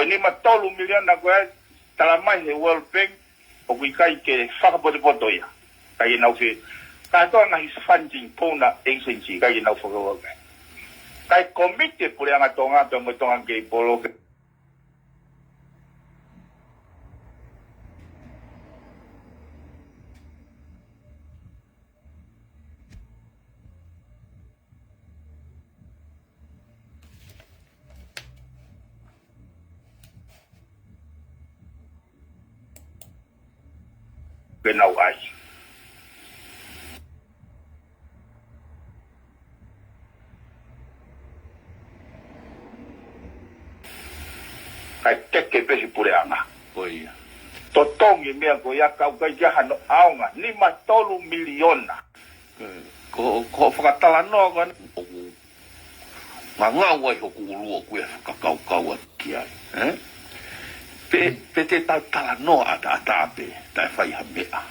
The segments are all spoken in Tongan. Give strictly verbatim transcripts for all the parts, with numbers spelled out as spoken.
Nima tolu miliona ko ē, tala mai he World Bank, ʻoku ʻikai ke fakapotopoto ia. ʻIkai ke nau fie, kātoa ngaahi funding partner agency, ʻikai ke nau fakavave. Kae komiti e puleʻanga Tonga pea mo Tonga Cable ke ke nau ʻai. Kae teke pē he puleʻanga. Ko ia. Totongi meʻa ko ia ka ʻoku ʻikai ke ʻi ai hano ʻaonga, nima tolu miliona. Ko, ko hoʻo fakatalanoa ko eni, ʻoku ngangau ai hoku ʻulu ʻoku ou fakakaukau atu ki ai, ē? Pe, pe te tau talanoa ʻataʻatā pē, taʻe fai ha meʻa.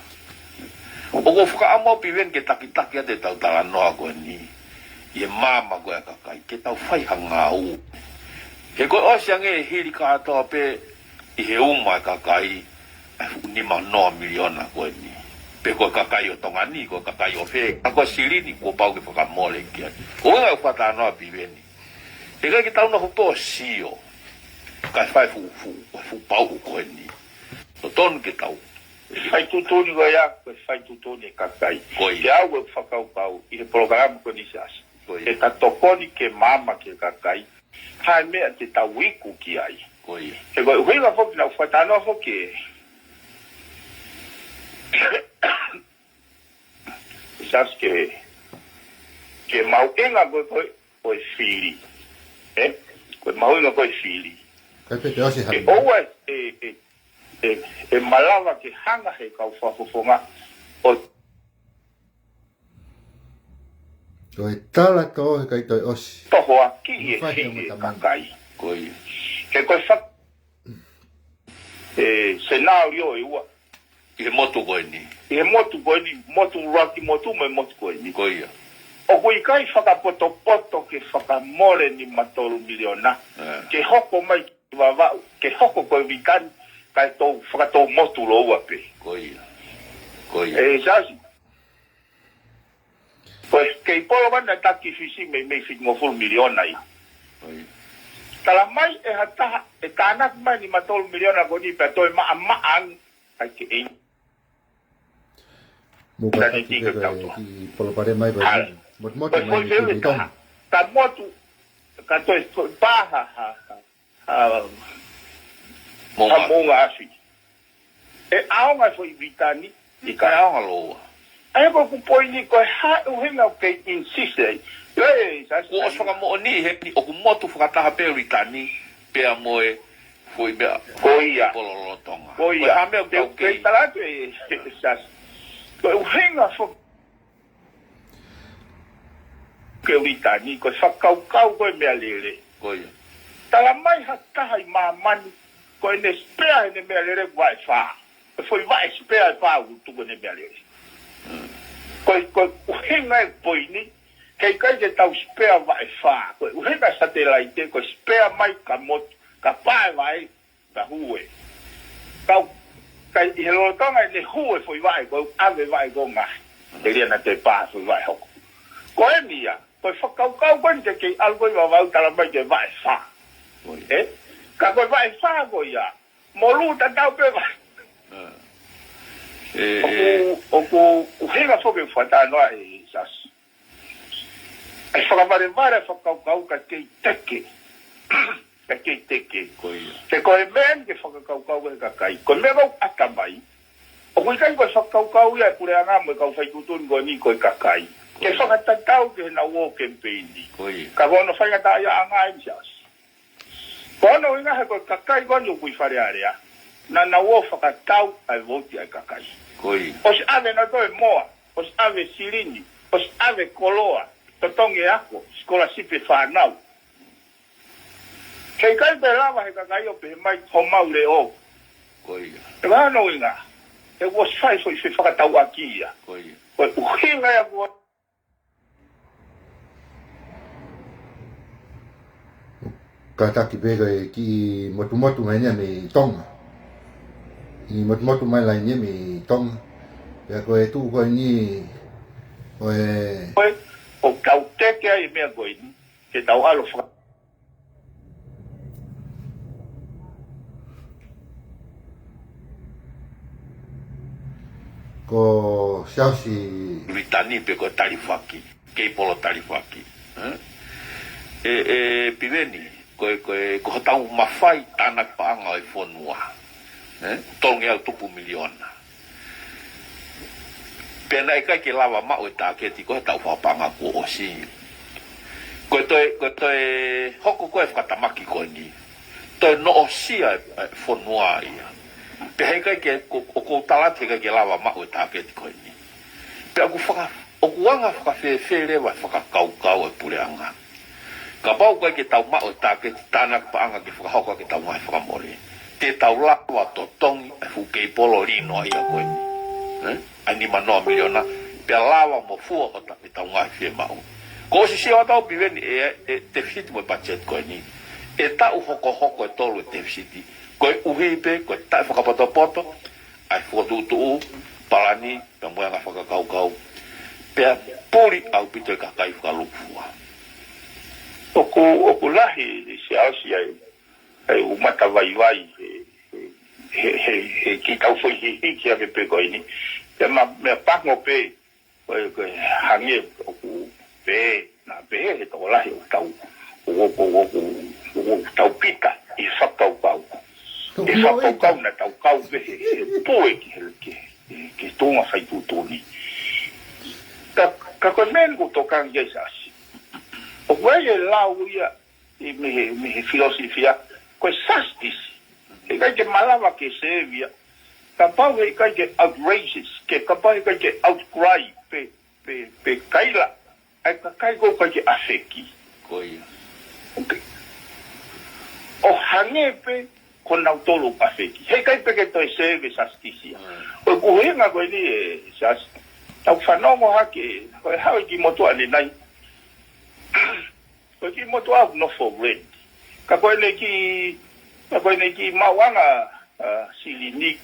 ʻOku ou fakaʻamu au Piveni ke takitaki atu ʻetau talanoa ko eni, ʻi he maama ko ē ʻa e kakai, ke tau fai ha ngāue. He kuo ʻosi ange hili kātoa pē ʻi he uma ʻa e kakai, ʻa e fuʻu nima noa miliona ko eni. Pe ko e kakai ʻo Tonga ni, ko e kakai ʻo fē, ka ko e silini kuo pau ke fakamole ki ai. Ko e ʻuhinga ʻeku fakatalanoa Piveni. He ʻikai ke tau nofo pē ʻo sio, kae fai fuʻu, fuʻu, fuʻu pauʻu ko eni. Totonu ke tau. Fai tuʻutuʻuni ko ia, ko e fai tuʻutuʻuni e kakai. Ko ia. Ke au e fakakaukau, ʻi he polokalama ko eni Siaosi. Ko ia. Ke ta tokoni ke maama ki he kakai. Hai meʻa te tau iku ki ai. Ko ia. He ko e ʻuhinga foki naʻa ku fakatalanoa foki ē. Siaosi ke, ke mahuʻinga ko e, ko e, ko e fili. Ē? Ko e mahuʻinga ko e fili. Kai pē te ʻosi ke hali. ʻOua e, e, e, e malava ke hanga he kau fakafofonga ʻo Ko e tala tō he ʻikai toe ʻosi. Tohoakiʻi e fili e kakai. Ko ia. He ko e fak-, e senālio ʻe ua. ʻI he motu ko eni. ʻI he motu ko eni, motu ʻuluaki motu mo e motu ko eni. Ko ia. ʻOku ʻikai fakapotopoto ke fakamole nima tolu miliona. Ē. Ke hoko mai ki Vavaʻu, ke hoko ko e Vavau, kae tou, fakatou motu lōua pē. Ko ia. Ko ia. Ē, Siaosi. Ko e kei polo vana taki Fisi mei, mei fitungofulu miliona ia. Ko ia. Tala mai ʻe ha taha, ʻe tānaki mai nima tolu miliona ko eni pea toe maʻamaʻa ange, ʻikai ke ʻi ai. Mo ka taki ke tau ki polo pare mai ko e. Motu motu mai ni ki Tonga. Ka motu, ka toe, toe pā ha, ha, ha. Ha, moʻunga. Ha moʻunga afi. ʻE ʻaonga foʻi Vavau, ʻikai ʻaonga lōua. ʻA ia ko ʻeku poini ko e hā e ʻuhinga ʻoku kei insist ai. Io, ē, Siaosi. Kuo ʻosi fakamoʻoni he ni ʻoku motu fakataha pē Vavau, pea mo e foʻi meʻa. Ko ia. Polo lolotonga. Ko ia. Ko e hā meʻa ʻoku kei. Kei tala atu ē, Siaosi. Ko e ʻuhinga foʻi ke Vavau, ko e fakakaukau ko e meʻalele. Ko ia. Tala mai ha taha ʻi māmani, ko ʻene spare ʻene meʻalele vaʻe fā. Ko e foʻi vaʻe spare ʻe fā ʻoku tuku ʻene meʻalele. Mm. Ko e, ko e ʻuhinga e poini, he ʻikai ke tau spare vaʻe fā. Ko e ʻuhinga satelaite, ko e spare mai ka motu, kapau ʻe vaʻe, ka hū ē. Kau, kai ʻi he lolotonga ʻene hū e foʻi vaʻe, ko e ʻave vaʻe ko ngaahi. ʻE lea naʻa toe pā foʻi vaʻe hoko. Ko eni ia, ko e fakakaukau ko eni ke kei ʻalu ko ē ʻi Vavaʻu tala mai ke vaʻe fā. Ko ia. Ē? Ka ko e vaʻe fā ko ia, molū tatau pē vaʻe. Ah. Ē, ē. ʻOku, ʻoku ʻuhinga foki e fakatalanoa ē Siaosi. ʻE fakavalevale fakakaukau ka kei teke. Ka kei teke. Ko ia. He ko e meʻa ni ke fakakaukau e kakai. Ko e meʻa ʻoku ʻata mai. ʻOku ʻikai ko e fakakaukau ia e puleʻanga mo e kau faituʻutuʻuni ko eni ko e kakai. Ko ia. Ke fakatatau ke nau ō kemipeini. Ko ia. Ka ko hono faingataʻaʻiaʻanga eni Siaosi. Ko hono ʻuhinga he ko e kakai ko eni ʻoku ʻi Fale Alea. Naʻa nau ō fakatau ʻa e vouti ʻa e kakai. Ko ia. ʻOsi ʻave nautolu e moa, ʻosi ʻave silini, ʻosi ʻave koloa, totongi e ako, sikolasipi e fānau. He ʻikai pē lava he kakai ʻo pehē mai homau leʻo. Ko ia. ʻE vā hono ʻuhinga, he ʻoku ʻosi fai foʻi fefakatauʻaki ia. Ko ia. Ko e ʻuhinga ia ko Kātaki pē ko e kiʻi motumotu mai eni mei Tonga. Kiʻi motumotu mai lahi eni mei Tonga. Pea ko e tuʻu ko eni, ko e, ko e, ʻoku tau teke ai e meʻa ko eni, ke tau ʻalu faka- Ko Siaosi Ritani pe ko e talifaki, Keipolo talifaki. Ē? ʻE, ʻe Piveni, ko e, ko e, ko hotau mafai tānaki paʻanga ʻo e fonua. Ē? Tolungeau tupu miliona. Pea naʻe ʻikai ke lava maʻu e tāketi ko e taʻu fakapaʻanga kuo ʻosi. Ko e toe, ko e toe hoko ko e fakatamaki ko eni. Toe noʻosia e, e fonua ia. Pea heʻikai ke, ko, ʻoku ou tala atu heʻikai ke lava maʻu e tāketi ko eni. Pea ʻoku faka-, ʻoku anga fakafēfē leva e fakakaukau e puleʻanga. Kapau ʻoku ʻikai ke tau maʻu e tāketi tānaki paʻanga ke fakahoko ʻaki ʻetau ngaahi fakamole, te tau lava totongi e fuʻu Keipolo linoa ia ko eni. Ē? ʻA e nima noa miliona, pea lava mo fua ʻo ta-, ʻetau ngaahi fiemaʻu. Kuo ʻosi sio atu au Piveni e, e tefisiti mo e patiseti ko eni. ʻE taʻu hokohoko ʻe tolu e tefisiti. Koeʻuhi pē, ko e taʻefakapotopoto ʻa e fokotuʻutuʻu, palani, pea mo e anga fakakaukau. Pea puli ʻaupito e kakai fakalūkufua. ʻOku, ʻoku lahi e Siaosi ai, ai ʻū mata vaivai, he, he, he, he kiʻi tau foʻi hihiki ake pē ko eni. Pea ma, meʻapango pē, ko e, ko e hangē ʻoku pehē, naʻa pehē he tokolahi ʻoku tau, ʻoku, ʻoku, ʻoku, ʻoku tau pita ʻi he fakakaukau. ʻOku ʻi he fakakaukau naʻa tau kau pē he, he pue ki he, ki he, ki he tuʻunga fai tuʻutuʻuni. Ka, ka ko e meʻa eni ʻoku ou tokanga ki ai Siaosi. ʻOku ʻi ai e lau ia, ʻi mei he, mei he filosofia, ko e justice. Heʻikai ke malava ke sēvia. Kapau heʻikai ke outrageous, ke kapau heʻikai ke outcry, pe, pe, pe kaila ʻa e kakai ʻoku ʻikai ke ʻafeki. Ko ia. ʻOku, ʻo hangē pē ko nautolu ʻoku ʻafeki. Heʻikai pē ke toe sēvia e justice ia. Mm. Ko e ʻuhinga ko eni e Siaosi. Tau fanongo hake, ko e haʻu e kiʻi motuʻa ʻanenai. Ko e kiʻi motuʻa ʻoku nofo rent. Ka ko ʻene kiʻi, ka ko ʻene kiʻi maʻuʻanga, ʻa, silini,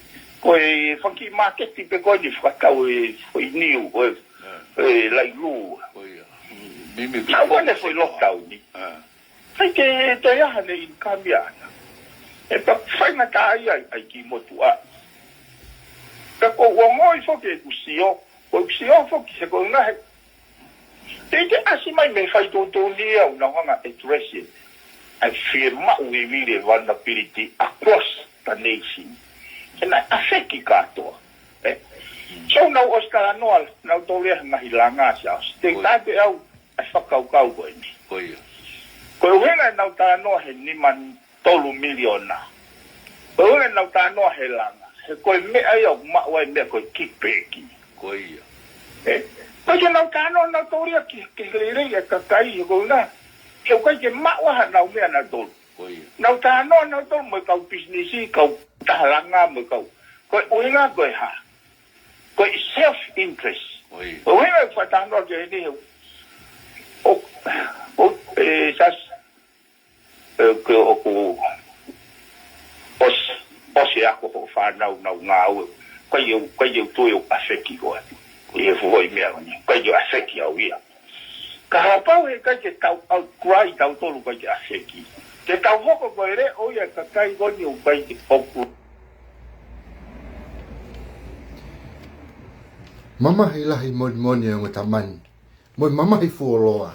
ko e fanga kiʻi māketi pē ko eni fakatau e foʻi niu, ko e, ʻa, e lailū. Ko ia. Mimi. Ka ko ʻene foʻi lockdown ni. ʻA. ʻIkai ke toe ʻi ai haʻane income ia ʻaʻana. ʻE pea faingataʻaʻia ai, ʻa e kiʻi motuʻa. Ka ko ʻeku ongoʻi foki ʻeku sio, ko ʻeku sio foki he ko e ngaahi, teʻeki ke ʻasi mai mei he fai tuʻutuʻuni ia ʻoku nau hanga ʻo address it. ʻA e fiemaʻu vivili e vulnerability across the nation. He naʻe ʻafeki kātoa. Ē? So nau ʻosi talanoa, nautolu ia he ngaahi langa Siaosi. Te u tala atu ʻe au ʻa e fakakaukau ko eni. Ko ia. Ko e ʻuhinga ʻenau talanoa he nima tolu miliona. Ko e ʻuhinga ʻenau talanoa he langa. He ko e meʻa ia ʻoku maʻu ai e meʻa ko e kickback. Ko ia. Ē? ʻIkai ke nau talanoa nautolu ia ki he, ki he lelei e kakai he ko e ʻuhinga. He ʻoku ʻikai ke maʻu ai haʻanau meʻa nautolu. Ko ia. Nau talanoa nautolu mo e kau pisinisi, kau taha langa mo e kau. Ko e ʻuhinga ko e hā? Ko e self interest. Ko ia. Ko e ʻuhinga e fakatalanoa ki heni he ʻo, ʻo, ʻe, Siaosi, ʻe, ke ʻoku ʻosi, ʻosi ako hoʻo fānau nau ngāue. ʻIkai ke u, ʻikai ke u tui ʻoku ʻafeki koe ʻi he foʻi meʻa ko eni. ʻIkai ke ʻafeki au ia. Ka kapau heʻikai ke tau outcry tautolu ʻikai ke ʻafeki, te tau hoko ko e leʻo ia e kakai ko eni ʻoku ʻikai ke ʻoku. Mamahi lahi moʻoni moʻoni e ongo tamani. Mo e mamahi fuoloa.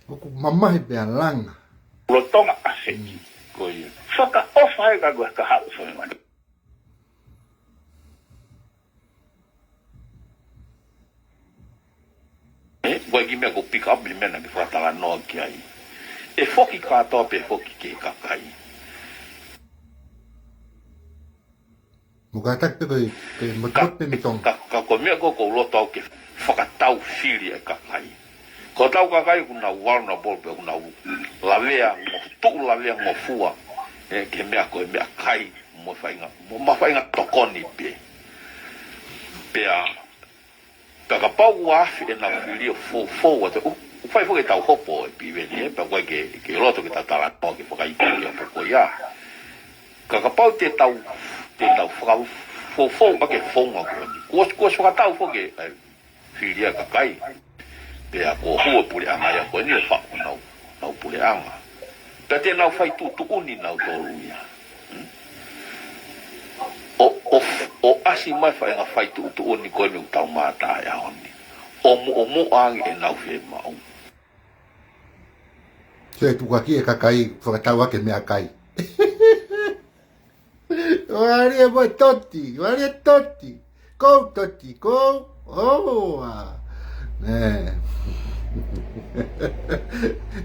ʻOku mamahi pea langa. Lolotonga ʻafeki. Mm. Ko ia. Fakaʻofa e ka ko e ka haʻu fai mani. Ē, ko e kiʻi meʻa ko e pick up ʻi he meʻa naʻa ke fakatalanoa ki ai. ʻE foki kātoa pē foki ki he kakai. Mo kātaki pē ko e, ko e motumotu pē mei Tonga. Ka, ka ko e meʻa ko ē ʻoku ou loto au ke fakatau fili e kakai. Ko hotau kakai ʻoku nau vulnerable pē ʻoku nau lavea, mo tuʻu lavea ngofua. Ē, ki he meʻa ko e meʻakai, mo faʻahinga, mo mafaʻahinga tokoni pē. Pea, pea kapau ʻoku afe ʻenau fili ʻo foufou atu, ʻū, Fai foki ke tau hopo ʻe Piveni, ē, pea ʻoku ʻikai ke, ke loto ke tau talanoa ke fakaʻikaiʻi ʻa e hopo ko ia. Ka kapau te tau, te tau fakafoufou mai ki he founga ko eni. Kuo, kuo ʻosi fakatau foki ʻe he fili ʻa e kakai. Pea kuo hū e puleʻanga ia ko eni ʻo faʻu honau, honau puleʻanga. Pea te nau fai tuʻutuʻuni nautolu ia. Hmm? ʻO, ʻo, ʻo ʻasi mai e faʻahinga fai tuʻutuʻuni ko eni ʻoku tau mātā he ʻaho ni. ʻO muʻomuʻa ange ʻenau fiemaʻu. Ke tukuakiʻi e kakai, fakatau ʻaki e meʻakai. Wale mo Toti, wale Toti. Kou Toti, kou. ʻOua. Nē.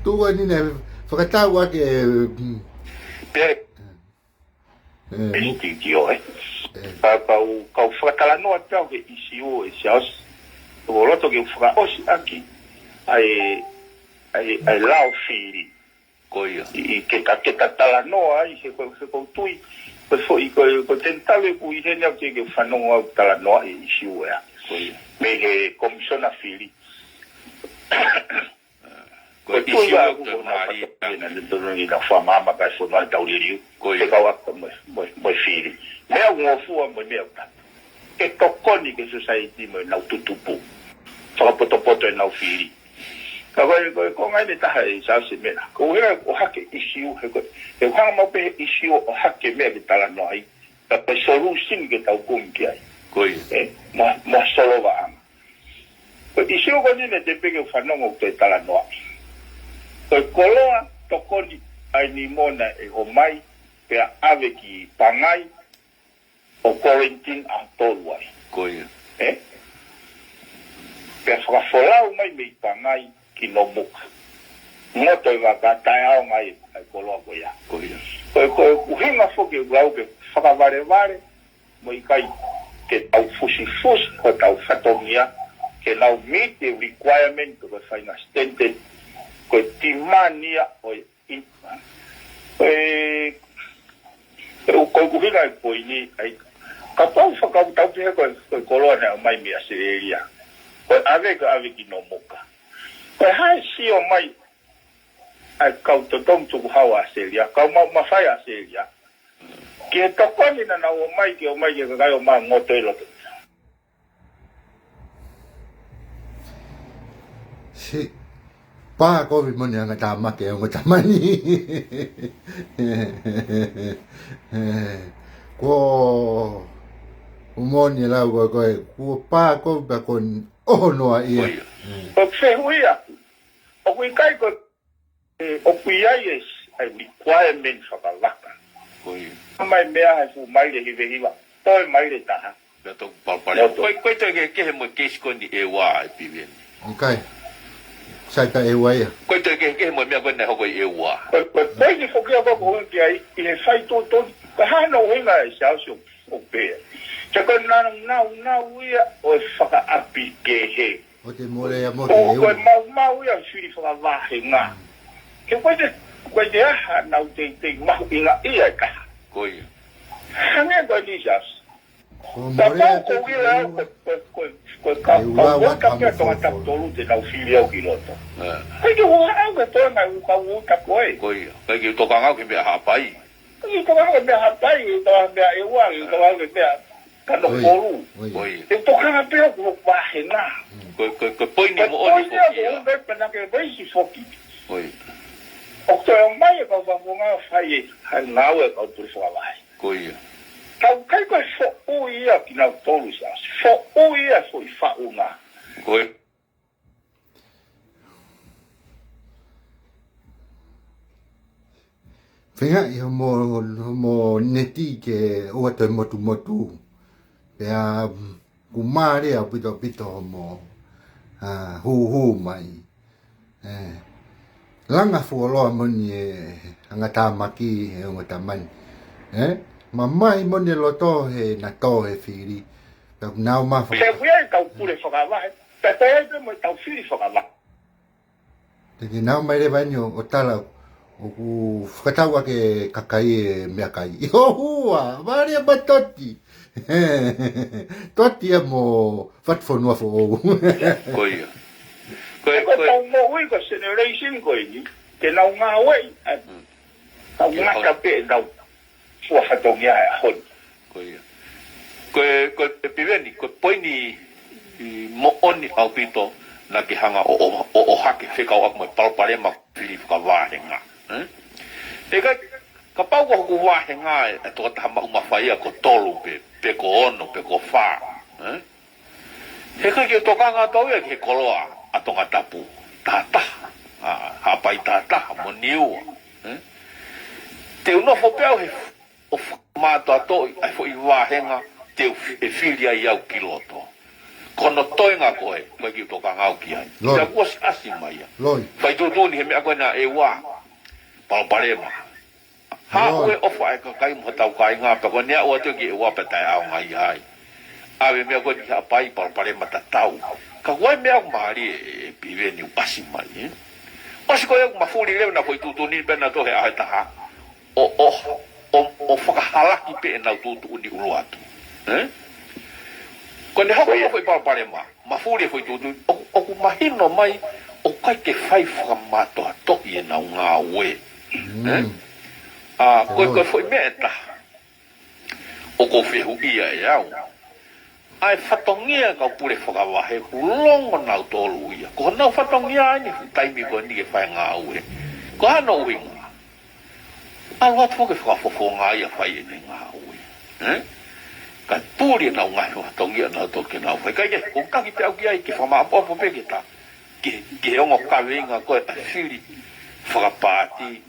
Tuʻu eni naʻe fakatau ʻaki e, mm. Pea ʻe, mo- Sitiutio, ē. Ē. Ka, kau, kau fakatalanoa atu au ki he ʻīsiu ʻo e Siaosi. Ko e loto ke u fakaʻosi ʻaki ʻa e, ʻa e, ʻa e lao fili. Ko ia. ʻI, ʻi ke ta, ke ta talanoa ai, he ko, he ʻoku ou tui. Ko e foʻi, ko, ko e tenitale ʻoku ʻi heni au ke, ke fanongo au talanoa ʻi he ʻīsiu ē. Ko ia. Mei he Komisiona Fili. Ko e ʻīsiu ʻoku tau mālie. Ko e tui ʻa e ʻū ko na fata pena, ne tonu ni na fua mama kai fua mai tau liliu. Ko ia. Ke kau ʻaki mo, mo, mo e fili. Meʻa ʻoku ngofua mo e meʻa ʻoku tapu. Ke tokoni ki he society mo ʻenau tutupu. Fakapotopoto ʻenau fili. Ka ko e, ko e, ko e ngaahi meʻa ʻe taha ʻe Siaosi meʻa. Ko e ʻuhinga ʻoku ʻohake ʻīsiu, he ko e, ʻoku hanga maʻu pē ʻīsiu ʻo ʻohake meʻa ke talanoa ai. Ka ko e solution ke tau kumi ki ai. Ko ia. Ē, mo, mo e solovaʻanga. Ko e ʻīsiu ko eni naʻe teʻeki ke u fanongo ʻoku toe talanoa. Ko e koloa tokoni ʻa e nimona ʻe ʻomai, pea ʻave ki Pangai, ʻo quarantine ʻa tolu ai. Ko ia. Ē? Pea fakafolau mai mei Pangai ki Nomuka. Ngoto e vaka taʻeʻaonga ai e koloa ko ia. Ko ia. Ko e, ko e ʻuhinga foki ʻoku lau ke fakavalevale, mo e ʻikai ke tau fusifusi ko ʻetau fatongia, ke nau meet e requirement ko e faʻahinga standard, ko e demand ia ʻo e, ʻi, ko e, ko e ʻuhinga e poini, ʻa e, kapau fakau tau pehē ko e, ko e koloa naʻe ʻomai mei ʻAositelēlia. Ko e ʻave, ko e ʻave ki Nomuka. Ko e hā e sio mai ʻa e kau totongi tukuhau ʻa ʻAositelēlia, kau mau mafai ʻa ʻAositelēlia. Ki he tokoni naʻa nau ʻomai, ke ʻomai ki he kakai ʻo mau ngoto ʻi loto. Si, pā kovi moʻoni anga tā make ongo tamani. Ko, ko moʻoni lau ko e, ko e, kuo pā kovi pea ko ʻoho noa ia. Ko ia. Ko e fehuʻi aku. ʻOku ʻikai ko ē, ʻoku ʻi ai e, ʻa e requirement fakavaka. Ko ia. Mai meʻa he fuʻu maile hivehiva, toe maile taha. Pea toki palopalema. Ko e, ko e toe kehekehe mo e keisi ko eni ʻEua ʻe Piveni. ʻIkai. Sai pē ʻEua ia. Ko e toe kehekehe mo e meʻa ko eni naʻe hoko ʻi ʻEua. Ko e, ko e, ko e kiʻi foki ʻoku ou ʻohake ai, ʻi he fai tōtō, ko e hā hono ʻuhinga ʻe Siaosi ʻo, ʻo pehē. Ka ko e nau, nau, nau ia ʻo e fakaʻapi kehe. ʻO te mole ia mo ke ʻEua. Ko e maumau ia fili fakavahenga. He ko e te, ko e te aha nau teitei mahuʻingaʻia e taha. Ko ia. Hangē ko eni Siaosi. Ko mole ia te ʻEua. Ko, ko, ko, ko e ka, ʻEua ka ua uta pē tamu Tonga tapu tolu te nau fili au ki loto. Ē. ʻIkai ke u haʻu ke toe ngai u ka u uta ko ē. Ko ia. ʻIkai ke u tokanga au ki he meʻa Haʻapai. ʻIkai ke u tokanga au ki he meʻa Haʻapai, ʻikai ke u tokanga au ki he meʻa ʻEua, ʻikai ke u tokanga au ki he meʻa Kanokolu. ʻOi. ʻOi. ʻOi. Te u tokanga pē au ki he vahenga. Mm. Ko, ko, ko e poini moʻoni foki ia. Ko e poini ia, ko e meʻa ke veisi foki. ʻOi. ʻOku toe ʻomai e kau fakafofonga fai e, ʻa e ngāue e kau tuli fakavahe. Ko ia. Ka ʻoku ʻikai ko e foʻui ia kinautolu Siaosi. Foʻui ia foʻi faʻunga. Ko ia. Feingaʻi hoʻomo, hoʻomo neti ke ʻoua toe motumotu. Pea, mm, ʻoku mālie ʻaupito ʻaupito hoʻomo, ā, hūhū mai. Ē, langa fuoloa moʻoni e angatāmaki he ongo tamani. Ē, mamahi moʻoni e loto he naʻe tō he fili. Pea ʻoku nau mafa. Pea ʻoku ʻi ai e kau pule fakavahe. Pea ʻoku ʻi ai pē mo e kau fili fakavahe. Te ke nau mai leva eni ʻo, ʻo tala ʻoku fakatau ʻaki e kakai e meʻakai. ʻOua, mālie mo Toti. Toti ia mo Fatufonua Foʻou. Ko ia. Ko e, ko e tau moʻui ko e generation ko eni, ke nau ngāueʻi, ʻa, kau ngata pē ʻenau fua fatongia he ʻaho ni. Ko ia. Ko e, ko e Piveni, ko e poini moʻoni ʻaupito naʻa ke hanga ʻo, ʻo, ʻo, ʻohake fekauʻaki mo e palopalema fili fakavāhenga. Eh? He ʻikai, kapau ko hoku vāhenga ʻe, ʻe tokotaha maʻu mafai ia ko tolu pe, pe ko ono, pe ko fā. Eh? He ʻikai ke tokanga atu au ia ki he koloa ʻa Tongatapu tahataha, ʻa Haʻapai tahataha mo Niua. Eh? Te u nofo pē au he ʻo fakamātoatoʻi ʻa e foʻi vāhenga te u fi-, ʻe fili ai au ki loto. Ko hono toenga ko ē, ʻoku ʻikai ke u tokanga au ki ai. Loi. Pea kuo ʻosi ʻasi mai ia. Loi. Fai tuʻutuʻuni he meʻa ko ena ʻEua. Palopalema. Haʻu e ʻofa ʻa e kakai mo hotau kāinga, pea ko ʻene aʻu atu ki ʻEua pea taʻeʻaonga ia ai. ʻAve meʻa ko eni ki Haʻapai, palopalema tatau. Ka ko e meʻa ʻoku mālie ē, ʻe Piveni, ʻoku ʻasi mai, eh? ʻOsi ko ia ʻoku mafuli leva ʻena foʻi tuʻutuʻuni pē ʻena tohi ʻaho ʻe taha. ʻO, ʻo, ʻo, ʻo fakahalaki pē ʻenau tuʻutuʻuni ʻulu atu. Eh? Ko ʻene hoko ia foʻi palopalema, mafuli e foʻi tuʻutuʻuni, ʻoku, ʻoku mahino mai ʻoku ʻikai ke fai fakamātoatoʻi ʻenau ngāue. Mm. Eh? ʻA, ko e, ko e foʻi meʻa ʻe taha ʻoku ou fehuʻia ʻe au. ʻA e fatongia kau pule fakavahe, ʻoku longo nautolu ia. Ko honau fatongia ʻeni he taimi ko eni ke fai ngāue. Ko hono ʻuhinga. ʻAlu atu foki ke fakafofonga ia fai ʻene ngāue. Eh? Kae puli ʻenau ngaahi fatongia nautolu ke nau fai. Kae kehe, ʻoku taki pē au ki ai ke fakamaʻopoʻopo pē ke ta. Ke, ke ongo kaveinga ko e fili fakapaati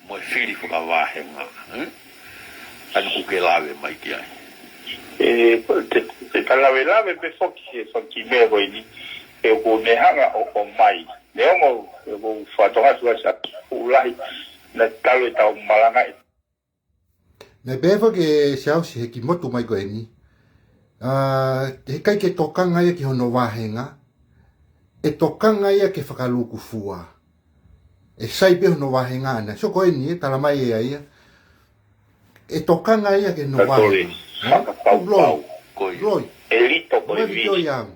mo e fili fakavāhenga, eh? ʻA eni ʻoku ke lave mai ki ai. E, ko te, te ka lavelave pē foki he foki meʻa ko eni, ʻe ʻoku ne hanga ʻo, ʻo mai. Neongo, ʻe ʻoku ou fakatokangaʻi atu ʻa Siaosi ʻoku lahi, naʻe talu ʻetau malanga ē. Naʻe pehē foki ʻe Siaosi he kiʻi motu mai ko eni. ʻA, he ʻikai ke tokanga ia ki hono vāhenga, ʻe tokanga ia ke fakalūkufua. ʻE sai pē hono vāhenga ʻana. So ko eni ʻe tala mai ʻe ia ia. ʻE tokanga ia ki hono vāhenga. Fakakaukau. Loi. Ko ia. Loi. ʻE lito ko e vitiō ia.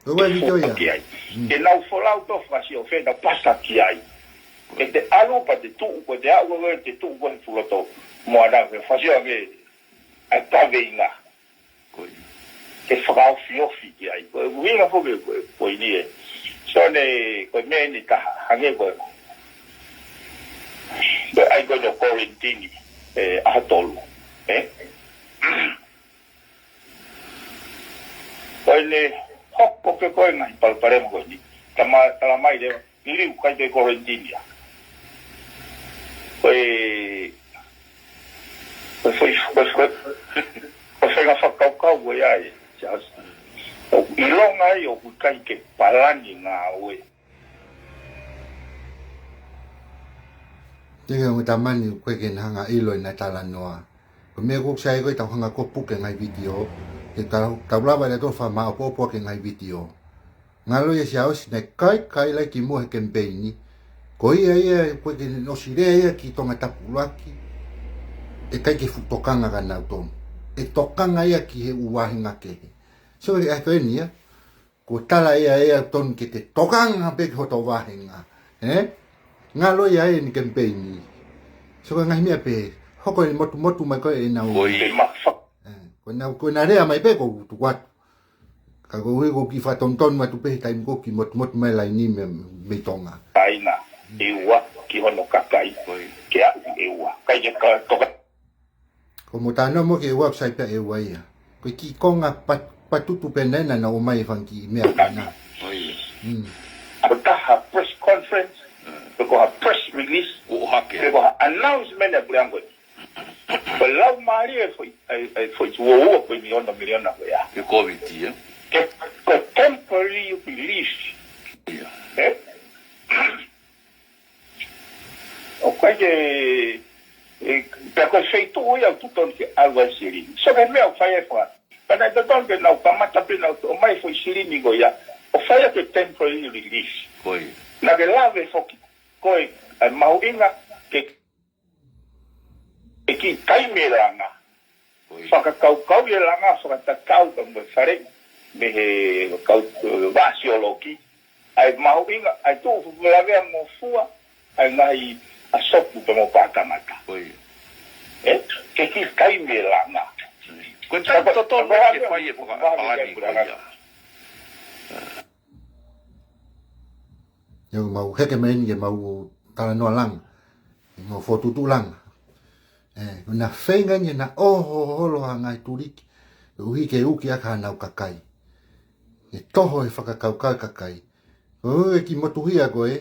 Ko e vitiō ia. Ki ai. Mm. Ke nau folau to fasi o fena pasa ki ai. Ke te ʻalu pea te tuʻu, ko te aʻu ko te tuʻu ko he fuloto. Mo ana ke fasi o ke ai kaveinga. Ko ia. Ke fakaofiofi ki ai. Ko e ʻuhinga foki ko e, ko e poini ē. So ne, ko e meʻa ʻeni taha, hangē ko e. Ko e ai ko e no quarantine, ē, ʻaho tolu. Ē? Ko ʻene hoko pē ko e ngaahi palopalema ko eni. Tama, tala mai leva. Liliu ʻikai ke quarantine ia. Ko e, ko e foʻi, ko e, ko e, ko e faʻahinga fakakaukau ko ia ē, Siaosi. ʻOku ʻilonga ai ʻoku ʻikai ke palani ngāue. Teke o tamani ko e ke na hanga ʻilo ʻena talanoa. Ko e meʻa ʻoku sai ko e tau hanga ko puke ngaahi vitiō. Ke tau, tau lava ʻe tau fakamaʻopoʻopo ki he ngaahi vitiō. Ngalo ia Siaosi naʻe kai, kai lai ki muʻa he kemipeini. Ko ia ia, ko e ke ʻosi lea ia ki Tongatapu ʻuluaki. ʻE ʻikai ke fuʻu tokanga kia nautolu. ʻE tokanga ia ki he ʻū vāhenga kehe. So, ʻe ʻai ko eni ia. Ko e tala ia ia tonu ke te tokanga pē ki hoto vāhenga. Eh? Ngalo ia ʻeni kemipeini. So, ko e ngaahi meʻa pē. Hoko ʻeni motumotu mai ko ē ʻenau. Ko ia. Eh, ko ʻenau, ko ʻena lea mai pē ko tuku atu. Ka ko hui ko ki fatonton matu pē he taimi ko ki motumotu mai laini mei, mei Tonga. Aina, ʻEua, ki hono kakai, ke aʻu ʻEua. ʻIkai ke ka toka. Ko mo tano mo ke ʻEua kusai pē ʻEua ia. Ko e kiʻi konga pat-, patutu pē naʻa na ʻomai e fanga kiʻi meʻa pē na. Ko ia. Mm. Ko taha press conference, pe ko ha press release, ʻo hake. Pe ko ha announcement ʻa e puleako. Ko e lau mālie e foʻi, e, e foʻi tuo ua ko e miliona, miliona ko ia. Ke covid ia. Ke, ko e temporary relief. Ia. Eh? ʻOku ʻikai ke, e, pea ko e feituʻu ia ʻoku totonu ke ʻalu ai silini. So ko e meʻa ʻoku fai e fua. Pea naʻe totonu ke nau kamata pē nau ʻomai foʻi silini ko ia. ʻO fai ake temporary relief. Ko ia. Naʻa ke lave foki. Ko e, e mahuʻinga ke e kiʻi taimi e langa. Ko ia. Fakakaukau e langa, fakatatau ka mo e fale, mei he kau, e, vasioloki. ʻA e mahuʻinga, ʻa e tuʻu fufulavea mo fua, ʻa e ngaahi ʻa Sopu pea mo Pātangata. Ko ia. Ē? Ke kiʻi taimi e langa. Ko e taimi totonu ke fai e fakapalani ko ia. Ia mau heke mai ni ke mau talanoa langa. Mau fokotuʻutuʻu langa. Ē, ko ʻena feinga ni ʻena ʻohoʻoho holo ha ngaahi tuliki. Koeʻuhi ke uki ʻaki hanau kakai. Ke toho e fakakaukau e kakai. Ko e kiʻi motuhia ko ē,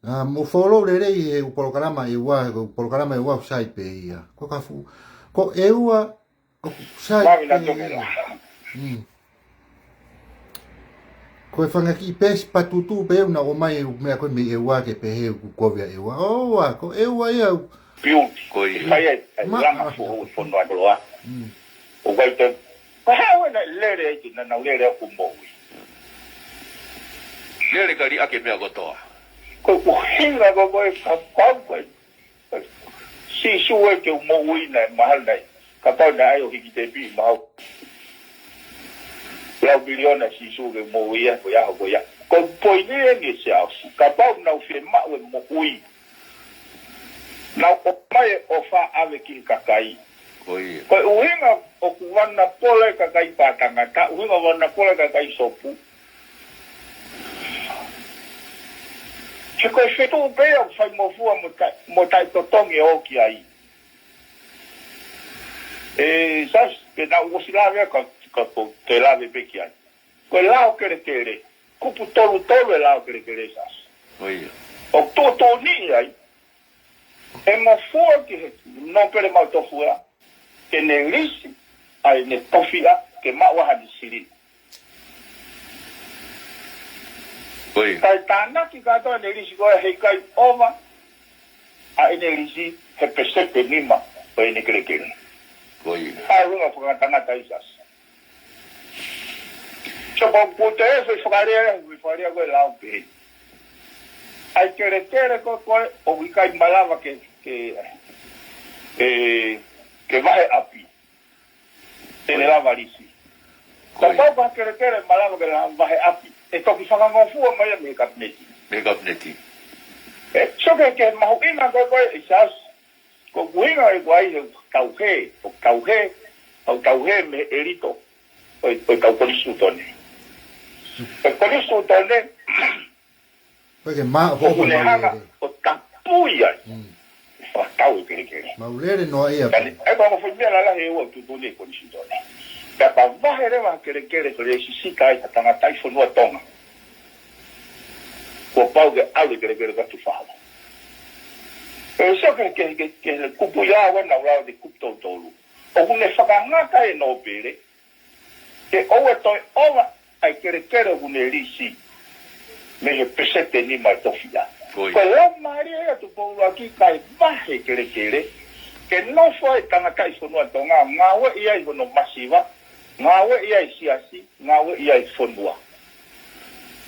ʻa, mou follow lelei he ʻū polokalama ʻEua, he ʻū polokalama ʻEua ʻoku sai pē ia. Ko ka fu-, ko ʻEua, ʻoku sai pē ia. Mm. Ko e fanga kiʻi peesi patutu pē ʻoku nau ʻomai e ʻū meʻa ko ē mei ʻEua ke pehē ʻoku kovi ʻa ʻEua. ʻOua, ko ʻEua ia ʻoku piuti. Ko ia. Fai ai, ai ma-, langa ah, foʻou e fonua koloa. Mm. ʻOku ʻikai te, ko e hā ʻoku nau lele ai ke nau lele ʻoku moʻui. Lele ka liʻaki e meʻa kotoa. Ko e ʻuhinga ko ē kapau ko ē Sīsū ē ke u moʻui naʻe mahalo naʻe. Kapau naʻe ʻai ʻo hiki tepi maʻu. Lau miliona Sīsū ke moʻui ia, ko ia, ko ia. Ko e poini eni e siasi. Kapau nau fiemaʻu e moʻui. Nau ʻomai e ʻofa ʻave ki he kakai. Ko ia. Ko e ʻuhinga ʻoku vana pola e kakai Pātangata, ʻuhinga vana pola e kakai Sopu. He ko e fetuʻu pē ia ʻoku fai mo fua mo taʻe, mo taʻe totongi ʻo ki ai. Ē, Sas, ke nau ʻosi lave ka, ka ko te lave pē ki ai. Ko e lao kelekele. Kupu tolu tolu e lao kelekele, Sas. Ko ia. ʻOku tuʻutuʻuni ai. ʻE ngofua ki he nōpele maʻu tofu ia, ke ne lisi, ʻa ʻene tofiʻa, ke maʻu ʻa haʻane silini. Ko ia. Kae tānaki kātoa ʻene lisi ko ē heʻikai ʻova, ʻa ʻene lisi he peseti ʻe nima, ʻo ʻene kelekele. Ko ia. ʻA e ʻuhinga fakatangata ʻi Sas. So, ko, ko te ʻe fai fakalea, fai fakalea ko e lao pē. ʻA e kelekele ko ē, ko ē, ʻoku ʻikai malava ke, ke, ē, ke vahe ʻapi. Te ne lava lisi. Ko ia. Kapau ko ha kelekele malava ke lava vahe ʻapi. ʻE toki fakangofua mai ia mei he kapineti. Mei he kapineti. Ē, so ke, ke mahuʻinga ko ē, ko ē, ʻi Sas. Ko e ʻuhinga ē ko ē he tauhē, ʻo tauhē, ʻo tauhē mei he ʻelito, ʻo, ʻo tau konisitūtone. ʻO konisitūtone, Ko e ke ma-, ʻoku ne hanga ʻo tapui ai. Mm. ʻO tau e kelekele. Mau lele noa ia. Kani, ʻe ko e foʻi meʻa lalahi ʻe ua tuʻutuʻuni e konisitūtone. Ka ka vahe leva ha kelekele, ko e sisita ai ha tangata ʻi fonua Tonga. Kuo pau ke ʻalu e kelekele ka tufa. Ē, so ke, ke, ke, ke kupu ia ʻoku nau lau ʻe kupu tolu tolu. ʻOku ne fakangata e nōpele, ke ʻoua toe ʻova ʻa e kelekele ʻoku ne lisi. Mei he peseti ʻe nima e tofiʻa. Ko ia. Ko e laumālie ia Tupou ʻUluaki kae vahe kelekele. Ke nofo ai e tangata ʻi fonua Tonga, ngāueʻi ai hono masiva, ngāueʻi ai e siasi, ngāueʻi ai e fonua.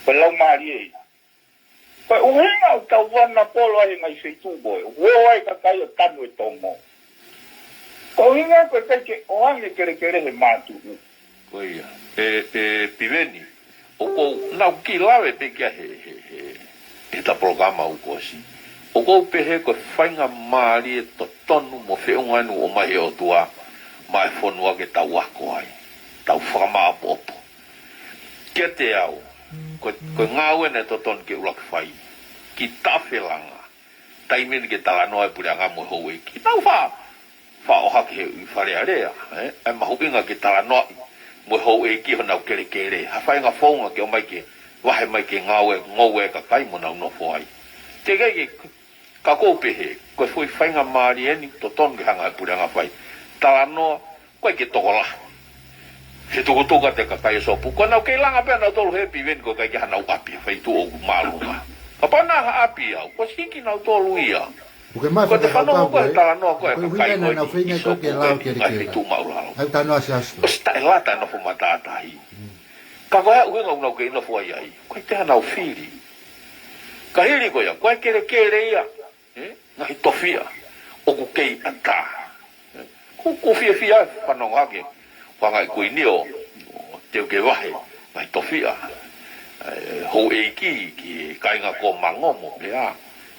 Ko e laumālie ia. Ko e ʻuhinga ʻoku tau vana polo ai he ngaahi feituʻu ko ē. ʻOku ō ai e kakai ʻo tanu e tongo. Ko e ʻuhinga ko e ʻikai ke ʻoange kelekele he mātuʻu. Ko ia. ʻE, ʻe Piveni, ʻoku ou, naʻa ku kiʻi lave pē ki ai he, he, he, he ta polokalama ʻoku ʻosi. ʻOku ou pehē ko e faingamālie totonu mo feʻunga eni ʻoku ʻomai he ʻOtua maʻa e fonua ke tau ako ai. Tau fakamāʻopoʻopo. Kiate au, ko, ko e ngāue naʻe totonu ke ʻuluaki fai. Ki tafe langa. Taimi eni ke talanoa e puleʻanga mo e houʻeiki. Nau fa, fa ʻohake he ʻi Fale Alea, ē? ʻA e mahuʻinga ke talanoaʻi mo e houʻeiki honau kelekele. Ha faʻahinga founga ke ʻomai ke vahe mai ke ngāue, ngoue e kakai mo nau nofo ai. Teʻeki ke Ka ʻoku ou pehē, ko e foʻi faingamālie eni, totonu ke hanga e puleʻanga fai. Talanoa, ko e ke tokolahi. He tukutuku atu e kakai ʻo Sopu. Ko ʻenau kei langa pē ʻanautolu he Piveni ko e ʻikai ke hanau ʻapi, feituʻu ʻoku māʻolunga. Kapau naʻa ha ʻapi au, ko e siki nautolu ia. Ko e te fanongo ko e talanoa ko e kakai ko e ʻi Sopu ko e ʻi he feituʻu māʻulalo. ʻOsi taʻelata e nofo matātahi. Ka ko e ʻuhinga ʻoku nau kei nofo ai ai, ko e te hanau fili. Ka hili ko ia, ko e kelekele ia. Ē? Ngaahi tofiʻa ʻoku kei ʻatā. Ē? Ko, ko e fiefia fanongo hake. Ko e ngaahi kuini ʻo, ʻo teu ke vahe. Ngaahi tofiʻa. ʻe, houʻeiki ki he kāinga ko Mango mo pea.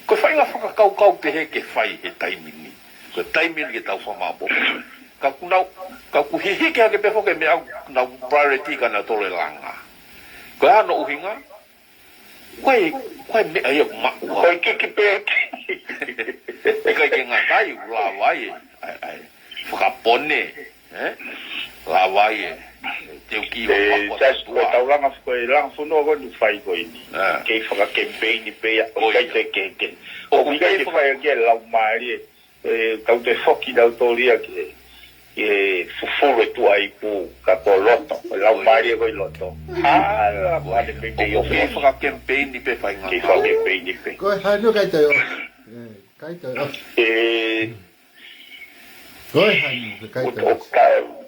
Ko e faʻahinga fakakaukau pehē ke fai he taimi ni. Ko e taimi ni ke tau fakamaʻopoʻopo. Ka ʻoku nau, ka ʻoku hihiki hake pē foki e meʻa ʻoku nau priority ka nau tole langa. Ko e hā hono ʻuhinga? Ko e, ko e meʻa ia ʻoku maʻu. Ko e kiki pē. ʻIkai ke ngata ai, ʻoku lava ai e, ʻai, ʻai, fakapone, ē? Lava ai e, e, teu ki ho E, makua just ko e taulanga, ko e langa fonua ko eni fai ko eni. Ā. Kei fakakemipeini pē ia, ʻo ʻIo. ʻikai te ke, ke. ʻOku ʻIkai kei te faka- fai ke lau mālie, e, tau te foki tau tōlia ke, ke fufulu e tuʻa ipu, ka ko loto, lau mālie ko i loto. Hala, ʻIo. mane pē pē ʻOku ʻio kei fai. fakakemipeini pē fai Kei ngata. fakakemipeini pē. Ko e hanu kai te o. E, kai te o. E, Ko e hanu, ke kai ʻo, te o. ʻo ka,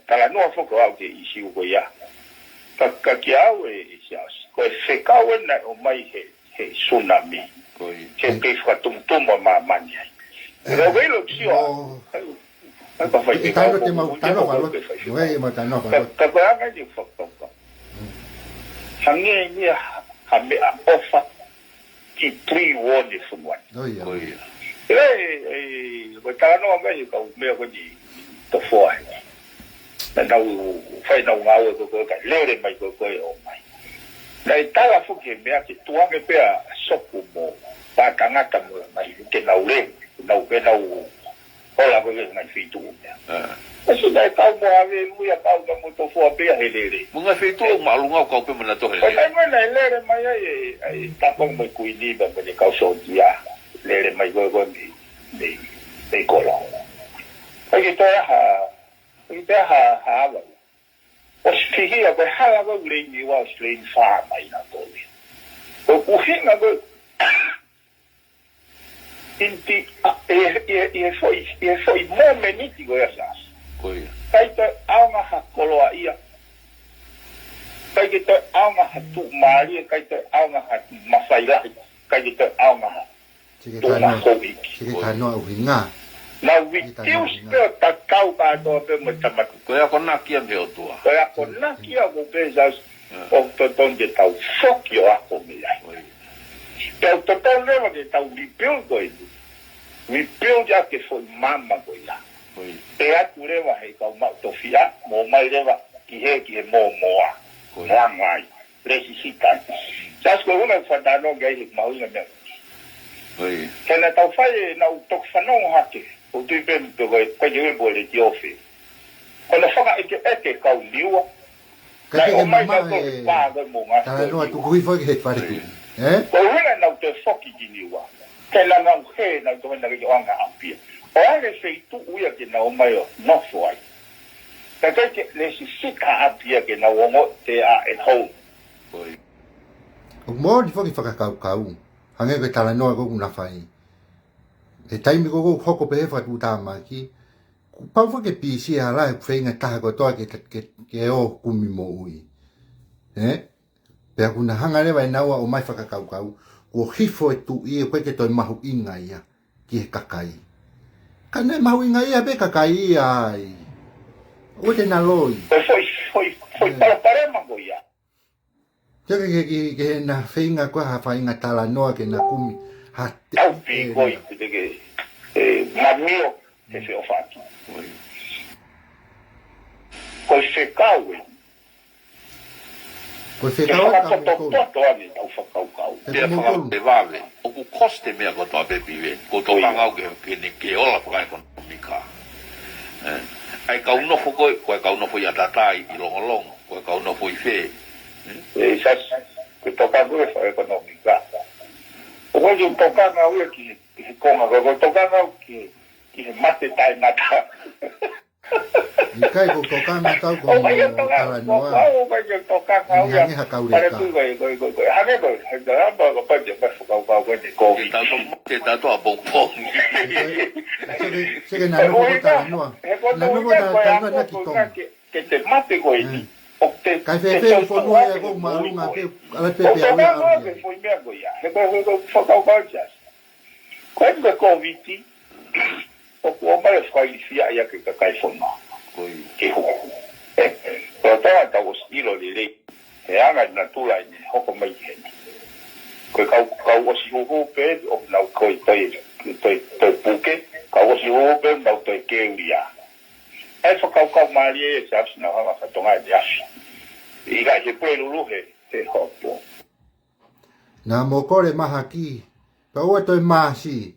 talanoa foki au ke ʻi siu ko ia. Ka, ka ki au e, e siasi. Ko e fekau ena ʻomai he, he tsunami. Ko ia. He kei fakatumutumu ʻa māmani ai. E, Ka vei lo sio a. ʻo. Ai, ai, ka fai E fekau tano ko te mau, ko tano ko falo. ko fai fekau. Wei, mau tano Ka, falo. ka ko anga ni fakatauka. Mm. Hangē ni ha, ha meʻaʻofa ki pre-war ni fonua ni. ʻO ia. Ko ia. E, e, e, ko e talanoa mai he kau meʻa ko eni tofoa he. Naʻa nau fai nau ngāue ko ko ka lele mai ko ko e ʻomai. Naʻe tala foki he meʻa ke tuange pē ʻa Sopu mo Pātangata mo mai ke nau lele, nau pē nau Hola ko e ngaahi feituʻu meʻa. Ā. ʻE si naʻe kau mo ave lui a kau ka mo tofoa pea he lele. Mo e ngaahi feituʻu ʻoku māʻolunga ʻoku kau pē mo nautolu he Ko e lele. taimi naʻe lele mai ai e, ai, Tāpangi mo e Kuini pea mo e kau sōtia. Lele mai ko e ko e mei, mei, mei kolo. ʻIkai ke toe ha, ʻikai ke toe ha, ha ava. ʻOsi fihia ko e hala ko e lei ni ua ʻosi lei ni fā mai nautolu. Ko e ʻuhinga ko e Inti, a, ʻi he, ʻi he, ʻi he foʻi, ʻi he foʻi mōmeniti ko ia Siaosi. Ko ia. ʻIkai toe ʻaonga ha koloaʻia. ʻIkai ke toe ʻaonga ha tuʻumālie, ʻikai toe ʻaonga ha mafai lahi, ʻikai ke toe ʻaonga ha Sike tuʻunga tanoa, houʻeiki. sike Ko ia. tanoa ʻuhinga. Nau Sike tanoa reduce ʻuhinga. pē ʻo tatau kātoa pē mo e tamaiki. Ko e akonaki ia mei he ʻOtua. Ko e akonaki ia ko pē Siaosi. ʻIo. ʻOku totonu ke tau foki ʻo ako mei ai. Ko ia. Pea ʻoku totonu leva ke tau rebuild ko eni. Rebuild ʻaki e foʻi maama ko ia. Ko ia. Pea ʻoku leva he kau maʻu tofiʻa, mo mai leva ki he, ki he mōmoa. Ko ia. Mo anga ai. Lesi sita. Siaosi ko e ʻuhinga ʻoku faʻa talanoa ki ai he mahuʻinga meʻa. Ko ia. He naʻa tau fai e naʻu toki fanongo hake. ʻOku tui pē pe ko e, ko e ʻikai ke ui pē ko e letiō fē. Ko e fakaʻekeʻeke kau Niua. Ka Naʻe ke ʻomai mama kau ko e e pā ko e mo ngā talanoa ko e tuku hifo ki he fale Ko ia. tuku. Ē? Ko e ʻuhinga naʻu toe foki ki Niua. Ke la nau he, nau toe na ke ʻoanga ʻApia. ʻO ʻai e feituʻu ia ke nau ō mai ʻo nofo ai. Ka ʻikai ke lesi sika ʻApia ke nau ongoʻi te a e hou. Ko ia. ʻOku moʻoni foki fakakaukau. Hangē ko e talanoa ko ʻoku na fai. He taimi ko ʻoku hoko pē he fakatuʻutāmaki, kuo pau foki ke pīsī hala he feinga taha kotoa ke, ke, ke ō kumi moʻui. Ē? Pea ʻoku na hanga leva ʻe naua ʻo ʻomai fakakaukau, kuo hifo e tuʻi ʻoku ʻikai ke toe mahuʻinga ia ki he kakai. Ka naʻe mahuʻinga ia pē kakai ia ai. ʻOua te na loi. Ko e foʻi, foʻi, foʻi Ē. palopalema ko ia. Ke, ke, ke, ke, ke na feinga ko ha feinga talanoa ke na kumi. Ha te, Tau pī ē, ko i, na. te ke, e, mamio, he feʻofaʻaki. Ko e fekau ē. Ko e Ke fekau ē ka mo fakapotopoto ane tau fakakaukau. He Pea ko mo fakau tolu. te vave. ʻOku kosi e meʻa kotoa pē Piveni. Ko Ko ia. tokanga au ke, ke ne ke ola fakaekonōmika. Ē. ʻAi kau nofo ko e, ko e kau nofo ʻi ʻatatai, ʻi Longolongo. Ko e kau nofo ʻi fē. Ē? E, Siaosi, ko e tokanga ko e fakaekonōmika. ʻOku ʻikai ke tokanga au ia ki he, ki he konga, ko e, ko e tokanga au ki he, ki he mate taʻengata. ʻIkai ko e tokanga tau ko ʻOku ʻikai ke mo tokanga, talanoa. ʻoku ʻikai ke tokanga au ia. Hangē ha kau Pare leka. kui ko e, ko e, ko e, ko e, hangē ko e, hangē ko e, hangē ko e, ko e, ko e, ko e, ko e, ko e, ko e, ko e, ko e, ko e, Ke tau mo te tatu a pongipongi. Seke, seke na He nofo ko ʻuhinga, talanoa. he ko Na nofo ʻuhinga ta-, ko e talanoa ako na ki ko Tonga. ʻuhinga ke, ke te mate ko eni. Mm. ʻO te, Kai te fēfē tau fonua tau ia ake ko mo māʻolunga ui pē, ko e. ala pē ʻO pē tau au ia ngā au ke ia. foʻi meʻa ko ia. He ko, he ko fakakaukau Siaosi. Ko e ko e Kōviti, ʻoku ʻomai ʻo fakailifia ia ke kakai fonua. Ko ia. Ke hoko. Ē, ē. Ko e tau ʻosi ʻilo lelei. He anga ʻa e natula ʻene hoko mai ki heni. Ko e kau, kau ʻosi huhu pē ʻoku nau toe, toe, toe, toe puke, kau ʻosi huhu pē ʻoku nau toe keulia. ʻE fakakaukau mālie ʻe Siaosi naʻa nau hanga ʻo fatongia ʻene afi. ʻIkai ke pue lulu he, he hopo. Naʻa mou kole mahaki. Pea ʻoua toe māsi.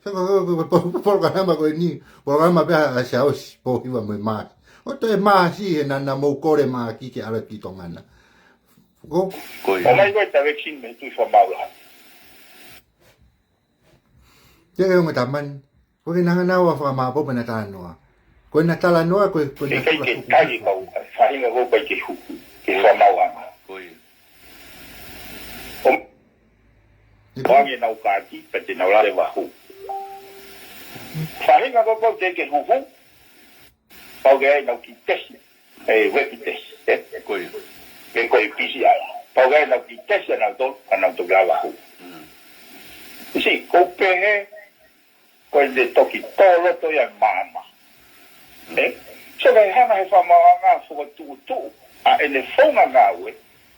Saka ko, ko, ko, ko, polokalama ko eni, polokalama pē ʻa Siaosi, pō hiva mo e māsi. ʻOua toe māsi he naʻa, naʻa mou kole mahaki ke ʻalu ki Tonga na. Ko, ko ia. ʻOmai ko e direction mei he Tuʻi Fakamaau Lahi. Te ke ongo tamani. Ko ke nanga nau a fakamāpō pena talanoa. Ko ena talanoa, ko, ko ena Ke kai tula ke tuku kai hifo. Kau, faʻahinga ko kai ke huku, ke fakamaauʻanga. Ko ia. ʻO, Iko. Wange nau kāki, pea te nau lale vahu. Faʻahinga ko kau te ke huhu, pau ke ai nau ki tesi, e, weki tesi, e? Ko ia. Ke ko e P C R. Pau ke ai nau ki tesi ʻa nau tolu, ʻa nau tolu lale vahu. Mm. You see, ko pehē, ko e toki tō loto ia maama. E? So, ke hanga he fakamaauʻanga fokotuʻutuʻu ʻa ʻene founga ngāue,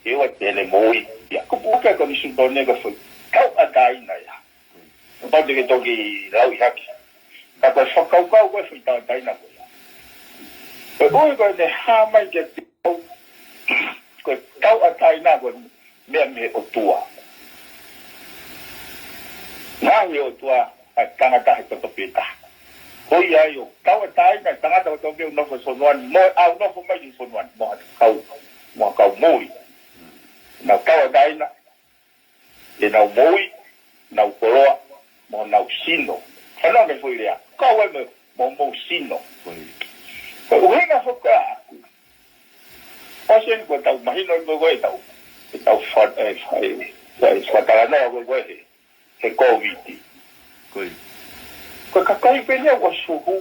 ʻe ʻoua te ne moʻui. Ia, ko puke ko ni sutone ka foʻi tauʻatāina ia. Pau te ke toki lau ʻi hake. Ka ko e fakakaukau ko e foʻi tauʻatāina ko ia. Ko e ʻuhi ko ʻene hā mai ke te au, ko e tauʻatāina ko e meʻa mei he ʻOtua. Ngaahi ʻOtua ʻa e tangata he toto pē taha. Ko ia ai ʻoku tauʻatāina e tangata kotoa pē ʻoku nofo he fonua ni, mo e ʻalu nofo mai ki he fonua ni, mo ha kau, mo ha kau moʻui. Nau tauʻatāina, ʻenau moʻui, nau koloa, mo nau sino. Fanongo ki he foʻi lea. Kau ai mo, mo mou sino. Ko e ʻuhinga foki ʻaʻaku. ʻOsi eni ko ʻetau mahino ko ʻetau, ʻetau fa-, e, fa-, e, fa-, e fakatalanoa ko ē he, he Kōviti. Ko ia. Ko e kakai pē ia ʻoku suhu,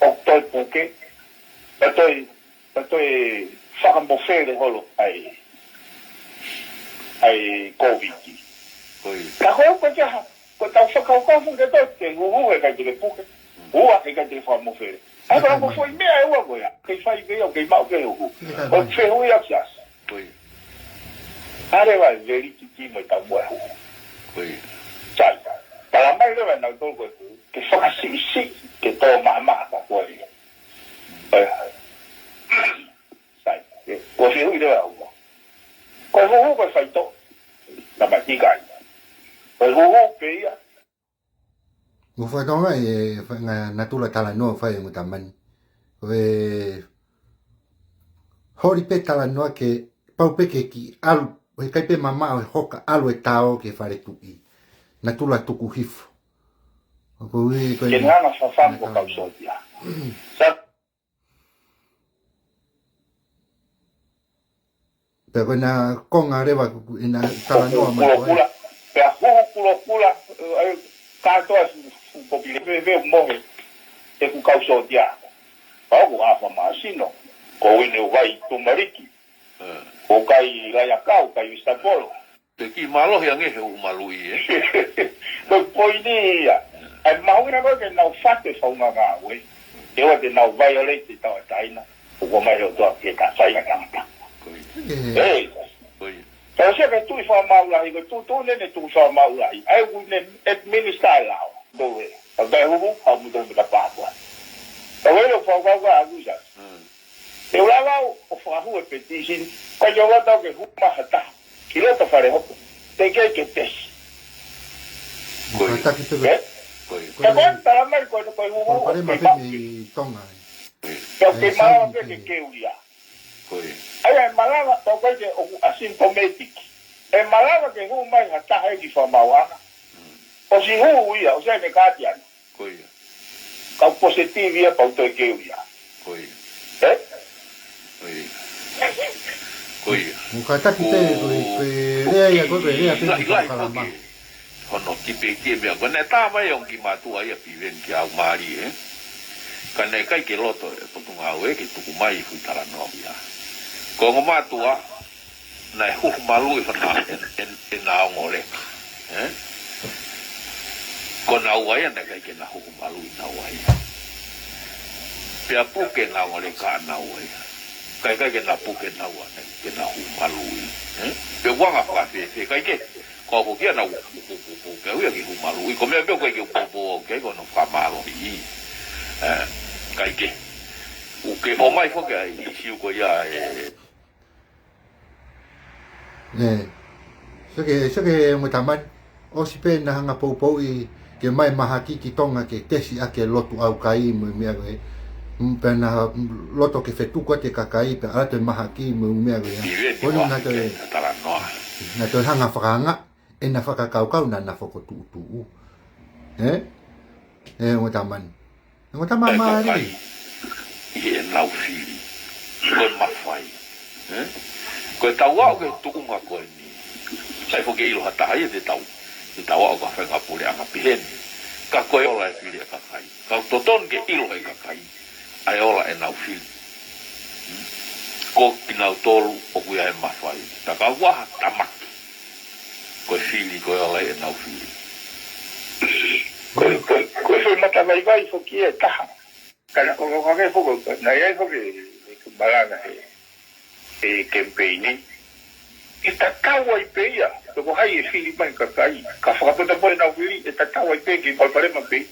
ʻoku toe puke, pea toe, pea toe fakamofele holo ai, ai Kōviti. Ko ia. Ka ko e ʻuhinga, ko ʻetau fakakaukau foki ke toe te huhu he ʻikai te ke puke. Huhu he ʻikai te ke fakamofele. ʻAi, ko e foʻi meʻa ʻe ua ko ia. Kei fai pē ia, kei maʻu pē huhu. Ko e fehuʻi ia Siaosi. Ko ia. ʻA e leva e veliki ki mo e tau mo e huhu. Ko ia. Sai. Tala mai leva ʻe nautolu ko e huhu. Ke fakasiʻisiʻi, ke tō maʻamaʻa ka ko e. Ko ia. Sai. Ko e fehuʻi leva ʻe ua. Ko e huhu ko e faitoʻo. Tamaiki kai. Ko e huhu pē ia. Mo fatongia e fa-, ngaahi natula talanoa fai mo tamani. Ko e holi pē talanoa ke pau pē ke kiʻi ʻalu, he ʻikai pē maʻamaʻa ʻo hoka ʻalu e tao ki he fale tuʻi. Natula tuku hifo. Ko e, ko e Ke ngana fafangu ko kau sōtia. Sa- Pea ko ena konga leva ʻena talanoa mai ko ē. Kulokula. Pea huhu kulokula, e, kātoa su, su kopi leveve mohe. ʻEku kau sōtia. Pau ko ʻAfa Māsino. Ko Uine Uvai Tumaliki. Mm. Ko Kai Laiakau, Kai Visitapolo. Te kiʻi mālohi ange he huhu maluʻi, e? Ko e poini ia. ʻAi mahuʻinga ko ē ke nau fatu e faunga ngāue. ʻE ʻoua te nau violate e tauʻatāina. ʻOku ʻomai he ʻOtua ke ta sai na tangata. Ko ia. Ei. Ko ia. Ka ʻosi ia ke Tuʻi Fakamaau Lahi, ko e tuʻutuʻuni ʻene Tuʻi Fakamaau Lahi. ʻAi ʻoku ne administer e lao. Tō e. Ka kai huhu, ka muto me ka pāpua. Ka wele o fakakaukau a kusa. Mm. Te u lava ʻo fakahū e petition, ko e ʻoua te ke hū mai ha taha ki loto fale hopo. Te ke ke tesi. Ko ia. Kātaki pē. Ē? Ko ia. Ka ko e tala mai ko e, ko e huhu, Ko e palopalema ko e pē mei Tonga. Ko ia. Pea ke Ē, malava sai pē ke ke keulia. Ko ia. ʻAi ʻe malava, pau ko e ke ʻoku asymptomatic. ʻE malava ke hū mai ha taha ē ki fakamaauʻanga. Mm. ʻOsi huhu ia, ʻosi ʻene kātiana. Ko ia. Kau positive ia, pau toe keulia. Ko ia. Ē? Ko ia. Ko ia. Mo kātaki pē, ko e, ko e lea ia, ko e, ko e lea pē, Lahi, ko e lahi, kalama. Ko e hono kipe ki he meʻa. Ko ʻene tā mai ʻo ki mātuʻa ia piveni ki au mālie, ē? Ka naʻe ʻikai ke loto e Potungāue ke tuku mai e fuʻu talanoa ia. Ko ongo mātuʻa, naʻe huhu maluʻi hona e, e, ʻena ongo leka. Ē? Ko naua ia naʻe ʻikai ke na huhu maluʻi naua ia. Pea puke ʻena ongo leka naua ia. Kae ʻikai ke na puke naua, ke na hū maluʻi. Ē? Pe ʻoku anga fakafefe, kae ʻikai ke. Ko au ko kia na u, u, u, u, u, pea uia ke hū maluʻi. Ko e meʻa pē ʻoku ʻikai ke u poupou au ki ai ko hono fakamālohiʻi. Ē, kae ʻikai ke. ʻOku ke ʻomai foki ʻa e ʻīsiu ko ia ē. Ē. Sio ki he, sio ki he ongo tamani. ʻOsi pē na hanga poupouʻi ke ʻomai mahaki ki Tonga ke kesi ʻaki e lotu ʻaukai mo e meʻa ko ē. Mm, pea na loto ke fetuku atu e kakai, pea ʻalu atu e mahaki mo e meʻa ko ē. Ko eni na toe, na toe hanga fakaanga, ʻena fakakaukau naʻa na fokotuʻutuʻu. Ē? Ē, ongo tamani. Ongo tamani. ʻE mālie. Kakai ʻi heʻenau fili. Ko e mafai. Ē? Ko e tau aʻu ki he tuʻunga ko eni. Sai foki ke ʻilo ha taha ia te tau, te tau aʻu ki ha faʻahinga puleʻanga pehē ni. Ka ko e ola e fili e kakai. Ka ʻoku totonu ke ʻilo e kakai ʻa e ola ʻenau fili. Ko kinautolu ʻoku ʻi ai e mafai. Ka ʻoku ʻi ai ha tamaki. Ko e fili, ko e ola ʻenau fili. Ko e, ko e, ko e foʻi matavaivai foki ʻe taha. Ka naʻe ʻoange foki, naʻe ʻi ai foki e malanga he, he kemipeini. ʻE tatau ai pē ia, pe ko hai e fili mai kakai. Ka fakapotopoto ʻenau fili, ʻe tatau ai pē, kei palopalema pē.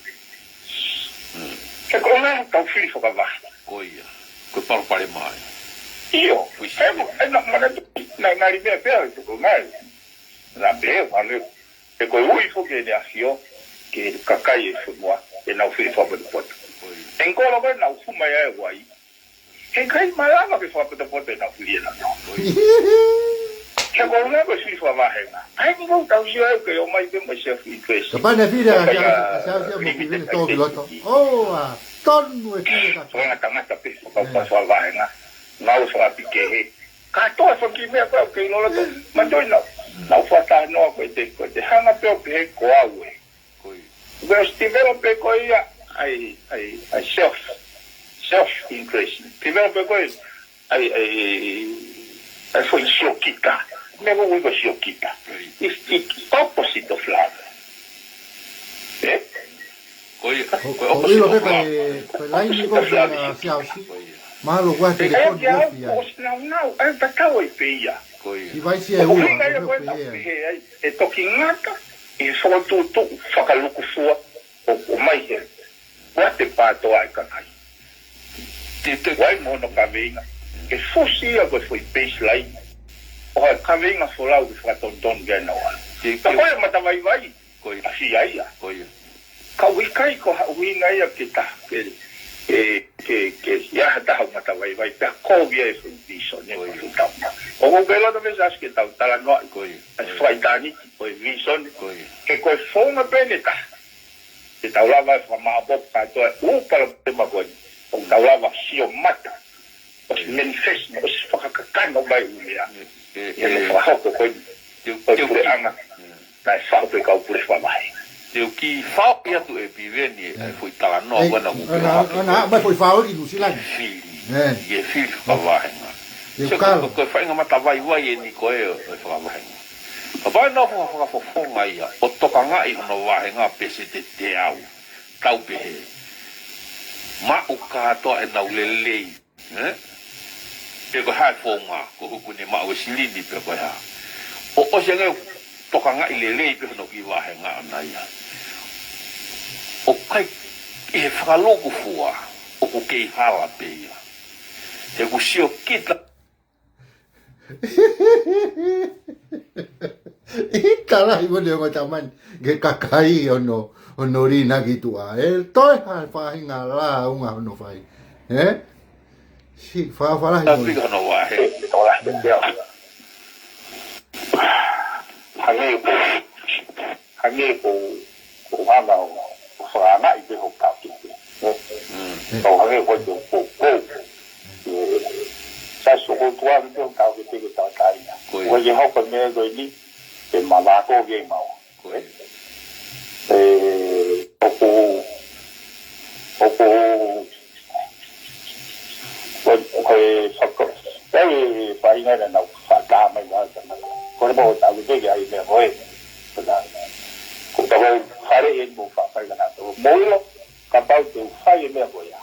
Mm. He ko e ʻuhinga ʻetau fili fakavahe. Ko ia, ko e palopalema ia. ʻIo, he mo, ʻe na, manatu, naʻe ngali meʻa pē, ko e ʻuhinga ia. Na pē, ʻuhinga, he ko e ui foki ʻEne ʻAfio ki he kakai e fonua, ʻenau fili fakapotopoto. ʻE ngalo ko ē ʻenau hū mai ai e vai. He ʻikai malava ke fakapotopoto ʻenau fili ʻe nautolu. He ko e ʻuhinga ko e fili fakavahenga. ʻA eni ʻoku tau sio ai ke ʻomai pē mo e self interest. Kapau naʻe fili ʻa, ʻa, ʻa, ʻa, ʻa, ʻa, ʻa, ʻa, ʻa, ʻa, ʻa, ʻo, ʻa, tonu e fili ka. Ko e ngaahi tangata pē, faka-, ʻE. Fakavahenga. Ngāue fakapikehe. Kātoa e foʻi kiʻi meʻa ko ē ʻoku kei loloto. Manatuʻi naʻa, naʻa ku fakatalanoa ko ē te, ko ē te hanga pē ʻo pehē ko au ē. Ko ia. Ko e ʻosi develop pē ko ia, ʻa e, ʻa e, ʻa e self, self interest. Develop pē ko ia, ʻa e, ʻa e, ʻa e foʻi siokita. Meʻa ko ē ko e siokita. Ko ia. It's the opposite of love. Ē? Ko ia, ko, ko e ko opposite ʻilo of pē love. Ko e, ko e laini ko ia, Siaosi. Ko ia. Mahalo ko e ʻe, telekomu ʻe au, ia. ʻOsi naunau, ʻa e tatau ai pē ia. Ko ia. ʻI he vaisi ʻe ua, ʻuhinga ia ko ē ko ē naʻa ku pehē ai, ʻe toki ngata ʻi he fokotuʻutuʻu fakalūkufua ʻo, ʻomai he ʻoatu e pātoa e kakai. Te, te, ʻoku ʻi ai mo hono kaveinga. Ke fusi ia ko e foʻi baseline ʻo ha kaveinga folau ke fakatonutonu ki ai naua. Te, ka te, ko e matavaivai. Ko ia. ʻAsi ai ia. Ko ia. Ka ʻoku ʻikai ko ha ʻuhinga ia ke ta, ke, ke, ke, ke ʻi ai ha taha ʻoku matavaivai, pea kovi ai e foʻi visone, ko ia, ko e foʻi tau. ʻOku ou kei loto pē Siaosi ke tau talanoaʻi. Ko ia. ʻA e fakaʻitāniti, ko e visone. Ko ia. He ko e founga pē ʻe taha. Te tau lava e fakamāʻopoʻopo kātoa e ʻū palopalema ko eni. ʻOku tau lava sio mata. ʻOsi manifest, ʻosi fakakakano mai ʻū meʻa. ʻE, ʻe, ʻe, ʻe, fakahoko ko eni. Te u, ko e te u ki-, puleʻanga. Naʻe fau pē kau pule fakavahe. Te u kiʻi fau atu ʻe Piveni ʻa e, ʻe, foʻi talanoa ʻe, ko ena ʻoku ʻana, pehē ʻana, mai foʻi fau ki Nuʻu Sila. Fili. ʻE. ʻI he fili fakavahenga. Te u sio kalo. Ko, ko e faʻahinga matavaivai eni ko ē ʻo e fakavahenga. Kapau naʻe faka-, fakafofonga ia, ʻo tokangaʻi hono vahenga pe sēniti ʻe teau. Tau pehē. Maʻu kātoa ʻenau lelei. Ē? Pe ko e hā e founga, ko e hū ko eni maʻu e silini pe ko e hā. ʻO, ʻosi ange ʻo tokangaʻi lelei pē hono kiʻi vahenga ʻana ia. ʻOku ʻikai, ʻi he fakalūkufua, ʻoku kei hala pē ia. He ʻoku siokita. ʻIkai lahi mo e ongo tamani, ke kakai hono, hono lī na ki tuʻa. ʻE toe ha faʻahinga lāunga hono fai. Ē? Siʻi fakaʻofa lahi. Tapi mo e hono vahe. Hangē ko, hangē ko, ko hanga ʻo, ʻo fakaangaʻi pē hoʻo kau kete. Mm. Ko hangē ko te ko, ko. Sa soko tuan pē hoʻo kau kete ke tau taina. Ko ia. Ko e hoko meʻa ko eni, ke mavako ke mau. Ko ia. ʻE, ʻoku, ʻoku, ko, ko e faka-, ko e faʻahinga naʻa nau fakaʻatā mai nā tama. Ko e mau tau te ke ai meʻa ko ē. Ko tā, ko tā ko e fale ʻe mo fakaʻatā nā tau. Mo ʻilo, kapau te u fai e meʻa ko ia.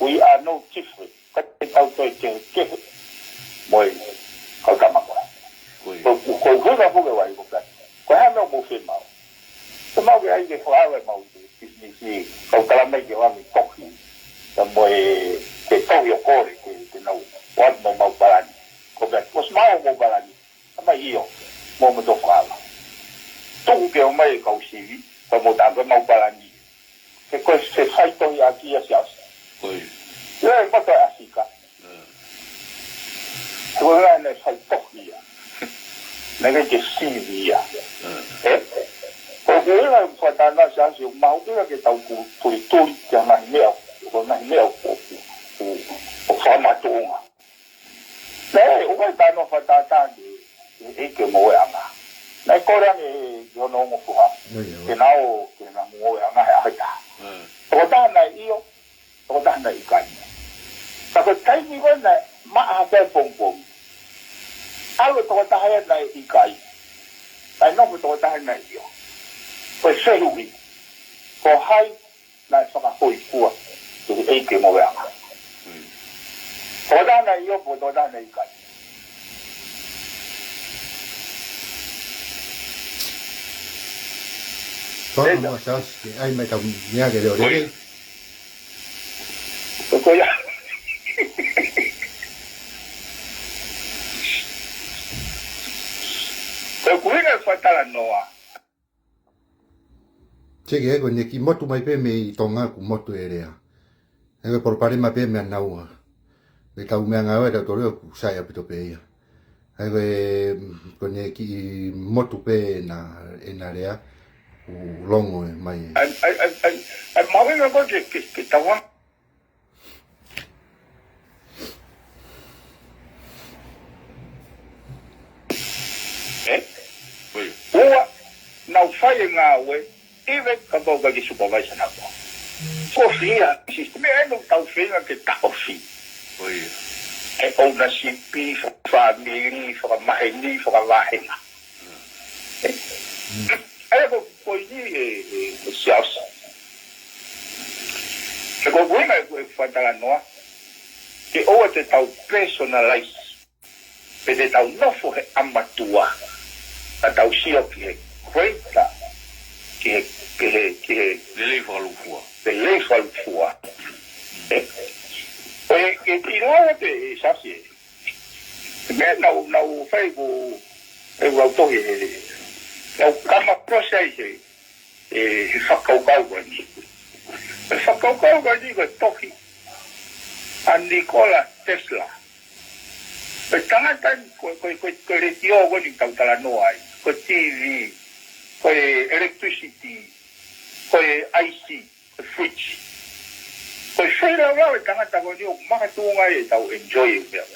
We are no different. Ka te tau toe kehekehe, ʻave mau pisinisi, kau tala mai ke ʻoange tohi, ka mo e, ke tohi ʻo kole, ke, ke nau, ʻoatu mo mau palani. Ko pea, ko si mau mo palani, ka mai io, mo mo to fala. Tuku ke ʻomai e kau sivi, ka mo tango mau palani. Ke ko se fai tohi ʻaki ia sia. Ko ia. Ia e mato e Asika. Ko e ngā ne fai tohi ia. Nā ke ke sivi ia. Ē? Ko e kuinga e fatana se asi o mau ira ke tau ku tuli tuli kia ngaahi meʻa. Ko ngaahi meʻa o, o, o, o whamatuʻunga. Nē, o kai tano fatata ke, ke, ke mo e anga. Nā e kore ange ki hono ongo fuha. Ia, ia, ke nau, ke nau mo e anga he ahita. Tokotana io, tokotana ʻikai. Ka ko e taimi ko ena, maʻa ha pē pongipongi. ʻAlu e tokotaha ia naʻe ʻikai. Kae nofo tokotaha naʻe ʻio. Ko e fehuʻi. Ko hai naʻe fakahōifua. Ke he ʻeiki mo e anga. Tokotaha naʻe ʻio, ko tokotaha naʻe ʻikai. Tōna Eda. Mo Siaosi, ke ʻai mai tau mea ke leo lele. Ko ia. Ko e kuinga e fatalanoa. Tiki, he ko ʻene kiʻi motu mai pē mei Tonga kuo motu e lea. He ko e palopalema pē meia naua. Mei tau meʻangāue ʻa tautolu ʻoku sai ʻaupito pē ia. He ko e, ko ʻene kiʻi motu pē ʻena, ʻena lea, kuo longo e mai. Ai, ai, ai, ai, ai, mahuʻinga ko ke, ke, ke tau anga. Ē? Ui. Ua, nau fai e ngāue, even kapau ʻoku ʻikai ke supervise ʻa e ʻapi. Ko e fia, si, meʻa ʻeni ʻoku tau feinga ke taʻofi. Ui. E ownership, family, fakamaheni, fakavahenga. Ē? ʻA ia ko e poini ē, ē, ē Siaosi. He ko e ʻuhinga ʻeku, ʻeku fatalanoa, ke ʻoua te tau personalize, pe te tau nofo he ʻamatua, ka tau sio ki he greater, ki he, ki he, ki he lelei fakalūkufua. Lelei fakalūkufua. Ē? Ko e, ke tila te Siaosi ē. Meʻa naʻa ku, naʻa ku fai ko e ʻeku lau tohi he, naʻa ku come across ai he, he, he fakakaukau ko eni. He fakakaukau ko eni ko e tohi ʻa Nikola Tesla. Ko e tangata ni, ko, ko, ko, ko e letiō ko eni tau talanoa ai. Ko e T V, ko e electricity, ko e ʻaisi. Fridge. Ko e feilaulau e tangata ko eni ʻoku makatuʻunga ai ʻetau enjoy e meʻa.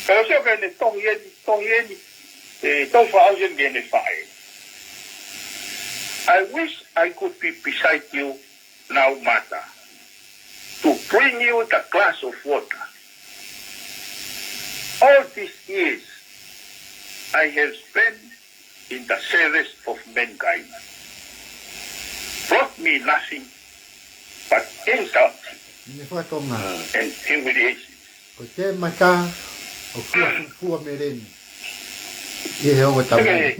Ka ʻosi ʻoku ʻi ai ʻene tohi ʻeni, tohi ʻeni, ē, tohi fakaʻosi ʻeni ki heʻene faʻē. I wish I could be beside you now, mother, to bring you the glass of water. All these years I have spent in the service of mankind brought me nothing but insult Ne fua Tonga. And humiliation. Ko te mata o fua fua meleni. Ia he ongo tau. Ke,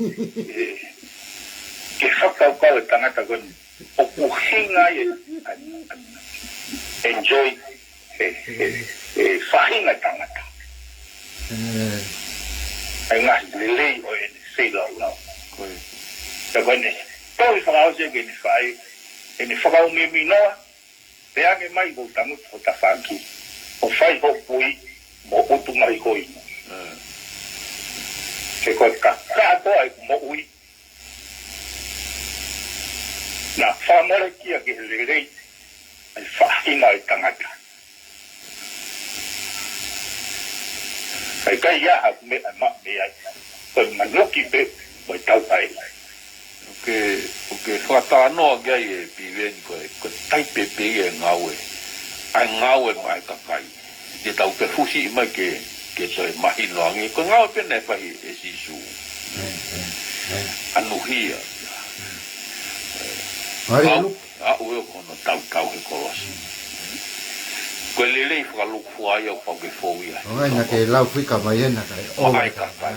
ke fakakaukau e tangata ko eni. ʻOku hinga e, enjoy e, e, e faʻahinga tangata. ʻAi ngaahi lelei ʻo ʻene feilaulau. Ko ia. Ka ko ʻene tohi fakaʻosi ki heʻene faʻē, ʻene fakaʻumiʻuminoa, pea ange mai ko tangutu ho tafaʻaki, ʻo fai ho pui, mo ʻutu mai ho inu. He ko e kakato ai moʻui, naʻa fakamole kia ke lelei, ʻai faʻahinga e tangata. ʻAi kai ia ha meʻa ma meʻa ai. Ko e manuki pē, mo e tau ai. ʻOku ke, ʻoku ke fakatalanoa ki ai e Piveni ko e, ko e taipe pē ia e ngāue. ʻAi ngāue maʻa e kakai. Ke tau ke fusi mai ke, ke toe mahino ange. Ko e ngāue pē naʻe fai ʻe Sīsū. ʻAnuhia. Aʻu ē ko hono tautau he kolosi. Ko e lelei fakalūkufua ia ʻoku pau ke fou ia. ʻO ngai naʻa ke lau fika mai ena kai. Maʻa e kakai.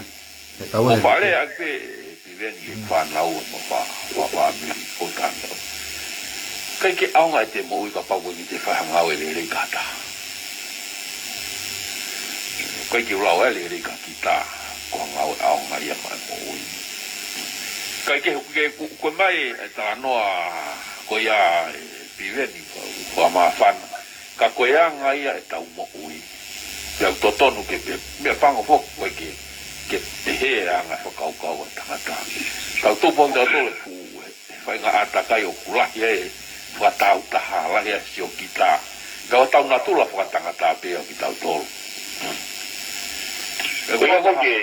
Ke tau ʻo fale ake e Piveni e fānau mo fa, fa, fāmili. ʻo tano. ʻIkai ke ʻaonga ʻete moʻui kapau ʻoku ʻikai te fai ha ngāue lelei ki ha taha. ʻIkai ke u lau ʻa e lelei kia kita, ko e ngāue ʻaonga ia maʻa e moʻui. ʻIkai ke, ke, ko, ko e mai e talanoa ko ia ʻe Piveni, ko, ko e māfana. Ka ko e anga ia ʻetau moʻui. Pea ʻoku totonu ke pehē, meʻapango foki ko e ke, ke pehē ʻa e anga fakakaukau ʻa e tangata. Tau tupu ange tautolu ʻi he fuʻu, ʻi he faʻahinga ʻātakai ʻoku lahi ai e fakataautaha, lahi ai e siokita. Pea ko hotau natula fakatangata pē ʻa kitautolu. Ko ia ko e, ʻe,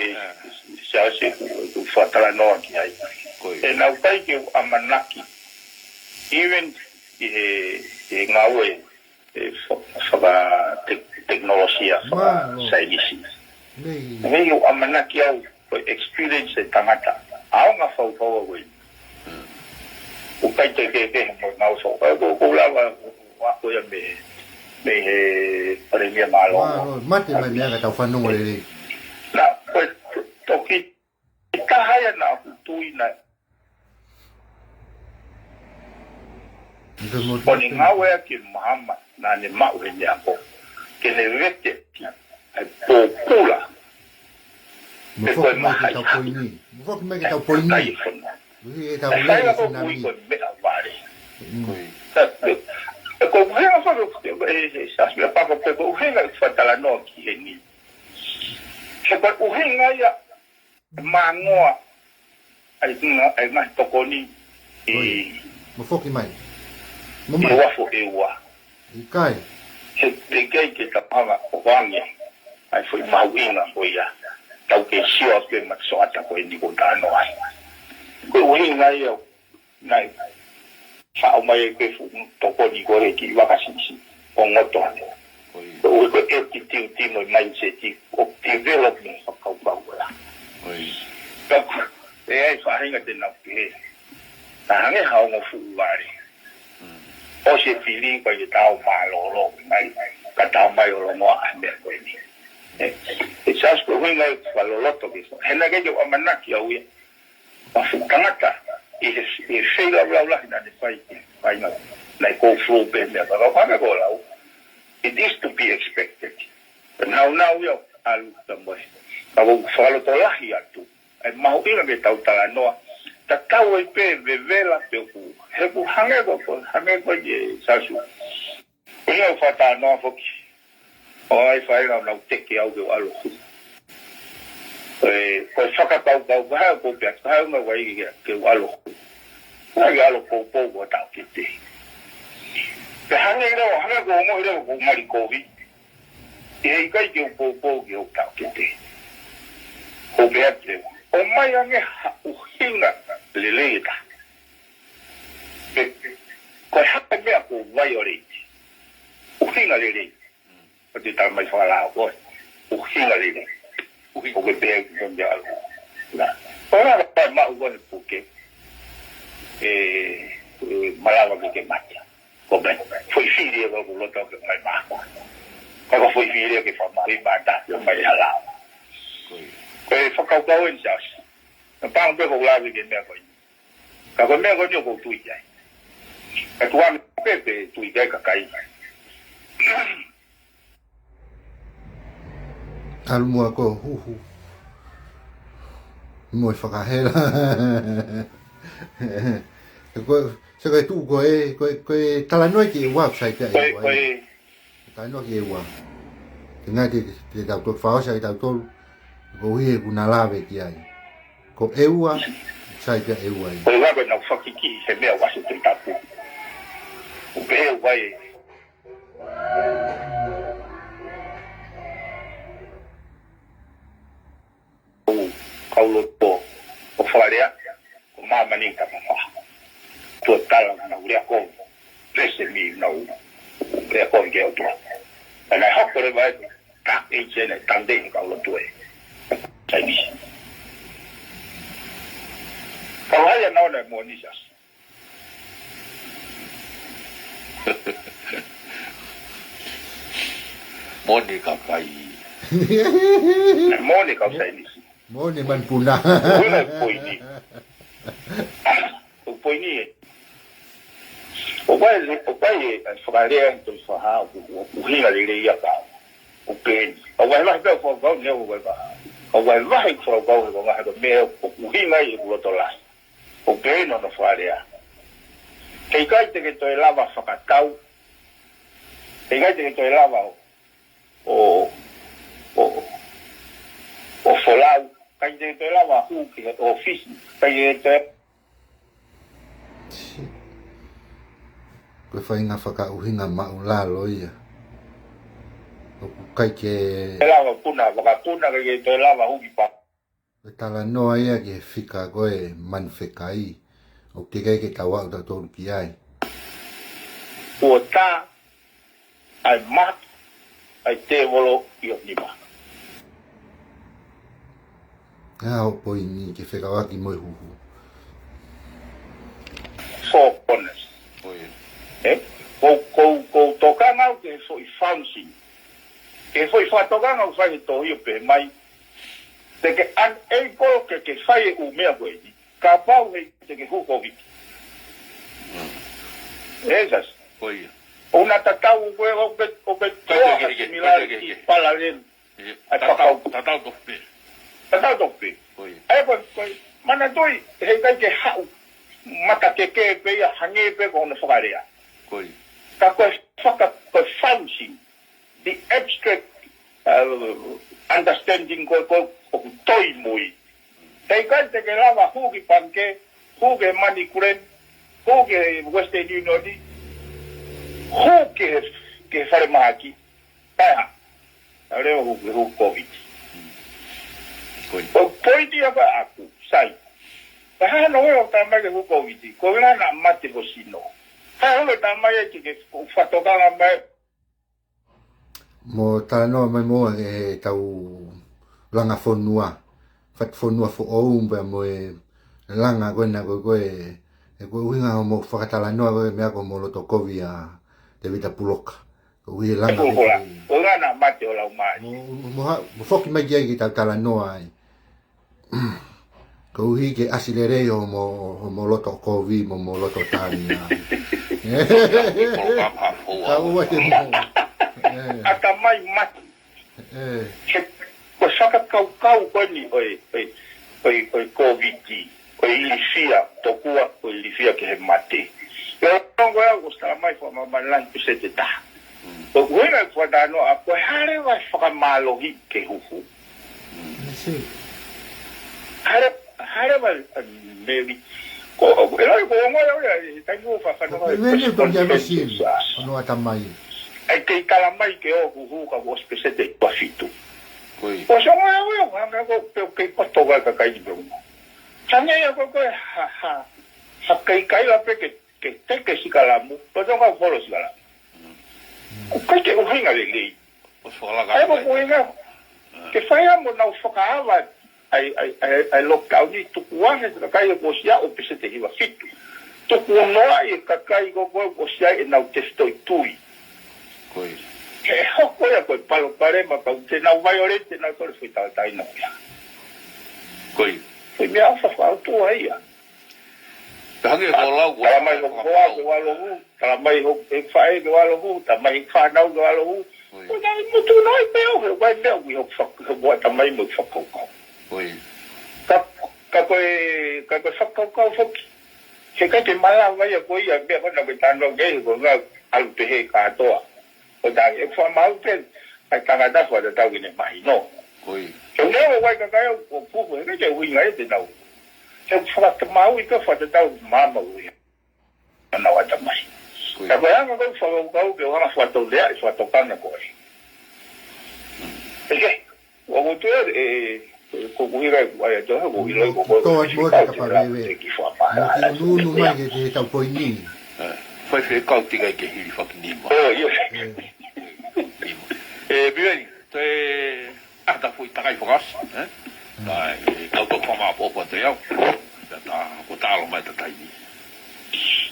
Siaosi, ʻoku fakatalanoa ki ai. Ko ia. ʻE naʻe ʻikai ke u ʻamanaki. Even ʻi he, ʻi he ngāue ʻe fa-, fakatek-, tekinolosia, fakasaienisi. Mei. Mei ʻo ʻamanaki au, ko e experience e tangata. ʻAonga fau fau au eni. ʻOku ʻikai te ke ke mo ngau so. Ko, ko, ko lava, ʻo ako ia mei, mei he Palēmia Mālō. Mālō, mate mai mea ka tau fanongo lelei. Na, ko e toki, e taha ia naʻa ku tui na Ko ʻene ngāue ʻaki e mahama naʻa ne maʻu he meʻa ko ē. Ke ne vete ʻa e pōpula. Mo foki mai ke tau poini. Mo foki mai ke tau poini. Kai e fono. Ui, e tau lele fai lava ko ui ko e meʻa vale. Ko e, e ko e ʻuhinga faka, e, e, Siaosi, meʻapango pē ko e ʻuhinga e fakatalanoa ki heni. He ko e ʻuhinga ia māngoa ʻa e ngaahi, ʻa e ngaahi tokoni ʻi, mo foki mai. Mo mai. Uafo ʻe ua. ʻIkai. He teʻeki ai ke tau hanga ʻo vange ʻa e foʻi mahuʻinga ko ia. Tau ke sio ʻa e matasoata ko eni ko tano ai. Ko e ʻuhinga ia naʻe faʻo mai e ke fuʻu tokoni ko e ki Vakasisi ʻo ngoto ane. Ko e ʻuhi ko e attitude mo e mindset ʻo development fakakaukau ko ia. Ka ʻe ai faʻahinga te nau pehē. Ka hangē ha ongo fuʻu vale. ʻOsi e fili ko e tau mālōlō mai. Ka tau mai ʻo longoaʻa meʻa ko eni. ʻE, ʻe Siaosi ko e ʻuhinga e fakaloloto ke so. He naʻe ʻikai ke u ʻamanaki au ia. Mafu tangata, ʻi he, ʻi he feilaulau lahi naʻa ne fai, fai ngā, naʻe ko flow pē meʻa, ka kau hanga ko lau, it is to be expected. Nau nau ia ʻalu ka moe. Ka ko fakalotolahi atu. ʻE mahuʻinga ke tau talanoa, tatau ai pē vevela pe ʻoku. He ʻoku hangē ko, ko, hangē ko e Siaosi. Ko ia ʻoku fakatalanoa foki. ʻO ai fai lau nau teke au ke u ʻalu hū. Ko e, ko e fakakaukau, ko hai ko pea, ko hai ʻoku nau ʻai ke, ke u ʻalu hū. Ko hai ke ʻalu poupou ko tau kete. Pe hangē lau, hangē ko ongo lau ko mali kovi. ʻE he ʻikai ke u poupou ke u tau kete. Ko pea te. ʻOmai ange ha ʻuhinga lelei e taha. Pe, ko e hā e meʻa ko e violate. ʻUhinga lelei. Ko te tala mai fakalao ko e. ʻUhinga lelei. ʻUhinga. ʻOku ke pehē ki ko meʻa ʻalu. Na. Ko e ʻalu pai maʻu ko e puke. ʻE, ʻe malava ke ke mate. Ko meʻa. Foʻi fili ʻe ko loto ke mai mako. Ka ko foʻi fili ke fa mai mata. Ke mai halao. Ko ia. Ko e fakakaukau eni Siaosi. Naʻa pang pē ko lave ke meʻa ko eni. Ka ko e meʻa ko eni ʻoku ou tui ki ai. Ka tuʻa pē pe tui ki ai ka kai. ʻAlu muʻa ko huhu. Mo e fakahela. Ko, se ko e tuʻu ko e, ko e, ko e talanoa ki he ua, sai pea ʻe ua. Ko e, ko e, Talanoa ki he ua. Te ngai te, te tau tolu, fakaʻosi ʻa kitautolu. Ko e ʻuhi ʻoku na lave ki ai. Ko e ua, sai pea ʻe ua ia. Ko e ua ko e nau fakiki he meʻa ʻoku ʻasi he tapu. ʻOku pehē ʻoku ʻai. Kau loto ʻo Fakalea, ko māmani ka mamaha. Tuʻa tala na ulia ko, pese mi na u, lea ko ke o tua. Ana hoko le vai, ka e che na tande ka loto e. Saini. Kau hai ana ona mo ni sas. Moni ka kai. Moni ka sainisi. Moni man puna. Ui na poini. Ko poini e. ʻOku ʻi ai, ʻoku ʻi ai e, e fakalea ʻi he Tohi Fakahā ʻoku, ʻoku ʻuhinga lelei ia ka ʻoku peheni. ʻOku vahevahe pē ʻa e fakakaukau ni ʻoku vahevahe. ʻOku vahevahe e fakakaukau he konga he ko e meʻa ʻoku ʻuhinga ai ʻeku loto lahi. ʻOku peheni hono fakalea. He ʻikai te ke toe lava fakatau. He ʻikai te ke toe lava ʻo, ʻo, ʻo, ʻo folau. ʻIkai te ke toe lava hū ki he ʻōfisi. ʻIkai te ke toe Ko e faʻahinga fakaʻuhinga māʻulalo ia. ʻOku ʻikai ke lava puna, fakapuna, ʻikai ke toe lava hū ki pa. Ko e talanoa ia ki he fika ko e manu fekai. ʻOku ʻikai ke tau aʻu tautolu ki ai. Kuo tā ʻa e maki ʻa e tēvolo ʻi ho nima. ʻA hoʻo poini ke fekauʻaki mo e huhu. Four corners. ʻOi. ʻE? Ko, ko, ko tokanga au ki he foʻi function. Ki he foʻi fakatokanga ʻoku fai he tohi ʻo pehē mai. Te ke unable ke, ke fai e ʻū meʻa ko eni. Kapau he te ke hū koviti. ʻE, sasi. ʻOi. ʻOku na tatau ko e, ʻoku ke, ʻoku ke Ko e toa ke, ke, ke, ko e ke, similarity ke. Parallel. ʻE, ʻa e tatau, fakau. Tatau tofu pē. Tatau tofu pē. ʻOi. ʻA ia ko e, ko e, manatuʻi, he ʻikai ke haʻu. Mata ke ke pē ia hangē pē ko hono fakalea. ʻOi. Ka ko e faka, ko e function. The abstract, uh, understanding ko e, ko e, ʻoku toi mui. He ʻikai te ke lava hū ki pangikē, hū ki he MoneyGram, hū ki he Western Union, hū ki he, ki he falemahaki. Taʻe hā. Taʻe leva hū ki he hū koviti. Ko e. Ko e poini ia ko ē ʻaku, sai. Taʻe hā hono ʻuhinga ʻoku tala mai ke hū koviti. Ko e ʻuhinga naʻa mate ho sino. Taʻe hā hono ʻuhinga ʻoku tala mai ke, ke fakatokanga mai. Mo talanoa mai mo e tau langa fonua. Fatu fonua foʻou pea mo e langa ko ena ko e, ko e, ʻe ko e ʻuhinga hoʻomo fakatalanoa ko e meʻa ko hoʻomo loto kovi ʻa Tevita Puloka. Ko e ʻuhi e langa Ko e ko e. Ko e langa mate ʻo lau mai. Mo, mo, mo ha-, mo foki mai ki ai ke tau talanoa ai. Koeʻuhi ke ʻasi lelei hoʻomo, hoʻomo loto kovi, mo hoʻomo loto tāngia. Ka ua te mo. ʻE. ʻAtamai mate. ʻE. He, ko e fakakaukau ko eni ʻo e, ʻo e, ʻo e, ʻo e koviti, ʻo e ilifia, tokua, ʻo e ilifia ki he mate. ʻE ʻo tongo ʻe au ʻosi tala mai fakamāmani lahi peseti ʻe taha. Ko e ʻuhinga e fakatalanoa, ko e hā leva e fakamālohi ke huhu. I see. Hā leva, hā leva, uh, Mary. Ko, ʻe loi ko ongo ia, ia, e taimi ʻoku fafano Ko e meni ko ia mesi, hono ʻatamai. ʻAi kei tala mai ke ʻoku huhu ka ʻosi peseti ʻe ua fitu. Ko e. ʻOsi ongo ia, ia, hanga ko, pe, kei pato ka kakai ni pe ongo. Hanga ia ko, ko, ha, ha, ha kei kaila pe ke, ke, ke, ke sikalamu, ko tonga holo sikalamu. ʻOku ʻikai ke ʻuhinga lelei. ʻOsi fakalaka ʻAi ko ai. ʻuhinga. Ke fai amo nau fakaava ʻai, ʻai, ʻai, ʻai lockdown ni tuku ange he kakai ʻoku ʻosi aʻu peseti ʻe hiva fitu. Tuku noa ʻi he kakai ko ē ʻoku ʻosi ʻai ʻenau tefitoʻi tui. Ko e. He hoko ia ko e palopalema ka ʻoku te nau violate ʻenau tole foʻi tautai nau ia. Ko e. Foʻi meʻa ʻofa fautua ia. Ka hangē ko lau ko Tala mai lau ko ko hoa ke walo hū, tala mai ho e faʻē ke walo hū, tala mai fānau ke walo hū. Ko e. Ko e nai mutu noa i pe au he vai meʻa ui ho fak-, ho ʻatamai mo e fakakaukau. Ko e. Ka, ka ko e, ka ko e fakakaukau foki. He ʻikai ke malava ia ko ia meʻa ko ena ko e tano ke he ko nga alu pehē kātoa. Ko tā e fakamau pē, ʻai tangata fua tatau ki ne mahino. Ko e. Ke unga o wai kakai au, ʻo pupu, he ʻikai ke ʻuhinga ia te nau. Ke fakatamau i ka fakatatau māmā ui. Ana wata mai. Ko ia. Ka ko e anga ko e fakakaukau ke anga fakatou lea i fakatokanga ko e. Eke, ua ko tu e, e, ko kuhira e kuai ato, ko ilo ko ko Tō atu mo e fika kapa tau veve. Te ki fua Mo paha, ki unu unu mai ke te tau poini. Eh, fai fekau tika ke hili fakinima. Oh, yes. Eh. Nima. Eh, Bieni, te ʻata foʻi takai fakasi, eh? Ka e kau tau fakamāʻopoʻopo atu ʻe au. Ka ta, ko ta alo mai ta taimi.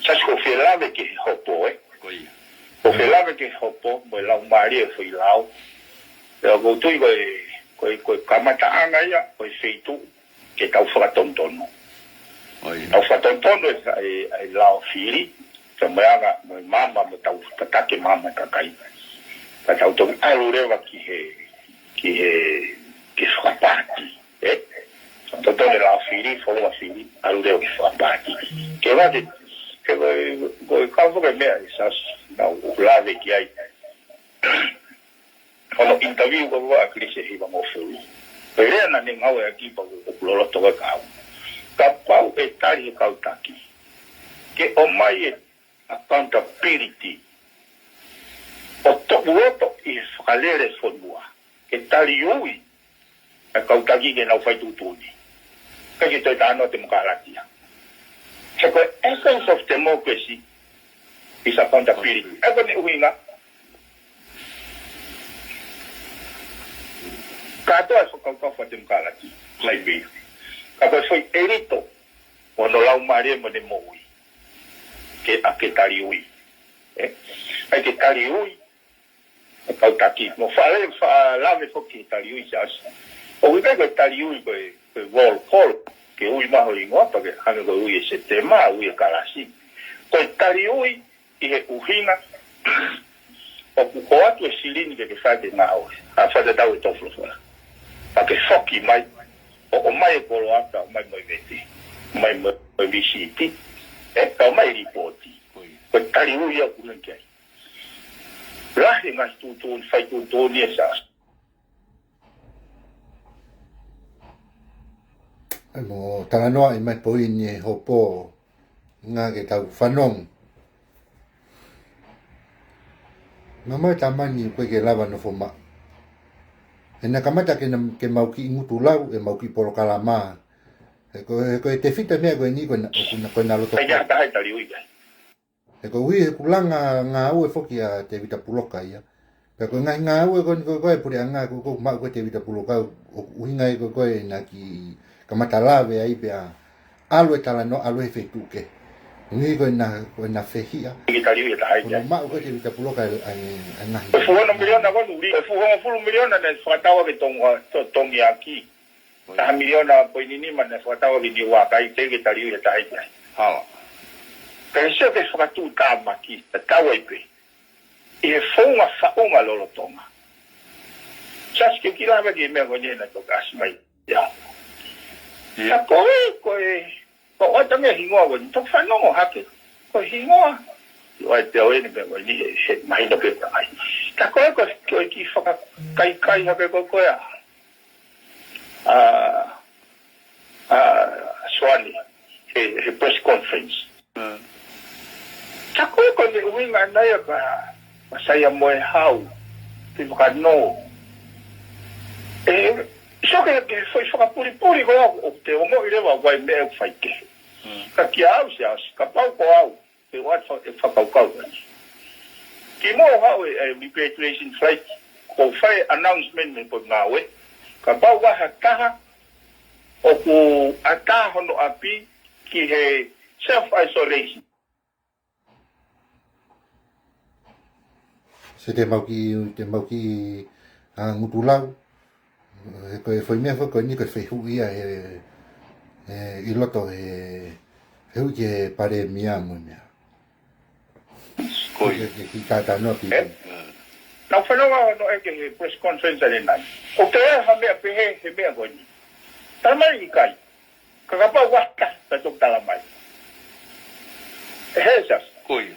Sasi ko felave ke hopo, eh? Ko ia. Ko felave ke hopo, mo e lau mālie foʻi lau. Ia ko tui ko e, ko e, ko e kamataʻanga ia, ko e feituʻu, ke tau fakatonutonu. Ko ia. Tau fakatonutonu e, e, e lao fili, mo e anga, mo e maama, mo tau tataki maama kakai. Ka tau toki ʻalu leva ki he, ki he, ki he fakapaati, ē? Tau totonu e lao fili, founga fili, ʻalu leva ki he fakapaati. Ke vake, ke ko, ko e kau fakameʻa ʻe Siaosi, naʻa ku lave ki ai. Hono interview ko ē ʻa Kilisi Hivangofulu. Pea lea naʻa ne ngāueʻaki pea ʻoku loloto ko ē kau. Kapau ʻe tali he kau taki ke ʻomai e accountability ʻo toʻu loto ʻi he fakalele fonua ke tali ui e kau taki ke nau fai tuʻutuʻuni. ʻIkai ke toe talanoa temokalati ia. He ko e essence of democracy is accountability. ʻA ia ko ʻene ʻuhinga, kātoa e fakakaukau fakatemokalati, mai pē. Ka ko e foʻi ʻelito ʻo hono laumālie mo ʻene moʻui ke, ʻa, ke tali ui. Ē? ʻAi ke tali ui e kau taki. Mo faʻa lave, faʻa lave foki ki he tali ui, Siaosi. ʻOku ʻikai ko e tali ui ko e, ko e roll call, ke ui mai ho hingoa pea ke hangē ko e ui e Setema, ui e kalasi. Ko e tali ui ʻi he ʻuhinga ʻoku ʻoatu e silini ke ke fai e ngāue, ʻa, fakatatau e tō folofola. Pea ke foki mai, ʻo, ʻomai e koloa, ʻomai mo e vete, ʻomai mo e, mo e lisiti, ē, pea ʻomai e lipooti. Ko e tali ui ia ʻoku ʻuhinga ki ai. Lahi e ngaahi tuʻutuʻuni, fai tuʻutuʻuni, ʻe Siaosi. ʻE mo talanoaʻi mai poini e hopo ngā ke tau fanongo. Mamae tamani ʻoku ʻikai ke lava nofo maʻu. ʻE na kamata ke na, ke mau kiʻi ngutu lau, ʻe mau kiʻi polokalama. He ko, he ko e tefito meʻa ko eni ko ena, ʻoku na, ko ena loto. ʻAi ke hata hai tali ui kai. He ko e ʻuhi he kulanga ngāue foki ʻa Tevita Puloka ia. Pea ko e ngaahi ngāue ko eni ko ē ko e puleʻanga ko ē ʻoku maʻu ko ē Tevita Puloka ʻoku ʻuhinga ia ko ē ko ē ʻena kiʻi kamata lave ai pea ʻalu e talanoa ʻalu he feituʻu kehe. ʻUhi ko ʻena, ko ʻena fehiʻa. Ki tali ui e taha ia. Ko ʻena maʻu ko ē Tevita Puloka e, e, e ngaahi. Ko e fuʻu ono miliona ko eni, ko e fuʻu hongofulu miliona naʻe fakatau ʻaki e Tonga, to-, Tongiaki. Taha miliona poini nima naʻe fakatau ʻaki ʻe Niuakai, teʻeki ke tali ui e taha ia. Hala. Pea sio ki he fakatuʻutāmaki, tatau ai pē ʻi he founga faʻunga lolotonga. Siaosi, ke u kiʻi lave ki he meʻa ko eni naʻe toki ʻasi mai. Ia. Ia. Ka ko e, ko e, ko e ʻoatu ange e hingoa ko eni, toki fanongo hake. Ko e hingoa. ʻOua te ʻoua ʻeni pē ko eni he, he mahino pē ka ai. Ka ko e, ko e, ko e kiʻi fakakaikai hake ko ē ko ē ʻa ʻa, ʻa Soane, he, he press conference. Mm. Ka ko e, ko ʻene ʻuhinga ʻana ia ka, ka Saia Moehau, ki Vakanō. ʻE, sio ki he, ki he foʻi fakapulipuli ko ia, ʻoku te ongoʻi leva ʻoku ʻi ai e meʻa ʻoku fai kehe. Mm. Ka kiate au Siaosi, kapau ko au, ʻe ʻoatu e fakakaukau ko eni. Kimuʻa ʻo haʻu e, e repatriation flight, ʻoku fai e announcement mei he Potungāue, kapau ʻoku ʻi ai ha taha ʻoku ʻatā hono ʻapi ki he self isolation. Sio, te mau kiʻi, te mau kiʻi, ʻa, ngutu lau. He ko e foʻi meʻa foki ko eni ko e fehuʻi ia he, he ʻi loto he, he ui ki he palēmia mo e meʻa. Ko ia. Ke, ke, ke kātā noa ki. ʻE? Mm. Naʻa ku fanongo hono ʻeke he press conference ʻanenai. ʻOku toe ʻi ai ha meʻa pehē he meʻa ko eni? Talamai ʻikai. Ka kapau ʻoku ʻi ai ha taha, ka toki talamai. ʻE he Siaosi. Ko ia.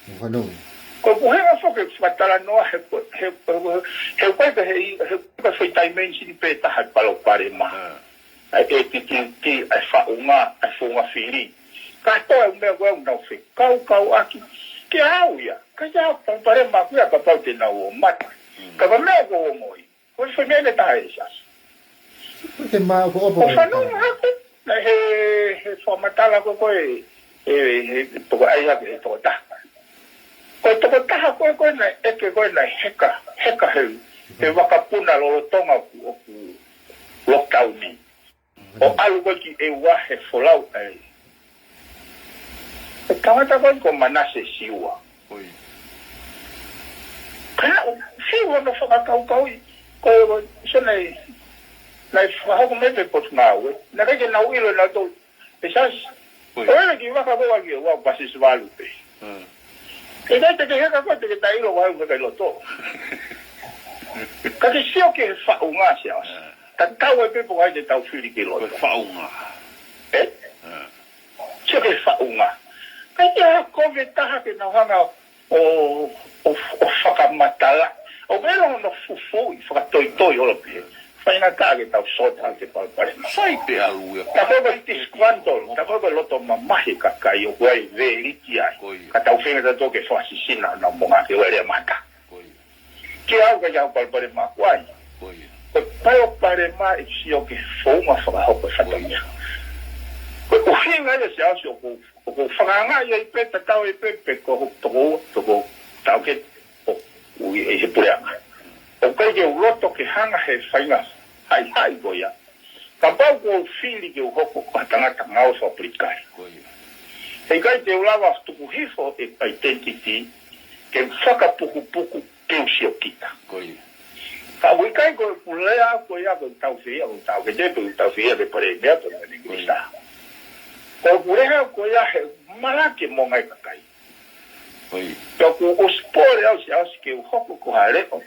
Mo fanongo. Ko e ʻuhinga foki e fakatalanoa he, he, he, he, he, he, he foʻi dimension pē taha e palopalema. Ah. ʻA e attitude, ʻa e faʻunga, ʻa e founga fili. Kātoa e meʻa ko ē ʻoku nau fekauʻaki. Kiate au ia. Ka ʻi ai ha palopalema ʻaʻaku ia kapau te nau ō mata. Mm. Ka ko e meʻa ʻoku ou ongoʻi. Ko e foʻi meʻa ʻe taha ʻe Siaosi. Ko e te mā ʻoku ʻopo ʻo e fanongo hake, naʻe he, he fakamatala ko ē ko ē, he, he, he toko ai hake, he tokotaha. Ko e tokotaha ko ē ko ē naʻe ʻeke ko ē naʻe heka, heka he, he vakapuna lolotonga ʻoku, ʻoku lockdown ni. ʻO ʻalu ko ē ki ʻEua he folau ai. E tangata ko ē ko Manase Siua. Oi. Ka naʻe fiu hono fakakaukauʻi, ko e, ko e, so naʻe, naʻe fakahoko mei he Potungāue. Naʻe ʻikai ke nau ʻilo nautolu. ʻE Siaosi. Oi. ʻOku ʻi ai e kiʻi vaka ko ē ʻa ʻEua, pasisi valu pē. ʻE ʻikai te ke heka koe, te ke taʻeʻilo ko hai ʻoku heka ʻi loto. Ka ke sio ki he faʻunga, Siaosi. Tatau ai pē pe ko hai te tau fili ki loto. Ko e faʻunga. ʻE? Sio ki he faʻunga. Ka ia ha kovi taha ke nau hanga ʻo, ʻo, ʻo fakamatala. ʻO meʻa hono fufuuʻi fakatoitoi holo pē. Faingataʻa ke tau sota ke palopalema. Sai pē ʻalu ia. Takoto disgruntled, takoto loto mamahi kakai ʻoku ʻi ai e veliki ai. Ka tau feinga tautolu ke fakasisina honau moʻunga ke ʻoua ʻe lea mata. Ke au ka ia palopalema ʻoku ʻi ai. Ko e palopalema ʻe sio ki he founga fakahoko e fatongia. Ko e ʻuhinga ia, Siaosi, ʻoku, ʻoku fakaangaʻi ai pē, tatau ai pē pe ko ho toko ua, toko taʻu ke, ʻoku ʻi he puleʻanga. ʻOku ʻikai ke u loto ke hanga he faʻahinga haʻihaʻi ko ia. Kapau ʻoku ou fili ke u hoko ko ha tangata ngāue fakapolitikale, he ʻikai te u lava tuku hifo e identity ke fakapukupuku ke u sio kita. Ka ʻoku ʻikai ko e pulea ko ia ko e tau fia, ko e tau ke te pe tau fia ke pare mea pe mea ni. Ko e pulea ko ia he malake mo ngai kakai. Ka ʻoku ʻosi pole au, Siaosi, ke u hoko ko ha leʻo.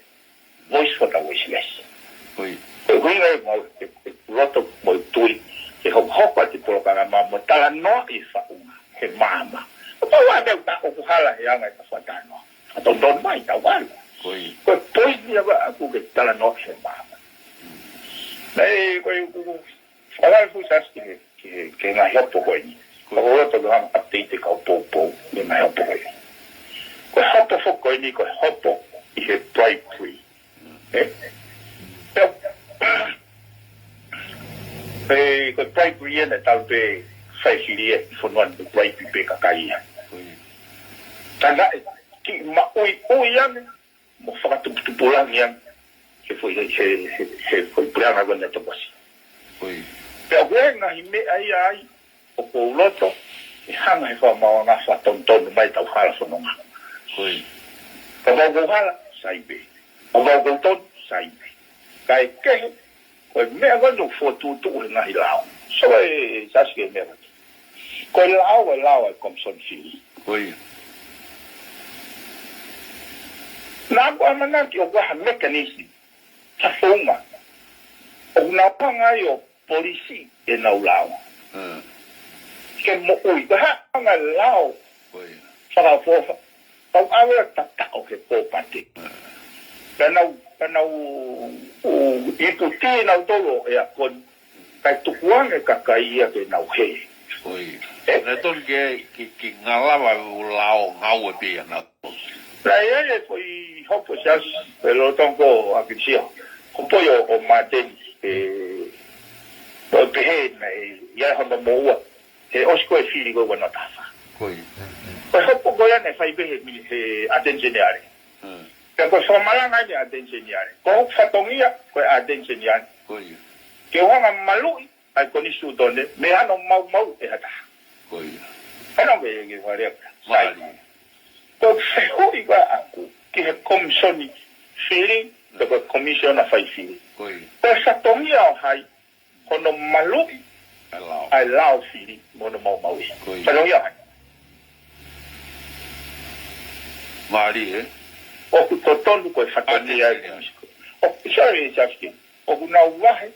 Voice for the voiceless. Ko e ʻuhinga ia ʻoku mau, ʻe, ʻe loto mo e tui ke hokohoko atu e polokalama mo talanoa e faʻunga he maama. Kapau ʻe tau ʻoku hala he anga e tau faʻa talanoa, fatonutonu mai tau hala. Ko e poini ia ʻaʻaku ke talanoa he maama. Naʻe, ko e, ko e, Fakalahi fuʻu Siaosi ki he, ki he, ki he ngaahi hopo ko eni. ʻOku ou loto ke hanga update e kau poupou ki he ngaahi hopo ko eni. Ko e hopo foki ko eni, ko e hopo ʻi he bribery. ʻE? Pea, ʻe, ko e bribery ia naʻe talu pē fai fili ia ʻi fonua ni, ko e bribe pē kakai ia. Ka naʻe kiʻi maʻuiʻui ange mo fakatuputupulangi ange he foʻi, he, he, he, he foʻi puleʻanga ko eni ʻa Tonga ni. Pea ʻoku ʻi ai e ngaahi meʻa ia ai ʻoku ou loto ke hanga he fakamaauʻanga fakatonutonu mai tau hala fononga. Kapau ʻoku ou hala, sai pē. Kapau ʻoku ou tonu, sai pē. Kae kehe, ko e meʻa ko eni ʻoku fokotuʻutuʻu he ngaahi lao. So e sasi ke meʻa ko eni. Ko e lao, e lao e Komisoni Fili. Naʻa ku ʻamanaki ʻoku ʻi ai ha mechanism, ha founga ʻoku nau hanga ai ʻo polisi ʻenau lao ke moʻui. Ka hanga lao fakaʻofoʻofa, kau ʻave ʻo tataʻo he pōpate. Ka nau, ka nau ʻū, ʻū, ʻi puti nautolu ʻe akon, kae tukuange kakai ia ke nau hē. ʻE? Naʻe tonu ke, ke, ke ngalava ʻo lao ngāue pē ia nautolu. Naʻe ʻi ai e foʻi hopo, Siaosi, ʻe lolotonga ko ʻAkilisi ia. Hopo ia ʻo, ʻo Māteni, ʻe, ʻo pehē naʻe ʻi ai hono moʻua he ʻosi ko e fili ko ē ua noa taha fā. Ko e hopo ko ia naʻe fai pē he mini-, he ʻAteni Seniale. Pea ko e fakamalanga ʻeni ʻAteni Seniale. Ko hoku fatongia ko e ʻAteni Seniale ke u hanga maluʻi ʻa e Konisitūtone mei hano maumauʻi ʻe ha taha. Hano ke, ke fale. Sai. Ko e fehuʻi ko ē ʻaʻaku ki he Komisoni Fili, pe ko e Komisiona Fai Fili. Ko e fatongia ʻo hai hono maluʻi ʻa e lao fili mo hono maumauʻi. Fatongia ʻo hai? Mālie, ē? ʻOku totonu ko e fatongia ʻa e Komisoni. ʻO, sorry, Justin. ʻOku nau vahe,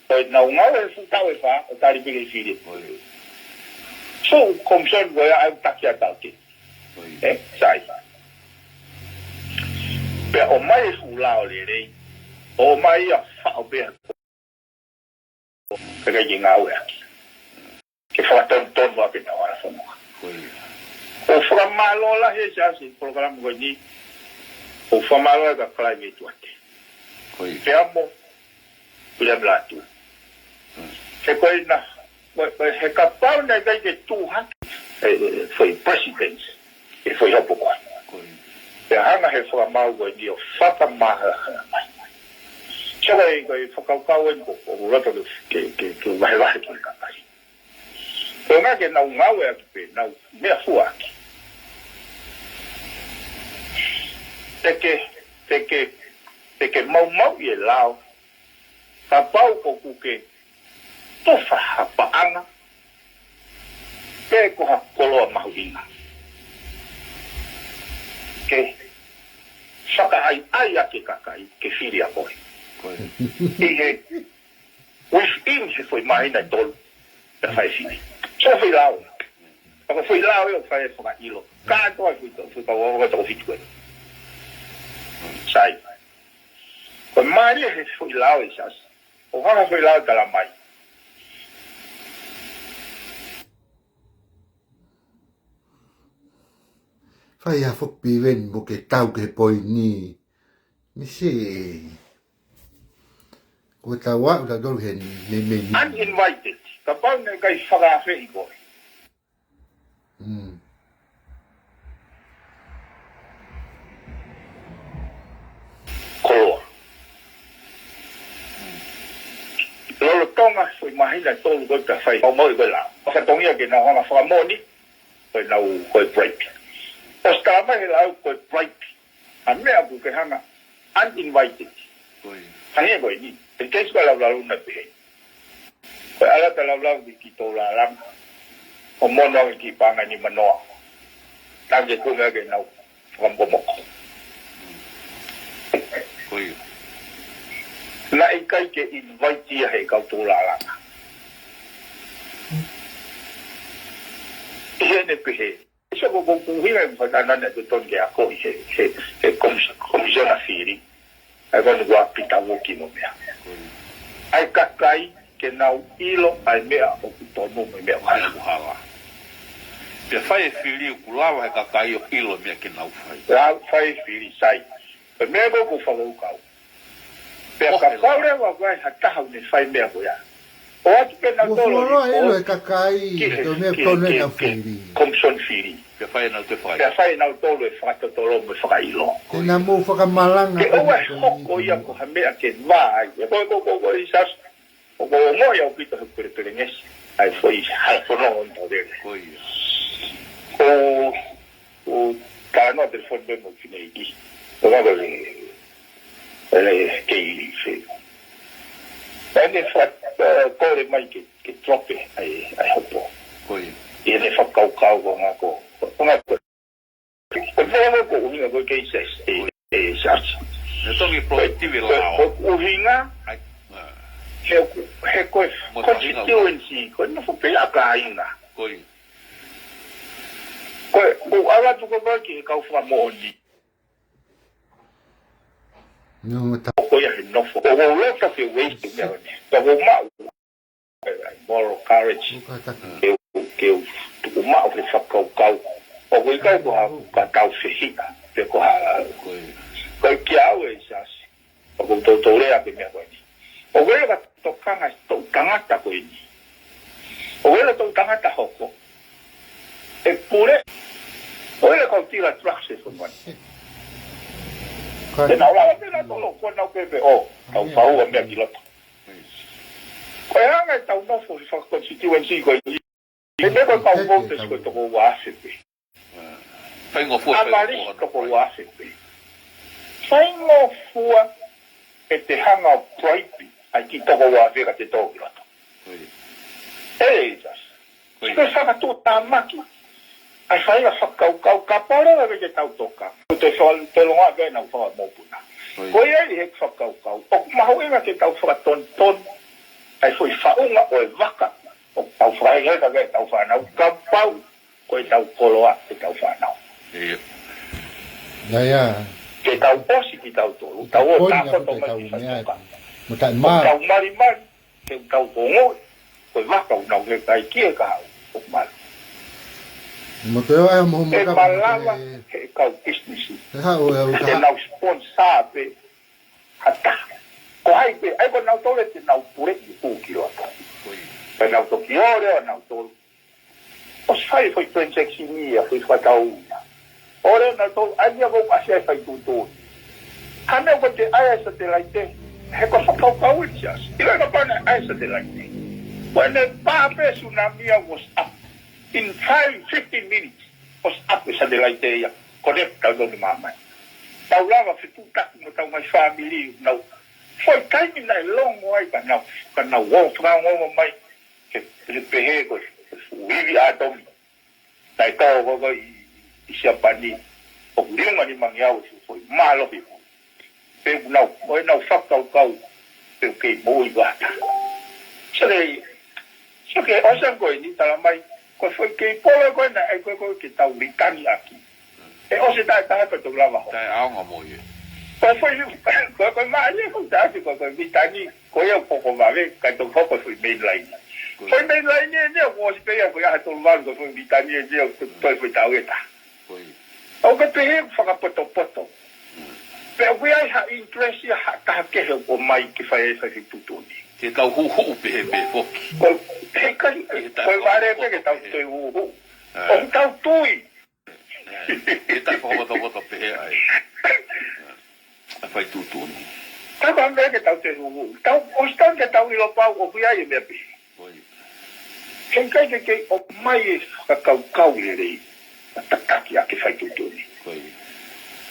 ʻo nau ngāue he fuʻu taʻu ʻe fā, ʻo tali pē ke fili. So, Komisoni ko ia ʻai taki ʻa taute. ʻE, sai. Pea ʻomai e fuʻu lao lelei, ʻomai ia faʻo pē ha kakai ke ngāueʻaki. Ke fakatonutonu ʻaki ʻenau hala fononga. ʻOku ou fakamālō lahi, Siaosi, he polokalama ko eni. ʻOku ou fakamālō ʻa e kalaimeti ate. Pea mo Viliami Lātū. He ko e na, ko e, ko e he kapau naʻe ʻikai ke tuʻu hake e, e, e foʻi president, e foʻi hopo ko ē. Pea hanga he fakamaau ko eni ʻo fakamahalamai. So ko e, ko e fakakaukau eni ko, ko loto ke, ke, ke, ke vahevahe ki he kakai. Ko e ʻuhinga ke nau ngāueʻaki pē, nau meʻafuaʻaki. Te ke, te ke, te ke maumauʻi e lao, kapau ʻoku ke tufa ha paʻanga, pe ko ha koloa mahuʻinga. ke fakaʻaiʻai ʻa e kakai ke fili ʻa koe. ʻI he within he foʻi māhina ʻe tolu pea fai e fili. So foʻi lao. Pea ko e foʻi lao ʻe fai e fakaʻilo. Kātoa e foʻi tau, foʻi tau, foʻi tau fitu ē. Sai. Ko e mālie he foʻi lao ʻe Siaosi. ʻO hanga foʻi lao tala mai. Fai ha foʻi piveni mo ke tau ke poini. Misi. Ko tau aʻu tau tolu he ne me ni. Uninvited. Kapau naʻe ʻikai fakaafeʻi koe. Mm. Koloa. Lolotonga foʻi māhina ʻe tolu ko ē pea fai. Mau mau i ko la. Fakatongia ke nau hanga fakamoʻoni. Ko e nau ko e bribe. ʻOsi tala mai he lao ko e bribe. ʻA e meʻa ʻoku ke hanga uninvited. Hangē ko eni. He keisi ko e laulau na pehē. Ko e ʻalu atu ʻo laulau ki, ki Toulālanga. ʻO mono ange ki Pangani Manoa. Tange kumi ake nau fakamokomoko. Naʻe ʻikai ke invite ia he kau Toulālanga. ʻI heʻene pehē. ʻIsa ko ko kuhinga e fakatātā naʻe totonu ke akoʻi he, he, he komis-, komisiona fili. ʻA e kau ni kua pita mo ki mo meʻa. ʻA e kakai ke nau ʻilo ʻa e meʻa ʻoku tonu mo e meʻa ʻoku hala. Pea fai e fili ʻoku lava he kakai ʻo ʻilo meʻa ke nau fai. Lava fai e fili sai. Pea meʻa ko ʻoku fakakaukau. Pea kapau leva ʻoku ʻi ai ha taha ʻoku ne fai meʻa ko ia. ʻOatu pē nautolu ʻo lipoti ki he, ki he, ki he, ki he, ki he komisoni fili. Pea fai nautolu e fakatotolo mo e fakaʻilo. Ke na mou fakamalanga. Ke ʻoua ʻe hoko ia ko ha meʻa ke vā ai. Ko, ko, ko, ko, ʻi Siaosi. ʻOku ou ongoʻi ʻaupito he pelepelengesi. ʻA e foʻi halafononga ʻo e tau lele. Ko ia. ʻO, ʻo talanoa telefoni pē mo fineʻeiki. ʻO ka ko le, le kei fe. ʻEne fa, kole mai ke, ke drop e, ʻa e, ʻa e hopo. Ko ia. ʻEne fakakaukau ko ngā ko, ko ngā ko. Ko e meʻa ko ʻuhinga ko e kei Siaosi, ʻe, ʻe Siaosi. Ne tongi proactive lao. Ko ʻuhinga, he ko, he ko e constituency, ko e nofo pē ʻa kāinga. Ko e, ko e ʻalu atu ko ē ki he kau fakamoʻoni. Ko ia he nofo. ʻOku ou loto ke waste meʻa ko eni. Ka ʻoku ou maʻu. Moral courage. Ke, ke tuku maʻu he fakakaukau. ʻOku ʻikai ko ha ka tau fehiʻa. Pe ko ha. Ko e kia au ʻe Siaosi. ʻOku ou toutou lea ki he meʻa ko eni. ʻOku ʻikai ko ha tokanga ʻa e toʻu tangata ko eni. ʻOku ʻikai ko ha toʻu tangata hoko. ʻE pule. ʻOku ʻikai ko ha tila truck se fo mani. Te nau lava pē nautolu ko nau pēpē ʻo. Tau pau a meʻa ki loto. Ko e anga ʻetau nofo he fakakonstituensi ko eni. He meʻa ko e kau voters ko e toko ua afe pē. Faingofua. Amali toko ua afe pē. Faingofua ʻete hanga ʻo bribe ʻa e kiʻi toko ua afe ka te tō ki loto. ʻE, ʻe, Ko e fakatuʻutāmaki. ʻA e faʻahinga fakakaukau kapau leva ke tau toka. Ko e faka-, tolonga pē nau fakamopuna. Ko ia ʻi he fakakaukau. ʻOku mahuʻinga ke tau fakatonutonu. ʻA e foʻi faʻunga ʻo e vaka. ʻOku tau fakaheka ke tau fānau. Kapau. Ko e tau koloa, ko e tau fānau. Ke tau ʻosi ki tau tolu. Tau ō tākoto mai ki fai toka. Tau malimali. Ke tau kongo, ko e vaka ʻoku nau hekai ki he kahaʻu, ʻoku malu. ʻE malava he kau pisinisi. Ke nau sponsor pē ha taha. Ko hai pē, ʻai ko nautolu te nau pule ki pū ki loto. Pea nau toki ō leva nautolu. ʻOsi fai foʻi transaction ia, foʻi fakatau ia. ʻO lea nautolu, ʻai ia ʻoku ʻasi ai fai tūtū. Ka meʻa ko te ʻai ai satelaite, he ko fakakaukau ʻi Siaosi. ʻIkai ka pana ʻai satelaite. Ko ʻene pā pē tsunami ia was up. In five, fifteen minutes, was up e satelaite ia. Connect tau tau ni māmani. Tau lava fetuʻutaki mo tau ngaahi fāmili, nau. Foʻi taimi naʻe longo ai ka nau, ka nau ō, fakaongoongo mai. Ke, ke pehē ko e fuʻu ivi ʻātomi. Naʻe tau ko ko ʻi, ʻi Siapani. ʻOku liunga ni mangi au e fuʻu foʻi mālohi foʻi. Pe ʻoku nau, ʻo ʻenau fakakaukau, pe ʻoku kei moʻui ʻa ha taha. Sio ke, sio ke, ʻosi ange ko eni tala mai, ko e foʻi kei polo ko ena, ʻe ko e, ko e ke tau mitani ʻaki. ʻE ʻosi taʻe taha ko e tau lava ho. Taʻe ʻaonga mo ia. Ko e foʻi, ko e, ko e maʻa ia ko e taʻe, ko e, ko e mitani, ko ia ko ko vave, ka tau hoko foʻi main line. Ko ia. Foʻi main line ʻe, ʻe, ʻoku ʻosi pē ia, ko ia ha tolu valu, ko e foʻi mitani ʻe, ʻe, ko e foʻi tau e taha. Ko ia. ʻOku pehē fakapotopoto. Mm. Pe ʻoku ʻi ai ha interest ia ha taha kehe ʻoku ʻomai ke fai ai fai tuʻutuʻuni. Ke tau huhuʻu pehē pē foki. Ko, he kai, Ke tau ko e vale pē ke tau fakapotopoto pehē. Toe huhuʻu. Ah. ʻOku tau tui. Ah. Ke tau fakapotopoto pehē ai. Ah. ʻA fai tuʻutuʻuni. Ka ko ame ke tau toe huhuʻu. Tau, ʻosi tau ke tau ʻilo pau ʻoku ʻi ai e meʻa pehē. Ko ia. He ʻikai ke kei ʻomai e fakakaukau lelei, ʻa tataki ʻa ke fai tuʻutuʻuni. Ko ia.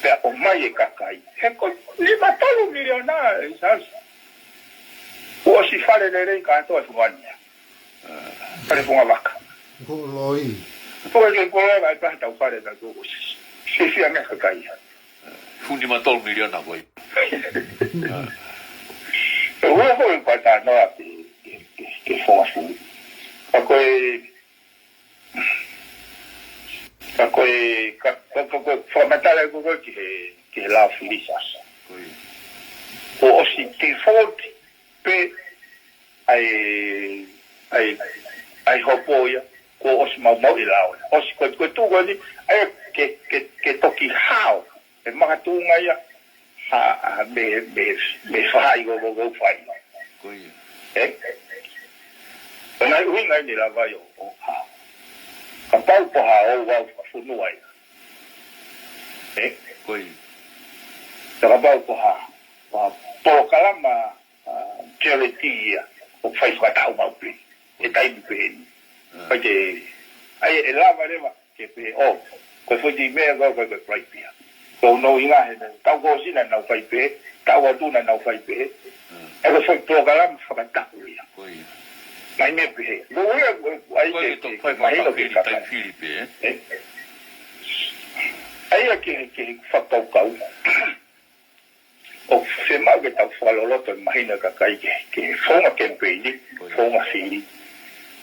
Pea ʻomai e kakai. He ko e nima tolu miliona e sasa. Kuo ʻosi fale lelei kātoa e fungani. Ah. Fale funga vaka. Ko loi. Ko e ke koloa e pā tau fale tau ʻosi. Sisi ʻa e kakai. Fuʻu nima tolu miliona ko ia. ʻE ua ko e pata noa ke, ke, ke, ke fua fua. Ka ko e, ka ko e, ka, ka, ka ko e fakamatala ko ko ki he, ki he lao fili sasa. Ko ia. Kuo ʻosi default pē ʻa e, ʻa e, ʻa e hopo ia, kuo ʻosi maumauʻi e lao ia. ʻOsi ko, ko e tuʻu ko eni, ʻa ia ke, ke, ke toki hao, e makatuʻunga ia, ha, ha me, me, me fai ko, ko, ko fai. Ko ia. Ē? Ko e ngaahi ʻuhinga eni lava ia ʻo, ʻo hao. Kapau ko hao ʻo au fakafonua ia. Ē? Ko ia. Ka kapau ko ha, ha polokalama, ah, charity ia, ʻoku fai fakataʻu maʻu pē, he taimi pehē ni. Ah. Ka ke, ʻa ia ʻe lava leva, ke pehē, ʻo, ko e foʻi meʻa ko, ko, ko e fai pē ia. Ko hono ʻuhinga he, tau ko ʻosi naʻa nau fai pē, tau atu naʻa nau fai pē. Ah. ʻE ko e foʻi polokalama fakataʻu ia. Ko ia. Mai meʻa pehē. Ko ia, ko, ko, ʻa ia ko e ke, ke toki fai mahino ke fakafili, kakai. Taimi fili pē, ē? Ē? ʻA ia ke, ke fakakaukau. ʻOku fiemaʻu ke tau fakaloloto e mahino e kakai ke, ke founga kemipeini, ko ia, founga fili.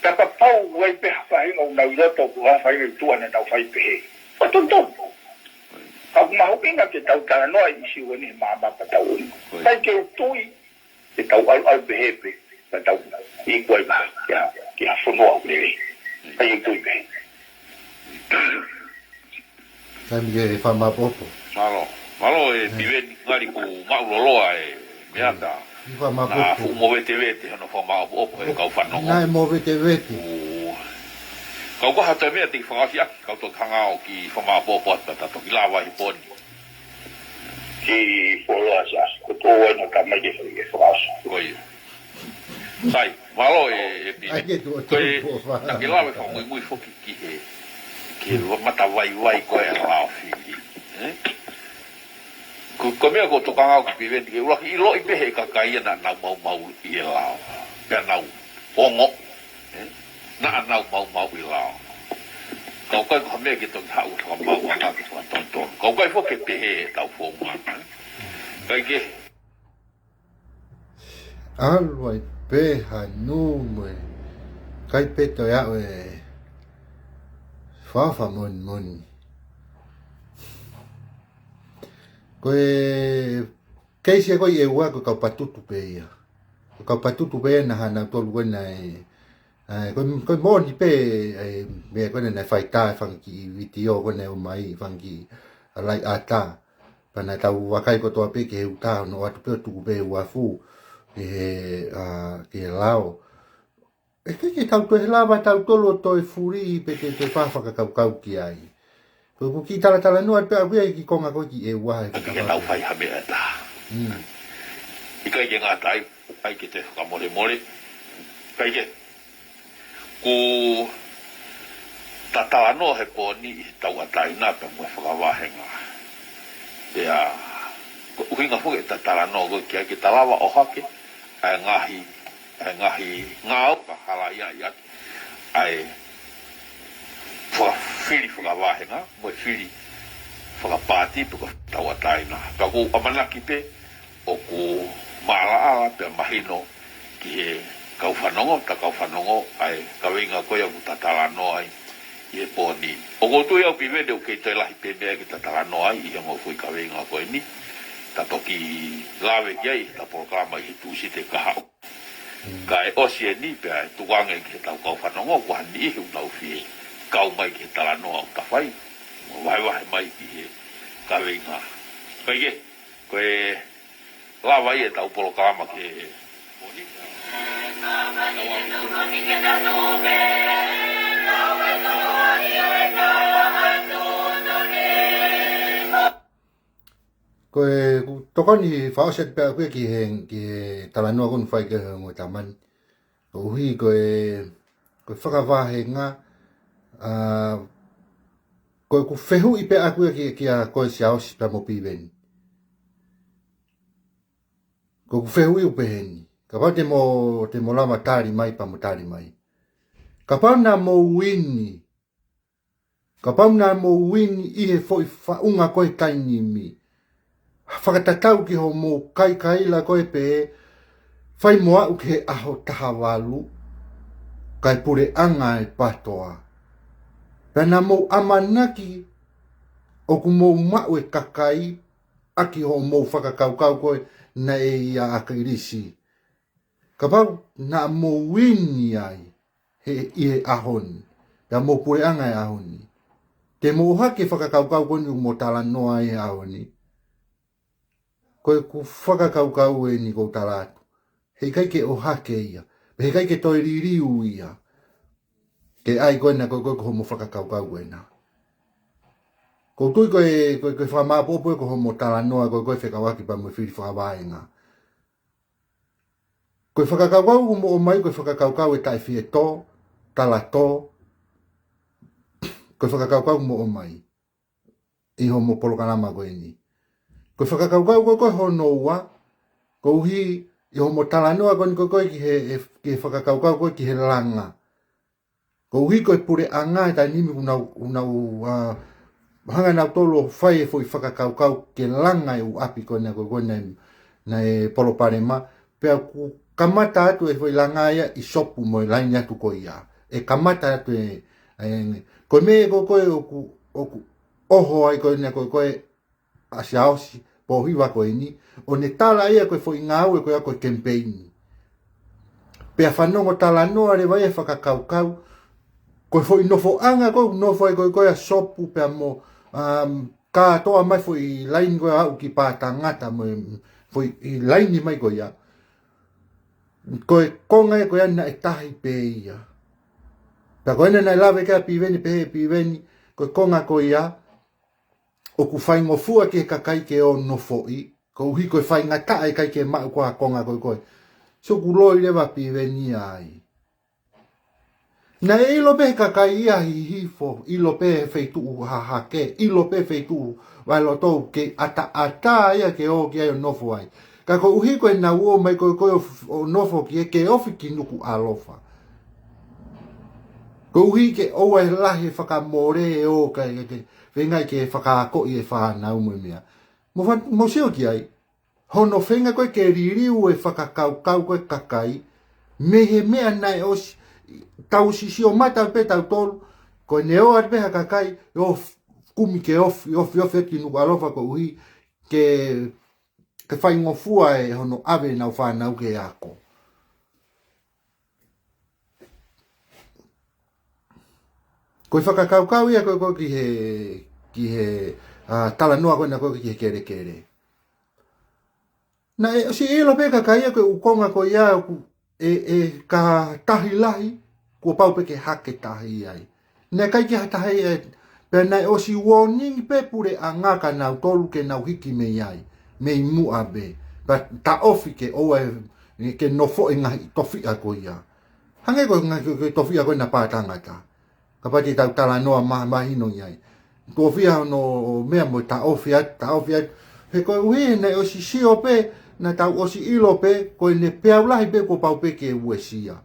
Ka kapau ʻoku ʻi ai pē ha faʻahinga ʻoku nau ʻi loto ʻoku ʻi ai ha faʻahinga ʻi tuʻa naʻa nau fai pehē. Ko e tonutonu. Ko ia. Ka ʻoku mahuʻinga ke tau talanoa ʻi he ʻīsiu ni he maama pē tau ʻunu. Ko ia. ʻIkai ke u tui, ke tau ʻalu ʻalu pehē pē, ka tau iku ai ka, kia, kia fonua ʻoku lelei. ʻIkai ke u tui pehē. Taimi ke fakamaopoopo. Mālō. Mālō e, ē, Piveni, ngali kuo maʻuloloa e meʻa ta. Ē, fakamaopoopo. Naʻa fuʻu movetevete hono fakamaopoopo e kau fanongo. Naʻe movetevete. ʻOku, kau ka ha toe meʻa te ke fakaʻosi ʻaki, kau toki hanga ʻo kiʻi fakamaopoopo atu ta toki lava he pō ni. Ki foloa sa, ko tō ai no tamai ke fai ke fakaʻosi. Ko ia. Sai, mālō e, e Piveni. ʻAi ke tuʻu, ko e, tuʻu, tuʻu, fa. Naʻa ke lave fakamuimui foki ki he, ki he matavaivai ko ē ʻa e lao fili. Ē? Ko, ko e meʻa ko e tokanga ʻaʻaku ki Piveni, ke ʻuluaki ʻiloʻi pē he kakai ia naʻa nau maumauʻi e lao. Pea nau ongo. Ē? Naʻa nau maumauʻi e lao. Ka ʻoku ʻikai ko ha meʻa ke toki haʻu ʻo fakamaauʻanga ke fakatonutonu. Ka ʻoku ʻikai foki ke pehē ʻetau founga. Ē? ʻIkai ke ʻAlu ai pē ha nū mo e kai pē toe aʻu e fakamoʻoni. Ko e keisi ko ē ʻi ʻEua ko e kau patutu pē ia. Ko e kau patutu pē ia naʻa nau tolu ko ē naʻe ʻAi, ko, ko e moʻoni pē, ʻai, meʻa ko ē naʻe fai tā, fanga kiʻi vitiō ko ē naʻe ʻomai, fanga kiʻi ʻalai ʻatā. Pea naʻa tau vakai kotoa pē ki he uta, ʻo ʻoatu pē ʻo tuku pē uafu ki he, ʻa, ki he lao. ʻE ke, ke tau toe lava tautolu ʻo toe fuli pe te, te fa-, fakakaukau ki ai. Ko, ko e kiʻi talatalanoa pē ʻaʻaku ia ki he konga ko ē ki ʻEua he ʻIkai ke tau fai ha meʻa ʻe taha. Mm. ʻIkai ke ngata ai, ʻai ke toe fakamolemole. ʻIkai ke. Ko e talanoa he pō ni ʻi he tauʻatāina pea mo e fakavahenga. Pea, ko e ʻuhinga foki e talanoa ko ē ki ai ke ta lava ʻohake ʻa e ngaahi, ʻa e ngaahi ngāue ka halaia ia ʻa e fakafili fakavahenga, mo e fili fakapaati pe ko e tauʻatāina. Pea ʻoku ou ʻamanaki pē ʻoku maʻalaʻala pea mahino ki he kau fanongo, ta kau fanongo ʻa e kaveinga ko ia ʻoku ta talanoa ai ʻi he pō ni. ʻOku ou tui au Piveni ʻoku kei toe lahi pē meʻa ke ta talanoa ai ʻi he ongo foʻi kaveinga ko eni. Ta toki lave ki ai ʻi he ta polokalama ʻi he Tūsite kahaʻu. Kae ʻosi eni pea ʻe tuku ange ki he tau kau fanongo, ko ha niʻihi ʻoku nau fie kau mai ki he talanoa ʻoku ta fai. Mo vahevahe mai ki he kaveinga. Kae kehe, ko e lava ia ʻetau polokalama ki he Ko e, ʻoku tokoni fakaʻosi atu pē ʻaʻaku ia ki he, ki he talanoa ʻoku ne fai ki he ongo tama ni. Koeʻuhi ko e, ko e fakavahenga, ʻa, ko ʻeku fehuʻi pē ʻaʻaku ia ki, kia koe Siaosi pea mo Piveni. Ko ʻeku fehuʻi ʻoku pehē ni. Kapau te mo, te mo lava tali mai pea mo tali mai. Kapau naʻa mou uini, kapau naʻa mou uini ʻi he foʻi faʻunga ko e taimi ni. Fakatatau ki hoʻomou kaikaila ko e pē, fai mo aʻu ki he ʻaho taha valu, kae puleʻanga e PATOA. Pea naʻa mou ʻamanaki ʻoku mou maʻu e kakai, ʻaki hoʻomou fakakaukau ko ē naʻe ʻia ʻAkilisi. Kapau naʻa mou uini ai, he, ʻi he ʻaho ni, pea mou puleʻanga he ʻaho ni. Te mou ʻohake fakakaukau ko eni ʻoku mou talanoa ai he ʻaho ni. Ko ʻeku fakakaukau eni ʻoku ou tala atu. Heʻikai ke ʻohake ia. Pea heʻikai ke toe liliu ia. Ke ʻai ko ena ko, ko, ko hoʻomou fakakaukau ko ena. ʻOku ou tui ko e, ko e, ko e fakamāʻopoʻopo ko hoʻomou talanoa ko, ko e fekauʻaki pea mo e fili fakavahenga. Ko e fakakaukau ʻoku mou ʻomai, ko e fakakaukau ʻe taʻefietō, talatō, ko e fakakaukau ʻoku mou ʻomai ʻi hoʻomou polokalama ko eni. Ko e fakakaukau ko, ko hono ua, koeʻuhi ʻi hoʻomou talanoa ko eni ko, ko ki he, he, ki he fakakaukau ko ki he langa. Koeʻuhi ko e puleʻanga he taimi ni ʻoku nau, ʻoku nau, ʻa, hanga nautolu ʻo fai e foʻi fakakaukau ke langa e ʻū ʻapi ko ena ko, ko ena naʻe palopalema. Pea ʻoku kamata atu e foʻi langa ia ʻi Sopu mo e laini atu ko ia. ʻE kamata atu e, e, ko e meʻa ko, ko ē ʻoku, ʻoku ʻoho ai ko ena ko, ko e ʻa Siaosi Pōhiva ko eni, ʻo ne tala ia ko e foʻi ngāue ko ia ko e kemipeini. Pea fanongo talanoa leva ia fakakaukau, ko e foʻi nofoʻanga ko ē ʻoku nofo ai ko, ko ia Sopu pea mo, um, kātoa mai foʻi laini ko ia aʻu ki Pātangata mo e foʻi laini mai ko ia. Ko e konga ia ko ia naʻe tahi pē ia. Pea ko ena naʻe lave ki ai Piveni, pehē Piveni, ko e konga ko ia, ʻoku faingofua ki he kakai ke ō nofoʻi, koeʻuhi ko e faingataʻa ʻikai ke maʻu ko ā konga ko ē ko ē. So ʻoku loi leva Piveni ai. Naʻe ʻilo pē he kakai ia Hihifo, ʻilo pē he feituʻu hahake, ʻilo pē feituʻu Vailoto ke ʻataʻatā ia ke ō ki ai ʻo nofo ai. Ka koeʻuhi ko ʻenau ō mai ko ē ko ē ʻo, ʻo nofo ki ai ke ofi ki Nukuʻalofa. Koeʻuhi ke ʻoua ʻe lahi e fakamole ʻo ka, ke, ke, feinga ke fakaakoʻi e fānau mo e meʻa. Mou fa-, mou sio ki ai. Hono feinga ko ē ke liliu e fakakaukau ko ē kakai, mei he meʻa naʻe ʻosi, tau sisio mata pē tautolu, ko ʻene ō atu pē ha kakai, ʻo f-, kumi ke ofi, ofi, ofi atu ki Nukuʻalofa koeʻuhi, ke, ke faingofua e hono ʻave ʻenau fānau ke ako. Ko e fakakaukau ia ko ē ko ē ki he, ki he, ʻa, talanoa ko ena ko ē ki he kelekele. Naʻe ʻosi ʻilo pē kakai ia ko e ʻū konga ko ia ʻoku ʻe, ʻe ka tahi lahi, kuo pau pē ke hake tahi ai. Naʻe ʻikai ke ha tahi ʻe, pea naʻe ʻosi uōningi pē puleʻanga kia nautolu ke nau hiki mei ai, mei muʻa pē. Pea taʻofi ke ʻoua ʻe, ke nofoʻi e ngaahi tofiʻa ko ia. Hangē ko e ngaahi ko, ko e tofiʻa ko ē naʻa Pātangata. Kapau te tau talanoa ma-, mahino ʻi ai. Tofiʻa hono meʻa mo taʻofi atu, taʻofi atu. He koeʻuhi naʻe ʻosi sio pē, naʻa tau ʻosi ʻilo pē, ko ʻene peau lahi pē kuo pau pē ke uesia.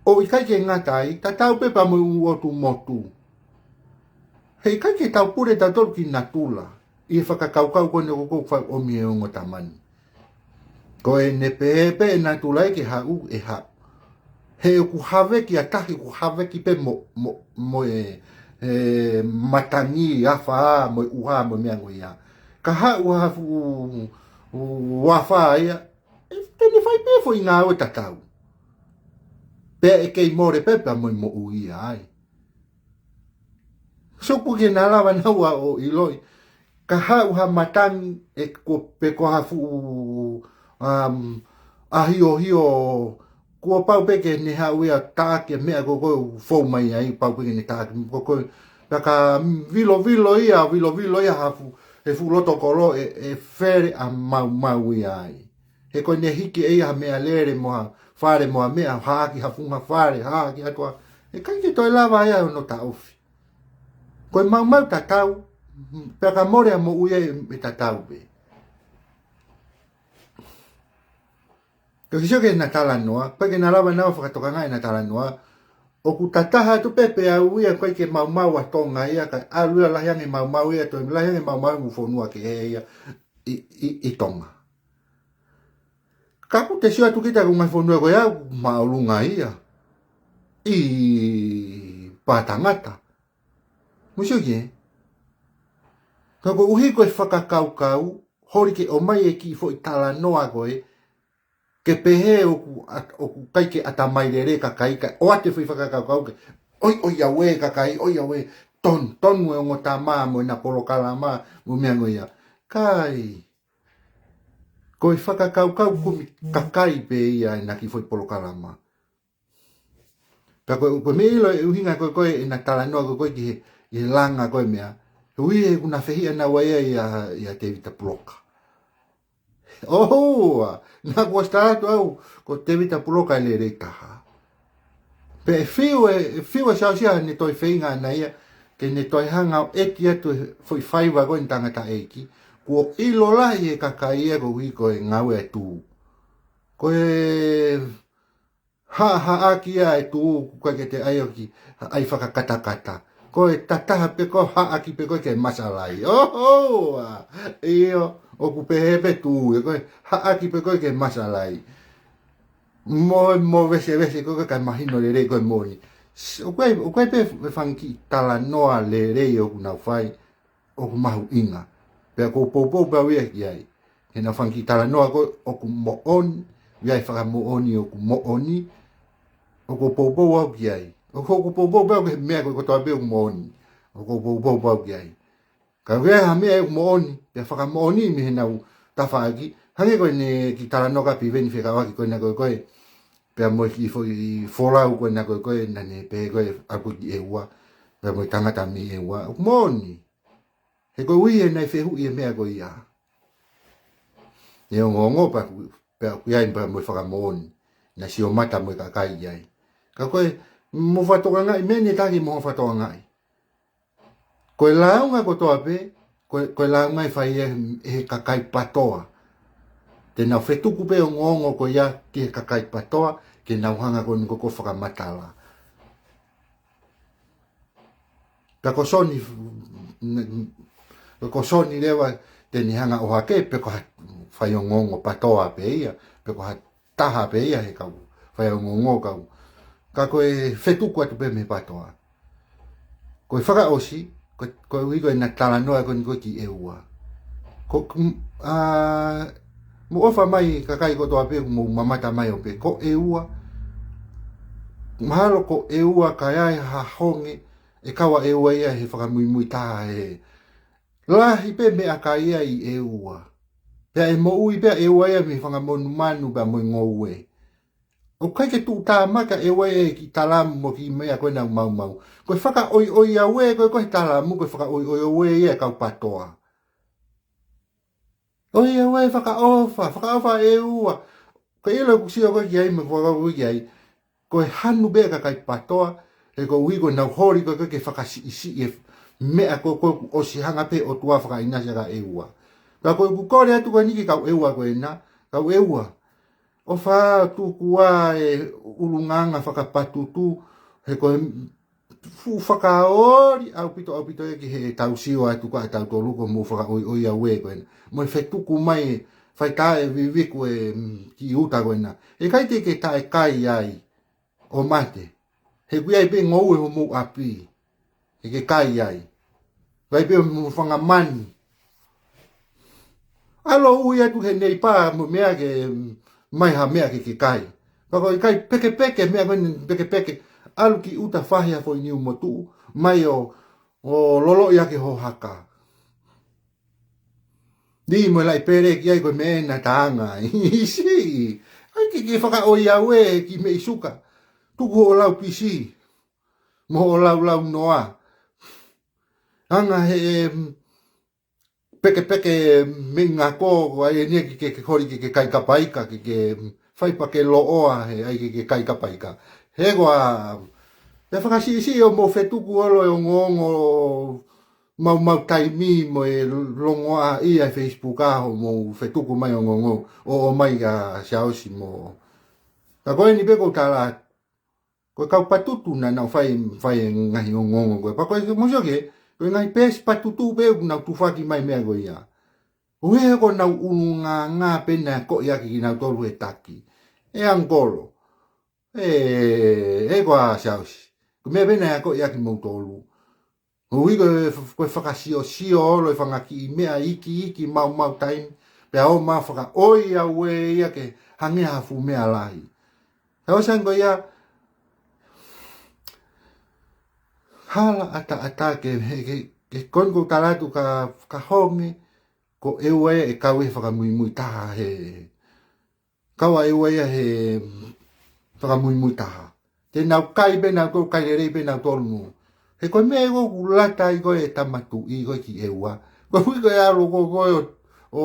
ʻO ʻikai ke ngata ai, tatau pē pea mo e ʻū ʻotu motu. He ʻikai ke tau pule tautolu ki natula ʻi he fakakaukau ko eni ʻoku ou fai ʻomi e ongo tama ni. Ko ʻene pehē pē ʻe natula ia ke haʻu, ʻe haʻu. He ʻoku haveki ʻa tahi, ʻoku haveki pē mo, mo, mo e, e matangi, afā, mo e ʻuha, mo e meʻa ko ia. Ka haʻu ha fuʻu, fuʻu afā ia, ʻe, te ne fai pē foʻi ngāue tatau. Pea ʻe kei mole pē pea mo e moʻui ai. So ʻoku ʻikai ke na lava naua ʻo ʻiloʻi. Ka haʻu ha matangi ʻe ko, pe ko ha fuʻu, um, ʻahiohio, kuo pau pē ke ne haʻu ia ʻo taʻaki e meʻa ko ē ʻoku fou mai ai, pau pē ke ne taʻaki ko ē. Pea ka vilovilo ia, vilovilo ia ha fuʻu, he fuʻu loto kolo ʻe, ʻe fele ʻa maumau ia ai. He ko ʻene hiki ʻe ia ha meʻalele mo ha fale mo ha meʻa, haʻaki ha funga fale, haʻaki atu ā. ʻE ʻikai ke toe lava ia hono taʻofi. Ko e maumau tatau, pea ka mole ʻa moʻui ai ʻe tatau pē. Ko e kiʻi sio ki heʻena talanoa, pea ke na lava naua ʻo fakatokangaʻi ʻena talanoa, ʻoku tataha atu pē pea ʻoku ʻikai ke maumau ʻa Tonga ia, kae ʻalu ia lahi ange maumau ia, toe lahi ange maumau mo e fonua kehe ia ʻi, ʻi, ʻi Tonga. Ka ʻoku te sio atu kita ki he ngaahi fonua ko ia ʻoku māʻolunga ia ʻi pātangata. Mou sio ki ai. Ka koeʻuhi ko e fakakaukau, holi ke ʻomai e kiʻi foʻi talanoa ko ē, ke pehē ʻoku ʻat-, ʻoku ʻikai ke ʻatamai lelei e kakai, kae ʻoatu e foʻi fakakaukau ke ʻoiʻoi au ē e kakai, ʻoi au ē, ton-, tonu e ongo tama mo ʻena polokalama, mo e meʻa ko ia. ʻIkai. Ko e fakakaukau kumi kakai pē ia ʻena kiʻi foʻi polokalama. Ka ko e, ko e meʻa ʻilo e ʻuhinga ko ē ko ē ʻena talanoa ko ē ko ē ki he, ʻi he langa ko ē meʻa. He ʻuhi he ʻoku na fehiʻa naua ia ʻia, ʻia Tevita Puloka. ʻOua, naʻá ku ʻosi tala atu au, ko Tevita Puloka e lelei taha. Pea ʻe fiu e, ʻe fiu e siaosia ʻene toe feinga ʻana ia, ke ne toe hanga ʻo ʻeti atu e foʻi faiva ko ē ʻene tangataʻeiki, kuo ʻilo lahi e kakai ia koeʻuhi ko e ngāue ʻa e tuʻu. Ko e haʻahaʻaki ia e tuʻu, ʻoku ʻikai ke te ʻai ʻo ki, ʻai fakakatakata. Ko e tataha pē ko e haʻaki pē ko ē ke masalai. ʻOua, ʻio, ʻoku pehē pē tuʻu, ʻe ko e haʻaki pē ko ē ke masalai. Mo, mo vesevese ko ē kae mahino lelei ko e moʻoni. S-, ʻoku ʻi ai, ʻoku ʻi ai pē e fanga kiʻi talanoa lelei ʻoku nau fai, ʻoku mahuʻinga. Pea ʻoku ou poupou pē au ia ki ai. He ʻena fanga kiʻi talanoa ko ē ʻoku moʻoni, ʻi ai e fakamoʻoni ʻoku moʻoni, ʻoku ou poupou au ki ai. ʻOku ou, ʻoku ou poupou pē au ki he meʻa ko ē kotoa pē ʻoku moʻoni. ʻOku ou poupou pē au ki ai. Ka ʻoku ʻi ai ha meʻa ʻoku moʻoni, pea fakamoʻoni mei heʻenau tafaʻaki, hangē ko ʻene kiʻi talanoa kia Piveni fekauʻaki ko ena ko ē ko ē. Pea mo e kiʻi foʻi folau ko ena ko ē ko ē, naʻá ne pehē ko ē ʻalu ko ē ki ʻEua, pea mo e tangata mei ʻEua, ʻoku moʻoni. He koeʻuhi he naʻe fehuʻi e meʻa ko ia. ʻE ongoongo pea ʻoku, pea ʻoku ʻi ai pea mo e fakamoʻoni. Naʻe sio mata mo e kakai ki ai. Ka ko e, mou fakatokangaʻi, meʻa ni taki mou fakatokangaʻi. Ko e lāunga kotoa pē, ko e, ko e lāunga ʻe fai ʻe, ʻe he kakai PATOA. Te nau fetuku pē ongoongo ko ia ki he kakai PATOA, ke nau hanga ko eni ko ē ʻo fakamatala. Ka ko Soni, ko Soni leva te ne hanga ʻo ʻohake, pe ko ha faiongoongo PATOA pē ia, pe ko ha taha pē ia he kau faiongoongo kau. Ka ko e fetuku atu pē mei he PATOA. Ko e fakaʻosi, ko, koeʻuhi ko ʻena talanoa ko eni ko ē ki ʻEua. Ko, m-, ā, mou ʻofa mai kakai kotoa pē ʻoku mou mamata mai ʻo pehē ko ʻEua. Mahalo ko ʻEua ka ʻi ai ha honge, ʻe kau ʻa ʻEua ia he fakamuimui taha he lahi pē meʻakai ia ʻi ʻEua. Pea ʻe moʻui pē ʻa ʻEua ia mei he fanga monumanu pea mo e ngoue. ʻOku ʻikai ke tuʻutāmaki ʻa ʻEua ia he kiʻi talamu mo e kiʻi meʻa ko ē ʻoku nau maumau. Ko e fakaʻoiʻoi au ē ko ē ko ē he talamu, ko e fakaʻoiʻoi au ē ia e kau PATOA. ʻOiauē, fakaʻofa, fakaʻofa ʻEua. Ko e ʻilo ʻoku sio ko ē ki ai, mo e fakaʻofa ko ē ki ai. Ko e hanu pē ʻa e kakai PATOA, he koeʻuhi ko ʻenau holi ko ē ke fakasiʻisiʻi e meʻa ko ē ʻoku ʻosi hanga pē ʻOtua fakaʻinasi ʻaki ʻa ʻEua. Ka ko ʻeku kole atu ko eni ki he kau ʻEua ko ena, kau ʻEua. ʻOfa tuku ā e ʻulungaanga fakapatutu, he ko e fuʻu fakaoli ʻaupito, ʻaupito ē ki heʻetau sio atu ko ē ʻa tautolu ko e mou fakaʻoiʻoi au ē ko ena. Mo e fetuku mai, fai tā e viviku e, mm, kiʻi uta ko ena. ʻE ʻikai te ke taʻekai ai ʻo mate. He ʻoku ʻi ai pē ngoue homou ʻapi. ʻE ke kai ai. Vai pē mo fanga manu. ʻAlu ui atu he neighbour mo e meʻa ke mai ha meʻa ke ke kai. Pea ko e kai pekepeke, meʻa ko eni pekepeke. ʻAlu ki ʻuta fahi ha foʻi niu motuʻu. Mai ʻo, ʻo loloʻi ake ho haka. Ni mo e laʻi pele ki ai ko e meʻa ena taʻanga. ʻIsi. ʻAi ke ke fakaʻoiʻoi au ē ki meʻi suka. Tuku hoʻo lau pisi. Mo hoʻo lau lau noa. Anga he, em, pekepeke meʻi ngako, ko ai eni ke, ke, ke holi ke, ke kai kapaika, ke, ke fai pea ke loʻoa he ʻai ke, ke kai kapaika. He ko a, te fakasiʻisiʻi ʻo mou fetuku ʻolo e ongoongo maumau taimi mo e longoaʻa ʻi he Facebook ʻa hoʻomou fetuku mai ongoongo ʻo, ʻomai kia Siaosi mo. Ka ko eni pē ʻoku ou tala atu. Ko e kau patutu naʻa nau fai, fai e ngaahi ongoongo ko ē. Pea ko e mou sio ki he, ko e ngaahi peesi patutu pē ʻoku nau tufaki mai meʻa ko ia. ʻUhi he ko ʻenau ʻulungaanga pē naʻe akoʻi ʻaki kinautolu he taki. ʻE Angkolo. ʻE, ʻe ko a Siaosi. Ko e meʻa pē naʻe akoʻi ʻaki moutolu. ʻUhi ko e, ko e fakasiosio ʻolo e fanga kiʻi meʻa iiki iiki maumau taimi. Pea ō mai fakaʻoiʻoi au ē ia ke hangē ha fuʻu meʻa lahi. Ka ʻosi ange ko ia, hala ʻataʻatā ke, he, ke, ke ko eni ʻoku ou tala atu ka, ka honge, ko ʻEua ia ʻe kau he fakamuimui taha he, kau ʻa ʻEua ia he fakamuimui taha. Te nau kai pē nautolu, kai lelei pē nautolu mo. He ko e meʻa ʻoku lata ai ko ē e tama tuʻi ko ē ki ʻEua. Ko e hui ko e ʻalu ko ē ʻo, ʻo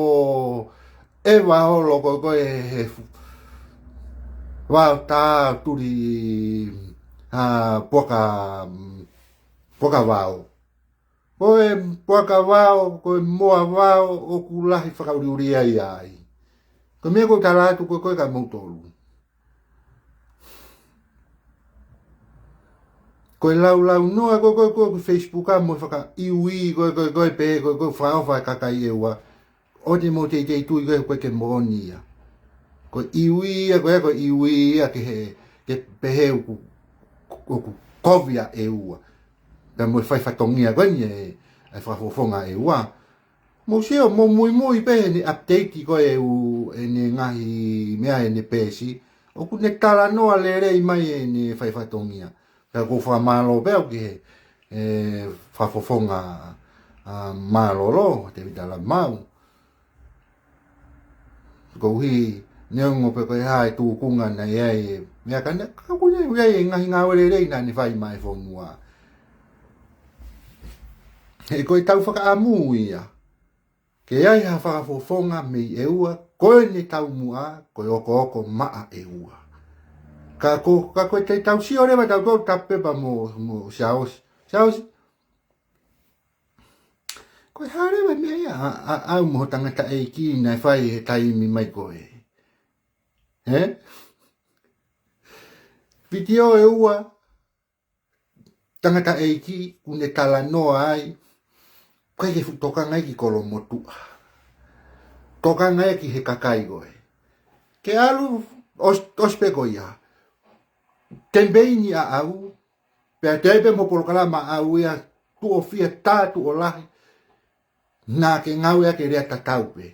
ʻeva ʻolo ko ē he fu-, vao tā tuli, a, puaka, puaka vao. Ko e puaka vao, ko e moa vao, ʻoku lahi fakaʻuliʻuli ai ai. Ko e meʻa ʻoku ou tala atu ko ē kia moutolu. Ko e laulau noa ko ē, ko ē, ko ē, ko e Facebook ʻa mo fakaʻiui ko ē, ko ē, ko ē, pehē ko ē, ko e fakaʻofa e kakai ʻEua. ʻOua te mou teitei tui ko ē, ko e ke moʻoni ia. Ko e ʻiui ia, ko e, ko e ʻiui ia ke he, ke pehē ʻoku, ʻoku kovi ʻa ʻEua. Pea mo e fai fatongia ko eni e, e fakafofonga ʻEua. Mou sio, mou muimui pē ʻene update ko ē ʻū, ʻene ngaahi meʻa ʻene peesi. ʻOku ne talanoa lelei mai ʻene fai fatongia. Pea ʻoku ou fakamālō pē au ki he, e, fakafofonga, a, mālōlō, Tevita Lamau. Koeʻuhi, neongo pē ko e hā e tūkunga naʻe ʻi ai e meʻa ka naʻe, ka ʻoku ʻi ai, ʻi ai e ngaahi ngāue lelei naʻa ne fai maʻa e fonua. He ko e tau fakaʻamu ia. Ke ʻi ai ha fakafofonga mei ʻEua, ko ʻene taumuʻa, ko e okooko maʻa ʻEua. Ka ko, ka ko e te tau sio leva tautolu tapu pē pea mo, mo Siaosi. Siaosi. Ko e hā leva e meʻa ia, a, a, ʻa au mo e tangataʻeiki naʻe fai he taimi mai ko ē. He? Vitiō ʻe ua, tangataʻeiki, ʻoku ne talanoa ai, ʻikai ke fuʻu tokanga ia ki Kolomotuʻa. Tokanga ia ki he kakai ko ē. Ke ʻalu, ʻos-, ʻosi pē ko ia. Kemipeini ʻaʻau, pea toe pē mo e polokalama ʻaʻau ia, tuʻo fiha tā tuʻo lahi, naʻa ke ngāueʻaki e lea tatau pē.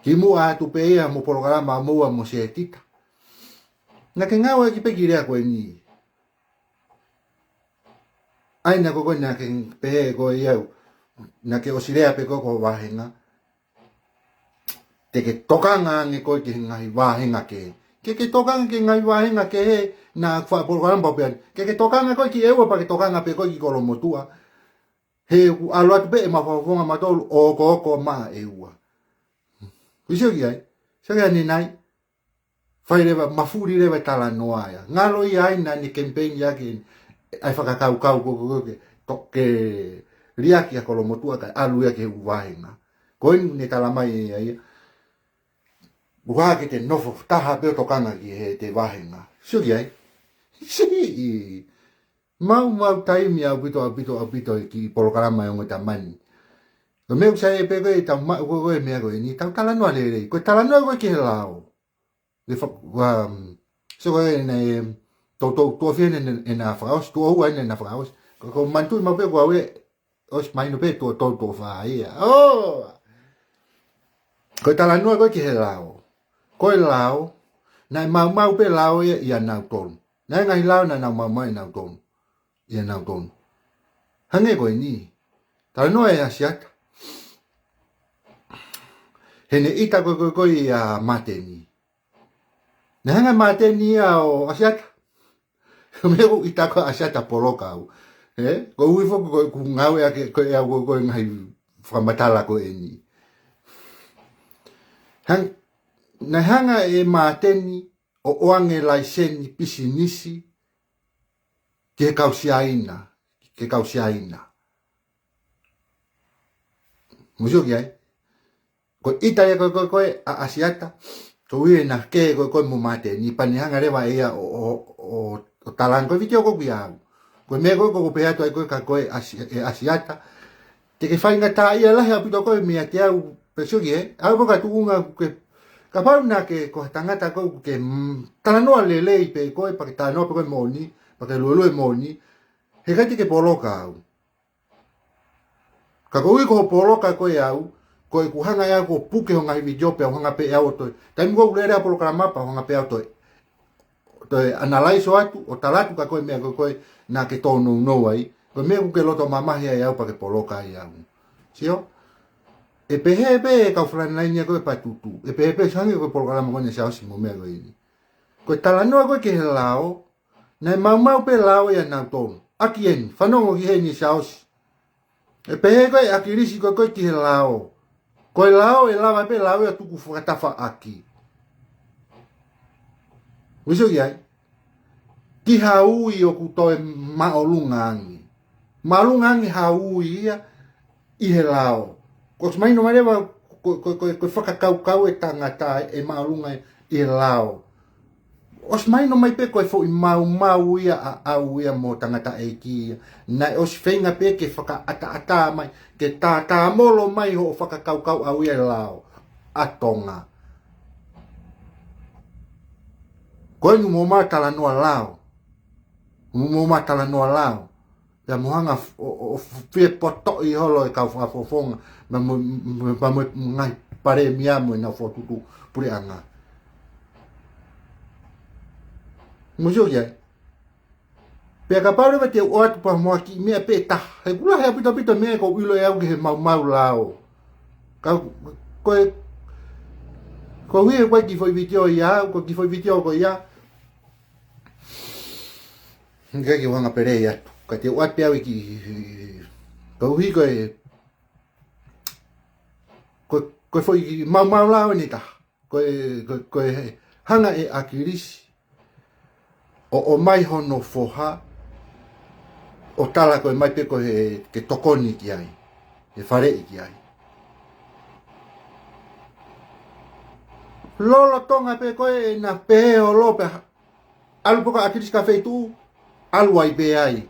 Kimuʻa atu pē ia mo e polokalama ʻa moua mo Setita. Naʻa ke ngāueʻaki pē e kiʻi lea ko eni. ʻAi naʻa ko ē naʻa ke pehē ko ia au. Naʻa ke ʻosi lea pē ko ē ki ho vāhenga. Te ke tokanga ange koe ki he ngaahi vāhenga kehe. Ke ke tokanga ki he ngaahi vāhenga kehe naʻa faʻa polokalama pau pē eni. Ke ke tokanga koe ki ʻEua pea ke tokanga pē koe ki Kolomotuʻa. He ʻoku ʻalu atu pē ʻemau fakafofonga mautolu ʻo okooko maʻa ʻEua. Ko e sio ki ai. Sio ki ai ʻanenai. Fai leva, mafuli leva e talanoa ia. Ngalo ia ai naʻa ne kemipeini ʻaki ʻa e fakakaukau ko, ko, ko, ke, to-, ke liʻaki ʻa Kolomotuʻa kae ʻalu ia ki he ʻū vāhenga. Ko eni ne tala mai ʻe ia ia. ʻUhā ke te nofo taha pē ʻo tokanga ki heʻete vāhenga. Sio ki ai. Siʻi. Maumau taimi ʻaupito, ʻaupito, ʻaupito e kiʻi polokalama ʻa e ongo tamani. Ko e meʻa ʻoku sai pē ko e tau maʻu ko e, ko e meʻa ko eni, tau talanoa lelei. Ko e talanoa ko e ki he lao. Ke fa-, ua, mm, so ko e ne, tau, tau, tau fie ne, ne, ne na fakaʻosi, tau ua ne na fakaʻosi. Ko, ko manatuʻi maʻu pē ko au ē, ʻosi mahino pē tau, tau, tau fā ia. ʻŌ! Ko e talanoa ko e ki he lao. Ko e lao, naʻe maumau pē lao ia ʻia nautolu. Naʻe ngaahi lao naʻa nau maumau ʻia nautolu. ʻIa nautolu. Hangē ko eni. Talanoa ʻa ʻAsiata. Heʻene ʻita ko e, ko e, ko e ʻia Māteni. Naʻe hanga ʻe Māteni ia ʻo ʻAsiata. Meʻa ʻoku ʻita ko ʻAsiata poloka au. Ē? Ko ui foki ko ʻeku ngāue ake ko e au ko e, ko e ngaahi fakamatala ko eni. Hang-, naʻe hanga ʻe Māteni ʻo ʻoange laiseni pisinisi ki he kau Siaina, ki he kau Siaina. Mou sio ki ai. Ko e ʻita ia ko e, ko e, ko e ʻa ʻAsiata. Ko ia naʻe kē ko e, ko e mo Māteni, pea ne hanga leva ʻe ia ʻo, ʻo, ʻo, ʻo talanoa ko e vitiō ko ē ʻoku ʻi ai. Ko e meʻa ko e, ko e pehē atu ai ko e ka ko e ʻAsi-, ʻe ʻAsiata. Te ke faingataʻaʻia lahi ʻaupito koe meiate au, pea sio ki ai, ʻa e ko e ka tuʻunga ke, kapau naʻa ke ko ha tangata ko ē ke, mm, talanoa lelei pē koe, pea ke talanoa pē koe moʻoni, pea ke luelue moʻoni, heʻikai te ke poloka au. Ka koeʻuhi ko hoʻo poloka koe au, ko ʻeku hanga ʻe au ʻo puke ho ngaahi vitiō pea u hanga pē ʻe au ʻo toe. Taimi ko ē ʻoku lele ai e polokalama pea u hanga pē ʻe au ʻo toe toe analyze atu, ʻo tala atu kia koe e meʻa ko e, ko e naʻa ke tōnounou ai, ko e meʻa ʻoku ke loto mamahi ai au pea ke poloka ai au. Sio? ʻE pehē pē e kau frontline ia ko e patutu. ʻE pehē pē hangē ko e polokalama ko eni ʻa Siaosi mo e meʻa ko eni. Ko e talanoa ko e ki he lao, naʻe maumau pē lao ʻia nautolu. ʻAki eni, fanongo ki heni Siaosi. ʻE pehē ko e ʻa ʻAkilisi ko e, ko e ki he lao. Ko e lao ʻe lava pē lao ia ʻo tuku fakatafaʻaki. Mou sio ki ai. Ki ha ui ʻoku toe māʻolunga ange. Māʻolunga ange ha ui ia ʻi he lao. Ko e mahino mai leva ko, ko, ko, ko e fakakaukau e tangata ʻe māʻolunga ʻi he lao. ʻOsi mahino mai pē ko e foʻi maumau ia ʻa, ʻa au ia mo tangataʻeiki ia. Naʻe ʻosi feinga pē ke fakaʻataʻatā mai, ke tātāmolo mai hoʻo fakakaukau ʻa au ia e lao ʻa Tonga. Ko eni mou ō mai ʻo talanoa lao. Mou ō mai ʻo talanoa lao. Pea mou hanga f-, ʻo, ʻo, ʻo fie potoʻi holo e kau fakafofonga, pea mo, mo, pea mo e ngaahi palēmia mo ʻenau fokotuʻutuʻu puleʻanga. Mou sio ki ai. Pea kapau leva te u ʻoatu pē ha kiʻi meʻa pē ʻe taha. He ʻoku lahi ʻaupito ʻaupito e meʻa ʻoku ou ʻilo ʻe au ki he maumau lao. Ka, ko e, koeʻuhi ko e kiʻi foʻi vitiō ia, ko e kiʻi foʻi vitiō ko ia. Ka ke u hanga pē leva atu. Ka te u ʻoatu pē au e kiʻi, koeʻuhi ko e, ko, ko e foʻi maumau lao eni ʻe taha. Ko e, ko, ko e hanga ʻe ʻAkilisi ʻo, ʻomai hono foha, ʻo tala ko e ʻomai pē ko e ke tokoni ki ai, ke faleʻi ki ai. Lolotonga pē ko ē naʻa pehē holo pē ha-, ʻalu pē ko ʻAkilisi ki ha feituʻu, ʻalu ai pē ai.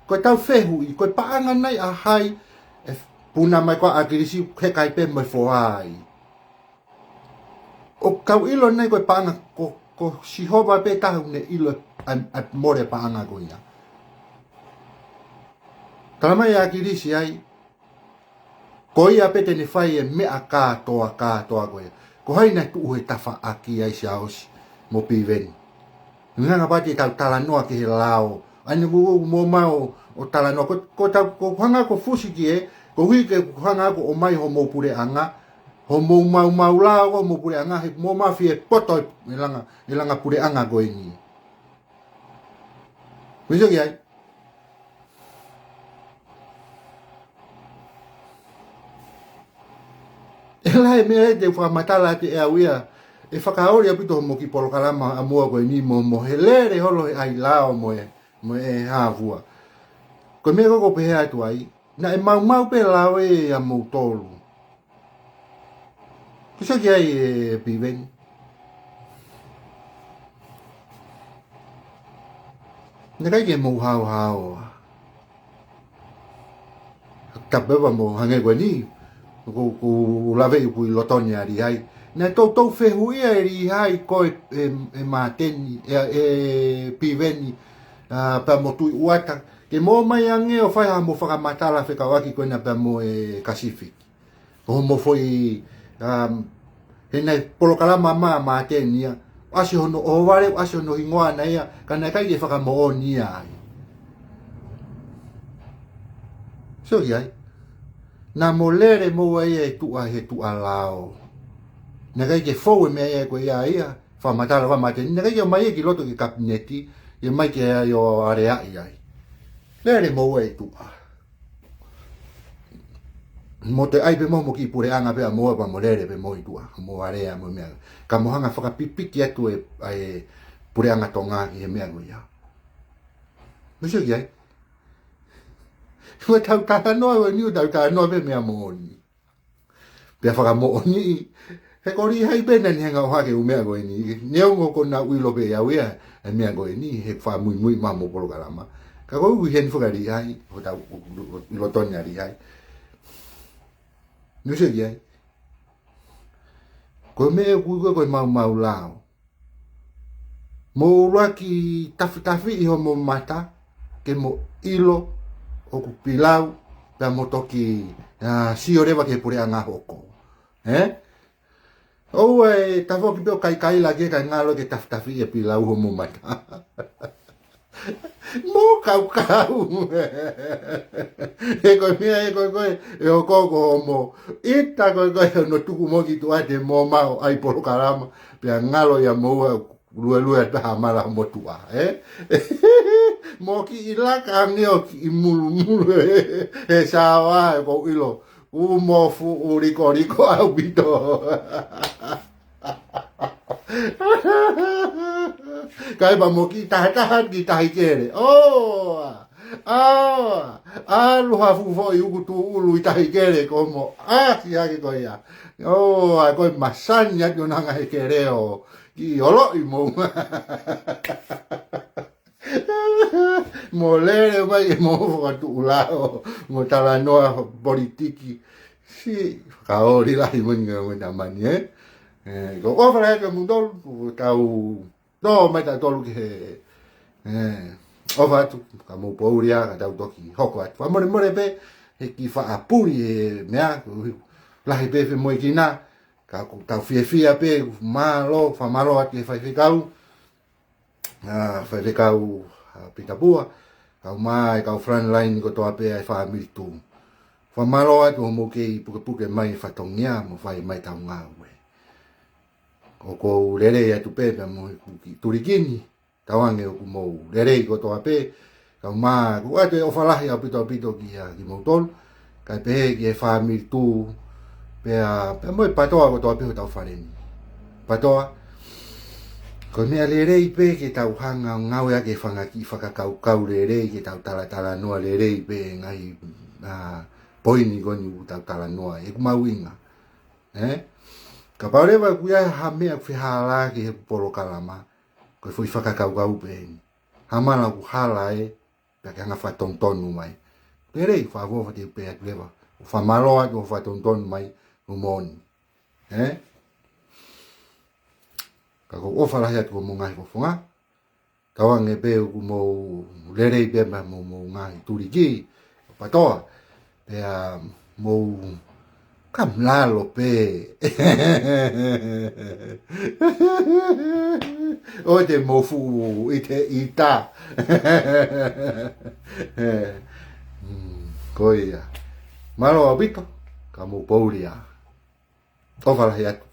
Ko e tau fehuʻi, ko e paʻanga nai ʻa hai ʻe puna mai ko ʻAkilisi, heʻikai pē mo e foha ai. ʻOku tau ʻilo nai ko e paʻanga ko, ko Sihova pē taha ʻoku ne ʻilo ʻa, ʻa mole paʻanga ko ia. Tala mai ʻa ʻAkilisi ai, ko ia pē te ne fai e meʻa kātoa, kātoa ko ia. Ko hai naʻe tuʻu he tafaʻaki ai Siaosi mo Piveni. Nganga pati tau talanoa ki he lao. ʻAi ne ku, ku mou ō mai ʻo, ʻo talanoa. Ko, ko tau, ko hanga ko fusi ki he, koeʻuhi ke ku hanga ko ʻomai homou puleʻanga. Homou maumau lao ko homou puleʻanga. He mou ō mai fie poto e langa, e langa puleʻanga ko eni. Mou sio ki ai. ʻE lahi e meʻa ʻe te u fakamatala atu ʻe au ia, ʻe fakaoli ʻaupito hoʻomo kiʻi polokalama ʻa moua ko eni mo, mo e lele holo he ʻai lao mo e, mo e hā fua. Ko e meʻa ko ē ʻoku ou pehē atu ai, naʻe maumau pē lao ʻe ia moutolu. Mou sio ki ai ē Piveni. Naʻe ʻikai ke mou haohaoa. Tapu ʻa mo hangē ko eni, ʻoku, ʻoku ou lave ʻi ʻoku ʻi loto ni ʻa Lihai. Naʻe toutou fehuʻia ʻe Lihai ko e, e, e Māteni, e, e Piveni, ʻa, pea mo Tuʻi ʻUata. Ke mou ō mai ange ʻo fai haʻamou fakamatala fekauʻaki ko ena pea mo e Kasifiki. Ko hoʻomou foʻi, um, he naʻe polokalama mai ʻa Māteni ia. ʻOsi hono ʻohovale, ʻosi hono hingoa ʻana ia, ka naʻe ʻikai ke fakamoʻoni ia ai. Sio ki ai. Naʻa mo lele moua ia ʻe Tuʻa he Tuʻa lao. Naʻe ʻikai ke fou e meʻa ia ko ia ia. Fakamatala ʻa Māteni, naʻe ʻikai ke ō mai ia ki loto ki he kapineti, ʻi he mai ke ai ʻo aleaʻi ai. Lele moua ʻe Tuʻa. Mo toe ʻai pē mo, mo ki puleʻanga pē ʻa moua pea mo lele pē mo ʻi Tuʻa, mo alea mo meʻa. Ka mo hanga fakapipiki atu e, ʻa e puleʻanga Tonga ki he meʻa ko ia. Mou sio ki ai. Ua tau talanoa, ua ni ua tau talanoa pē meʻa moʻoni. Pea fakamoʻoni, he ko Lihai pē naʻa ne hanga ʻo hake ʻū meʻa ko eni. Neongo ko naʻa ʻilo pē ʻe au ia, e meʻa ko eni, he fakamuimui mai mo polokalama. Ka ko ʻeku ʻi heni faka Lihai, ʻo tau, ʻi loto ni ʻa Lihai. Mou sio ki ai. Ko e meʻa ʻoku ui ko e maumau lao. Mou ʻuluaki tafitafiʻi hoʻomou mata, ke mou ʻilo ʻoku pilau, pea mou toki, ʻa, sio leva ki he puleʻanga hoko. Ē? ʻOua ʻe tafoki pē ʻo kaikaila ke kai ngalo ke tafitafiʻi e pilau hoʻomou mata. Mou kaukau. He ko e meʻa, he ko e, ko e, ʻe hoko ko hoʻomou ʻita ko e, ko e, hono tuku mo ki Tuʻa te mo maʻu ai polokalama. Pea ngalo ia moua luelue atu ha mala mo Tuʻa, ē? Mo kiʻi laka ange ʻo kiʻi mulumulu, ē? He saoa, ʻe ko ʻilo. ʻOku mo fuʻu likoliko ʻaupito. Kae pea mo kiʻi tahataha ki Tahikele. ʻOa! ʻOa! ʻAlu ha fuʻu foʻi uku tūʻulu ʻi Tahikele ko mo ʻasi hake ko ia. ʻOa, ko e masani atu ʻo nanga he kele ʻo kiʻi oloʻi mo. Mo lele mai ʻe mo fakatuʻulao, mo talanoa politiki. Siʻi fakaoli lahi mo ni ngā mo tamani, ē? Ē, ko e ʻofa lahi atu kiate kimoutolu, ʻoku tau tō mai tautolu ki he, ē, ʻofa atu, ka mou pouli ā, ka tau toki hoko atu. Fakamolemole pē, he kiʻi faʻa puli, ē, meʻa, lahi pē femoʻuekina, ka ʻoku tau fiefia pē, mālō, fakamālō atu ki he faifekau, ʻa, faifekau, ʻa, Pita Pua, kau mai, kau frontline kotoa pē ʻa e fāmili Tū. Fakamālō atu hoʻomou kei pukepuke mai fatongia mo fai mai ʻetau ngāue. ʻOku ou lelei atu pē pea mo ʻeku kiʻi tulikini, tauange ʻoku mou lelei kotoa pē, kau mai, ʻoku ʻoatu e ʻofa lahi ʻaupito ʻaupito kia kimoutolu, kae pehē ki he fāmili Tū, pea, pea mo e PATOA kotoa pē hotau fale ni. PATOA, ko e meʻa lelei pē ke tau hanga ʻo ngāueʻaki e fanga kiʻi fakakaukau lelei ke tau talatalanoa lelei pē ngaahi, ʻa, poini ko eni ʻoku tau talanoa, ʻeku mahuʻinga. Ē? Kapau leva ʻoku ʻi ai ha meʻa ʻoku fehālaaki he polokalama, ko e foʻi fakakaukau pē eni. Ha mala ʻoku hala ē, pea ke hanga fakatonutonu mai. Lelei, fakaʻofoʻofa atu pē atu leva. ʻOku fakamālō atu hoʻo fakatonutonu mai, ʻoku moʻoni. Ē? Ka ʻoku ou ʻofa lahi atu ki hoʻomou ngaahi fofonga. Tauange pē ʻoku mou lelei pē mo hoʻomou ngaahi tuliki, PATOA. Pea mou kamlalo pē. ʻOua te mou fuʻu ʻite ʻita. Mm, ko ia. Mālō ʻaupito, ka mou pouli ā. ʻOfa lahi atu.